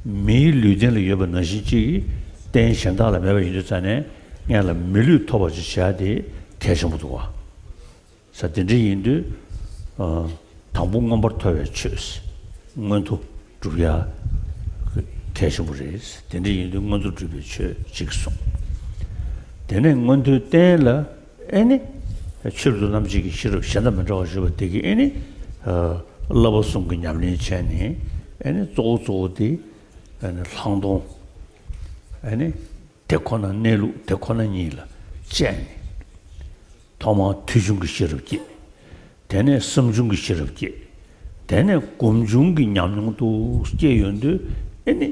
མིའི་ལུས་རྟེན་ལ་ཡོད་པ་ནང་བཞིན་གཅིག་གི་རྟེན་གཞན་དག་ལ་མེད་པ་ཡིན་དུས་ཙང་ནས་སྔོན་ལ་མི་ལུས་ཐོབ་པ་ཅིག་བྱ་དེ་གལ་ཆེན་པོ་འདུག་ག་ས་དེ་འདྲ་ཡིན་དུས། ཨ། དང་པོ་མངོན་པར་མཐོ་བའི་ཆོས། མངོན་མཐོ་སྒྲུབ་ཡ་གལ་ཆེན་པོ་རེད། དེ་འདྲ་ཡིན་དུས་མངོན་མཐོ་སྒྲུབ་པའི་ཆོས་གཅིག་གསུངས། དེ་ནས་མངོན་མཐོའི་རྟེན་ལ་ཨེ་ནི། ཆོས་རབ་ཏུ་རྣམ་འབྱེད་ཀྱི་ཤེས་རབ་གཞན་དང་མི་འདྲ་བ་ཞུས་པ་དེ་གིས་ཨེ་ནི། ཨ། བསླབ་པ་གསུམ་གྱི་ཉམས་ལེན་བྱས་ནས་ཨེ་ནི་གཙོ་བོ་གཙོ་བོ་དེ་ཨེ་ནི་ལྷག་མཐོང་། ཨེ་ནི། དེ་ཁོ་ན་གནས་ལུགས་དེ་ཁོ་ན་ཉིད་ལ་དཔྱད་ནས། ཐོག་མར་ཐོས་བྱུང་གི་ཤེས་རབ་སྐྱེས། དེ་ནས་བསམ་བྱུང་གི་ཤེས་རབ་སྐྱེས། དེ་ནས་སྒོམ་བྱུང་གི་ཉམས་མྱོང་དུ་སྐྱེས་ཡོང་དུས་ཨེ་ནི།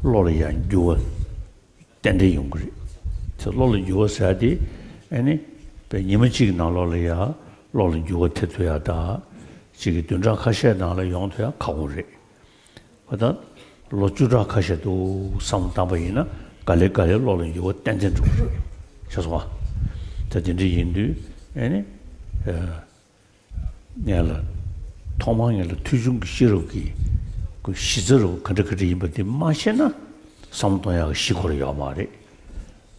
བློ་ལ་ཡང་འགྱུར་བ་ཏན་ཏན་ཡོང་གི་རེད། དེ་བློ་ལ་འགྱུར་བ་ཟེར་ཡ་དེ་ཨེ་ནི། དཔེ་ཉི་མ་གཅིག་གི་ནང་ལོགས་ལ་ཡང་བློ་ལ་འགྱུར་བ་ཐེབས་ཐུབ་ཡ་དང་། གཅིག་གི་བདུན་ཕྲག་ཁ་ཤས་ནང་ལ་ཡོང་ཐུབ་ཡ་ཁག་པོ་རེད། འོ་ད་ལོ་བཅུ་ཕྲག་ཁ་ཤས་འདུག་བསམ་བློ་བཏང་པ་ཡིན་ན་ག་ལེ་ག་ལེ་བློ་ལ་འགྱུར་བ་ཏན་ཏན་འགྲོ་གི་རེད། ཤེས་སོང་ང་། ད་དེ་འདྲ་ཡིན་དུས་ཨེ་ནི། ཨ། ངས་ལ། ཐོག་མར་ངས་ལ་ཐོས་བྱུང་གི་ཤེས་རབ་ཀྱི་གཞི་རྩ་རུ་ག་འདྲ་ག་འདྲ་ཡིན་པ་དེ་མ་ཤེས་ན་བསམ་བློ་གཏོང་ཡག་གི་གཞི་ཁོ་རང་ཡོད་མ་རེད།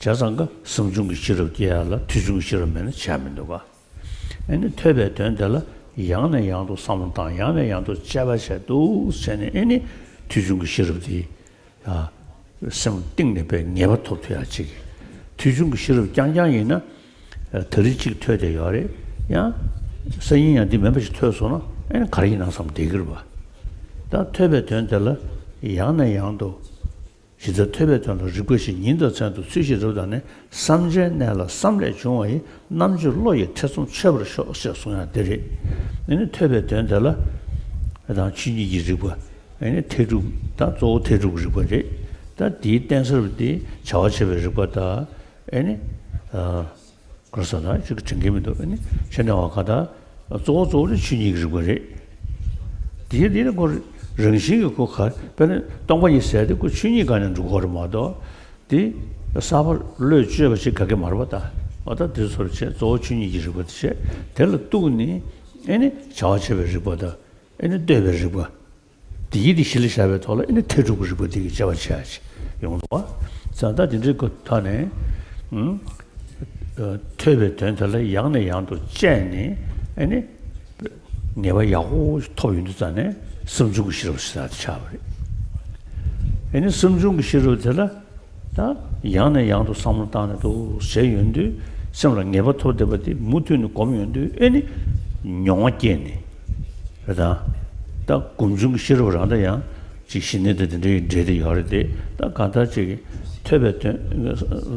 བྱས་ཙང་ཀ་བསམ་བྱུང་གི་ཤེས་རབ་སྐྱེ་ཡག་ལ་ཐོས་བྱུང་གི་ཤེས་རབ་མེད་ན་བྱས་མི་འདུག་ག་ཨ་ནི་ཐོས་པའི་དོན་དེ་ལ་ཡང་ནས་ཡང་དུ་བསམ་བློ་བཏང་ཡང་ནས་ཡང་དུ་དཔྱད་པ་བྱས་འདུག་བྱས་ནས་ཨ་ནི་ཐོས་བྱུང་གི་ཤེས་རབ་དེ་ཡ་སེམས་གཏིང་ནས་དཔེ་ངེས་པ་ཐོབ་ཐུབ་ཡག་ཅིག་ཐོས་བྱུང་གི་ཤེས་རབ་རྐྱང་རྐྱང་ཡིན་ན་ད་རེས་གཅིག་ཐོས་བསྡད་ཡོད་རེད། ཡང་སང་ཉིན་ཡང་འདི་མིན་པ་ཞིག་ཐོས་སོང་ན་ཨ་ནི་ག་རེ་ཡིན་ན་བསམ་བསྡད་ཀྱི་རེད་པ། ད་ཐོས་པའི་དོན་དེ་ལ་ཡང་ནས་ཡང་དུ། གཞི་རྩ་ཐོས་པའི་དོན་ལ་རིགས་པ་བཞི་ཉིན་དང་མཚན་དུ་ཚུལ་བཞིན་རབ་བརྟགས་ནས། བསམ་བྱའི་གནས་ལ་བསམ་ལས་བྱུང་བ་ཡི། རྣམ་དཔྱོད་བློ་ཡི་ཐེ་ཚོམ་ཆོད་པར་ཤོག་ཅེས་གསུང་ཡ་དེ་རེད། ཨེ་ནི་ཐོས་པའི་དོན་དེ་ལ་དང་ཆོས་ཉིད་ཀྱི་རིགས་པ། ཨེ་ནི་ཐེག་དྲུག་དང་གཙོ་བོ་ཐེག་དྲུག་གི་རིགས་པ་རེད། ད་དེའི་རྟེན་གསར་པ་དེ་བྱ་བ་བྱེད་པའི་རིགས་པ་དང་། ཨེ་ནི། ཨ། གོ་ས་དང་ཅིག་དྲན་གྱི་མི་འདུག་ཨེ་ནི་ཕྱི་ནས་བ་ག་ད་གཙོ་བོ་གཙོ་བོ་དེ་ཆོས་ཉིད་ཀྱི་རིགས་པ་རེད། དེའི་དེ་ནི་ཁོ་རང་བཞིན་གྱི་ཁོ་ག་དཔེར་ན་སྟོང་པ་ཉིད་ཟེར་དེ་ཁོ་ཆོས་ཉིད་སྒང་ནས་འགྲོ་གི་ཡོད་རེད་མ་གཏོགས། དེ་གསར་པ་བློས་བཅོས་པ་ཞིག་ག་གེ་མ་རེད་པ། ད་འོ་ད་དེ་ཚོར་བྱས་གཙོ་བོ་ཆོས་ཉིད་ཀྱི་རིགས་པ་དེ་བྱས། དེ་ལ་གཏུགས་ནས་ཨེ་ནི་བྱ་བ་བྱེད་པའི་རིགས་པ་དང་། ཨེ་ནི་ལྟོས་པའི་རིགས་པ། དེ་ཡིད་དེ་གཞི་ལ་བཞག་པའི་ཐོག་ལ་ཨེ་ནི་ཐེག་དྲུག་གི་རིགས་པ་དེ་གི་དཔྱད་པ་བྱེད་ཡ་ཅིག་ཡོང་འདུག་བ། ཙང་ད་དེ་འདྲའི་སྐབས་ཐོག་ནས། ཨུམ། ཐོས་པའི་དོན་དེ་ལ་ཡང་ནས་ཡང་དུ་དཔྱད་ནས། ཨེ་ནི་ངེས་པ་ཡག་པོ་ཐོབ་ཡོང་དུས་ཙང་ནས་བསམ་བྱུང་གི་ཤེས་རབ་ཞེས་ཆགས་པ་རེད། ཨེ་ནི་བསམ་བྱུང་གི་ཤེས་རབ་དེ་ལ་ད་ཡང་ནས་ཡང་དུ་བསམ་བློ་བཏང་ནས་འདུག་བྱས་ཡོང་དུས། སེམས་ལ་ངེས་པ་ཐོབ་བསྡད་པ་དེ་མུ་མཐུད་ནས་སྒོམ་ཡོང་དུས། ཨེ་ནི་མྱོང་བ་སྐྱེས་ནས། རེད་དང་། ད་སྒོམ་བྱུང་གི་ཤེས་རབ་རང་ད་ཡང་ཅིག་ཞི་གནས་དང་དེ་འདྲའི་འབྲེལ་དེ་ཡོད་རེད་དེ། ད་གང་ལྟར་ཅིག་ཐོས་པའི་དོན།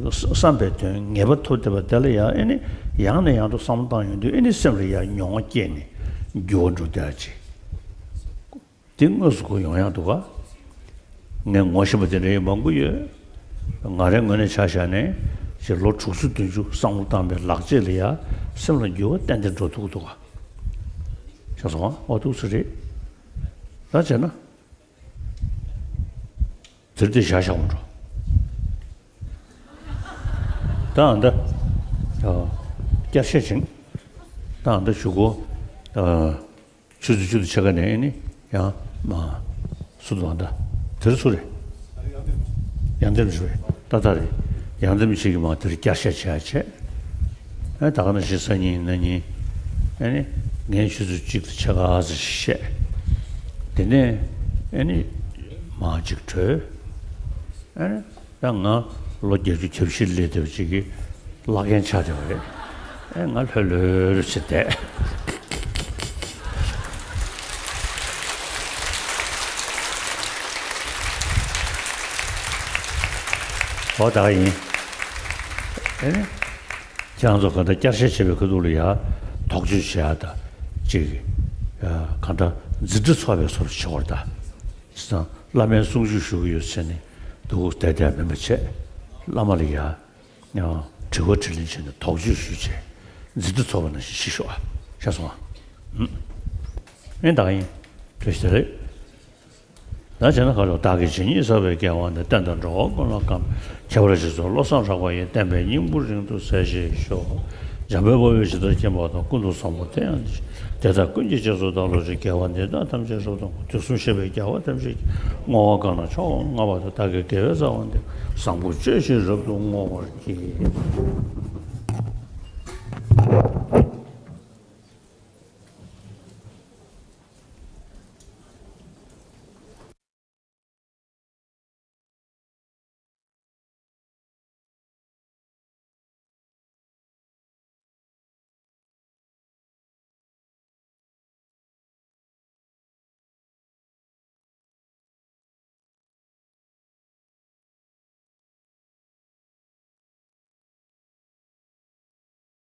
བསམ་པའི་དོན་ངེས་པ་ཐོབ་བསྡད་པ་དེ་ལ་ཡང་། ཨེ་ནི་ཡང་ནས་ཡང་དུ་བསམ་བློ་བཏང་ཡོང་དུས། ཨེ་ནི་སེམས་ལ་ཡང་མྱོང་བ་སྐྱེས་ནས་འགྱུར་བ་འགྲོ་བསྡད་ཅིག་དེ་དངོས་སུ་གོ་ཡོང་ཡག་འདུག་ག་ངས་ངོ་ཤེས་པ་དེ་འདྲ་ཡང་མང་པོ་ཡོད། ང་རའི་ངོས་ནས་ཆ་བཞག་ནས་ཅིག་ལོ་དྲུག་ཅུ་བདུན་ཅུ་བསམ་བློ་བཏང་པའི་ལག་རྗེས་ལ་ཡ་སེམས་ལ་འགྱུར་བ་ཏན་ཏན་འགྲོ་ཐུབ་འདུག་ག་ཤེས་སོང་ང་། འོ་འདུག་སེ་རེད། ད་བྱས་ན། དེར་དེ་བཞག་བཞག་འགྲོ། ད་ཨ་ད། ཨ། བསྐྱར་བཤད་བྱེད། ད་ཨ་ད་གཞུག་གུ། ཨ། ཆུ་ཚོད་བཅུ་དང་ཕྱེད་ཀ་ནས་ཨེ་ནི་ཡང་མ། སུ་དང་ད། དེར་སུ་རེད། ཡང་དེར་རེད། ཏག་ཏག་རེད། ཡང་དེར་ཞིག་གིས་མ་དེར་བསྐྱར་བཤད་བྱས་བྱས། ཨེ་ད་ག་ནང་བཞིན་སང་ཉིན་གནངས་ཉིན། ཨེ་ནི་ངས་ཆུ་ཚོད་གཅིག་དང་ཕྱེད་ཀ་ཙམ་ཞིག་བཤད། དེ་ནས་ཨེ་ནི་མ་གཅིག་གྲོལ། ཨེ་ནི། ད་ང་ལོ་བརྒྱད་ཅུ་གྱ་བཞི་སླེབས་བསྡད་པ་ཅིག་གི་བླ་རྒན་ཆགས་བསྡད་པ་རེད། ཨེ་ང་ལྷོད་ལྷོད་བྱས་བསྡད། འོ་ད་ག་ཡིན། ཨེ་ནི། ཁྱེད་རང་ཚོ་གང་ལྟར་བསྐྱར་བཤད་བྱེད་པའི་ཁ་ཐུག་ལ་ཡ་དོགས་གཅོད་བྱེད་ཡ་ད་ཅིག་གང་ལྟར་འཛིན་གྲྭ་ཚོགས་པའི་བཟོ་འདྲ་བྱེད་དགོས་རེད་ད། བྱས་ཙང་བླ་མའི་གསུང་ཆོས་ཞུ་གི་ཡོད་ཟེར་ནས་སྡུག་པོ་བསྡད་བསྡད་མིན་པ་བྱས། བླ་མ་ལ་ཡ། ཡང་དྲི་བ་དྲིས་ལན་བྱས་ནས་དོགས་གཅོད་ཞུས་བྱས། འཛིན་གྲྭ་ཚོགས་པ་ནང་བཞིན་ཞིག་ཤོག་ཨ། ཤེས་སོང་ཨ། ཨེ་ད་ག་ཡིན། བཀྲ་ཤིས་བདེ་ལེགས། ད་བྱས་ན་ཁ་ལོ་བདག་གིས་ཇི་སྙེད་བསགས་པའི་དགེ་བ་འདི། བསྟན་དང་འགྲོ་བ་ཀུན་ལ་གང་། ཁྱད་པར་ཅན་ཚོགས་བློ་བཟང་གྲགས་པ་ཡི། བསྟན་པའི་སྙིང་པོ་རིང་དུ་གསལ་བྱེད་ཤོག་འཇམ་དཔལ་དཔའ་བོས་ཇི་ལྟར་མཁྱེན་པ་དང་། ཀུན་ཏུ་བཟང་པོ་དེ་ཡང་དེ་བཞིན། དེ་དག་ཀུན་གྱི་རྗེས་སུ་བདག་སློབ་ཅིང་། དགེ་བ་འདི་དག་ཐམས་ཅད་རབ་ཏུ་བསྔོ། དུས་གསུམ་གཤེགས་པའི་རྒྱལ་བ་ཐམས་ཅད་ཀྱིས། བསྔོ་བ་གང་ལ་མཆོག་ཏུ་བསྔགས་པ་དང་། བདག་གི་དགེ་བའི་རྩ་བ་འདི། བཟང་པོ་སྤྱོད་ཕྱིར་རབ་ཏུ་བསྔོ་བར་བགྱི།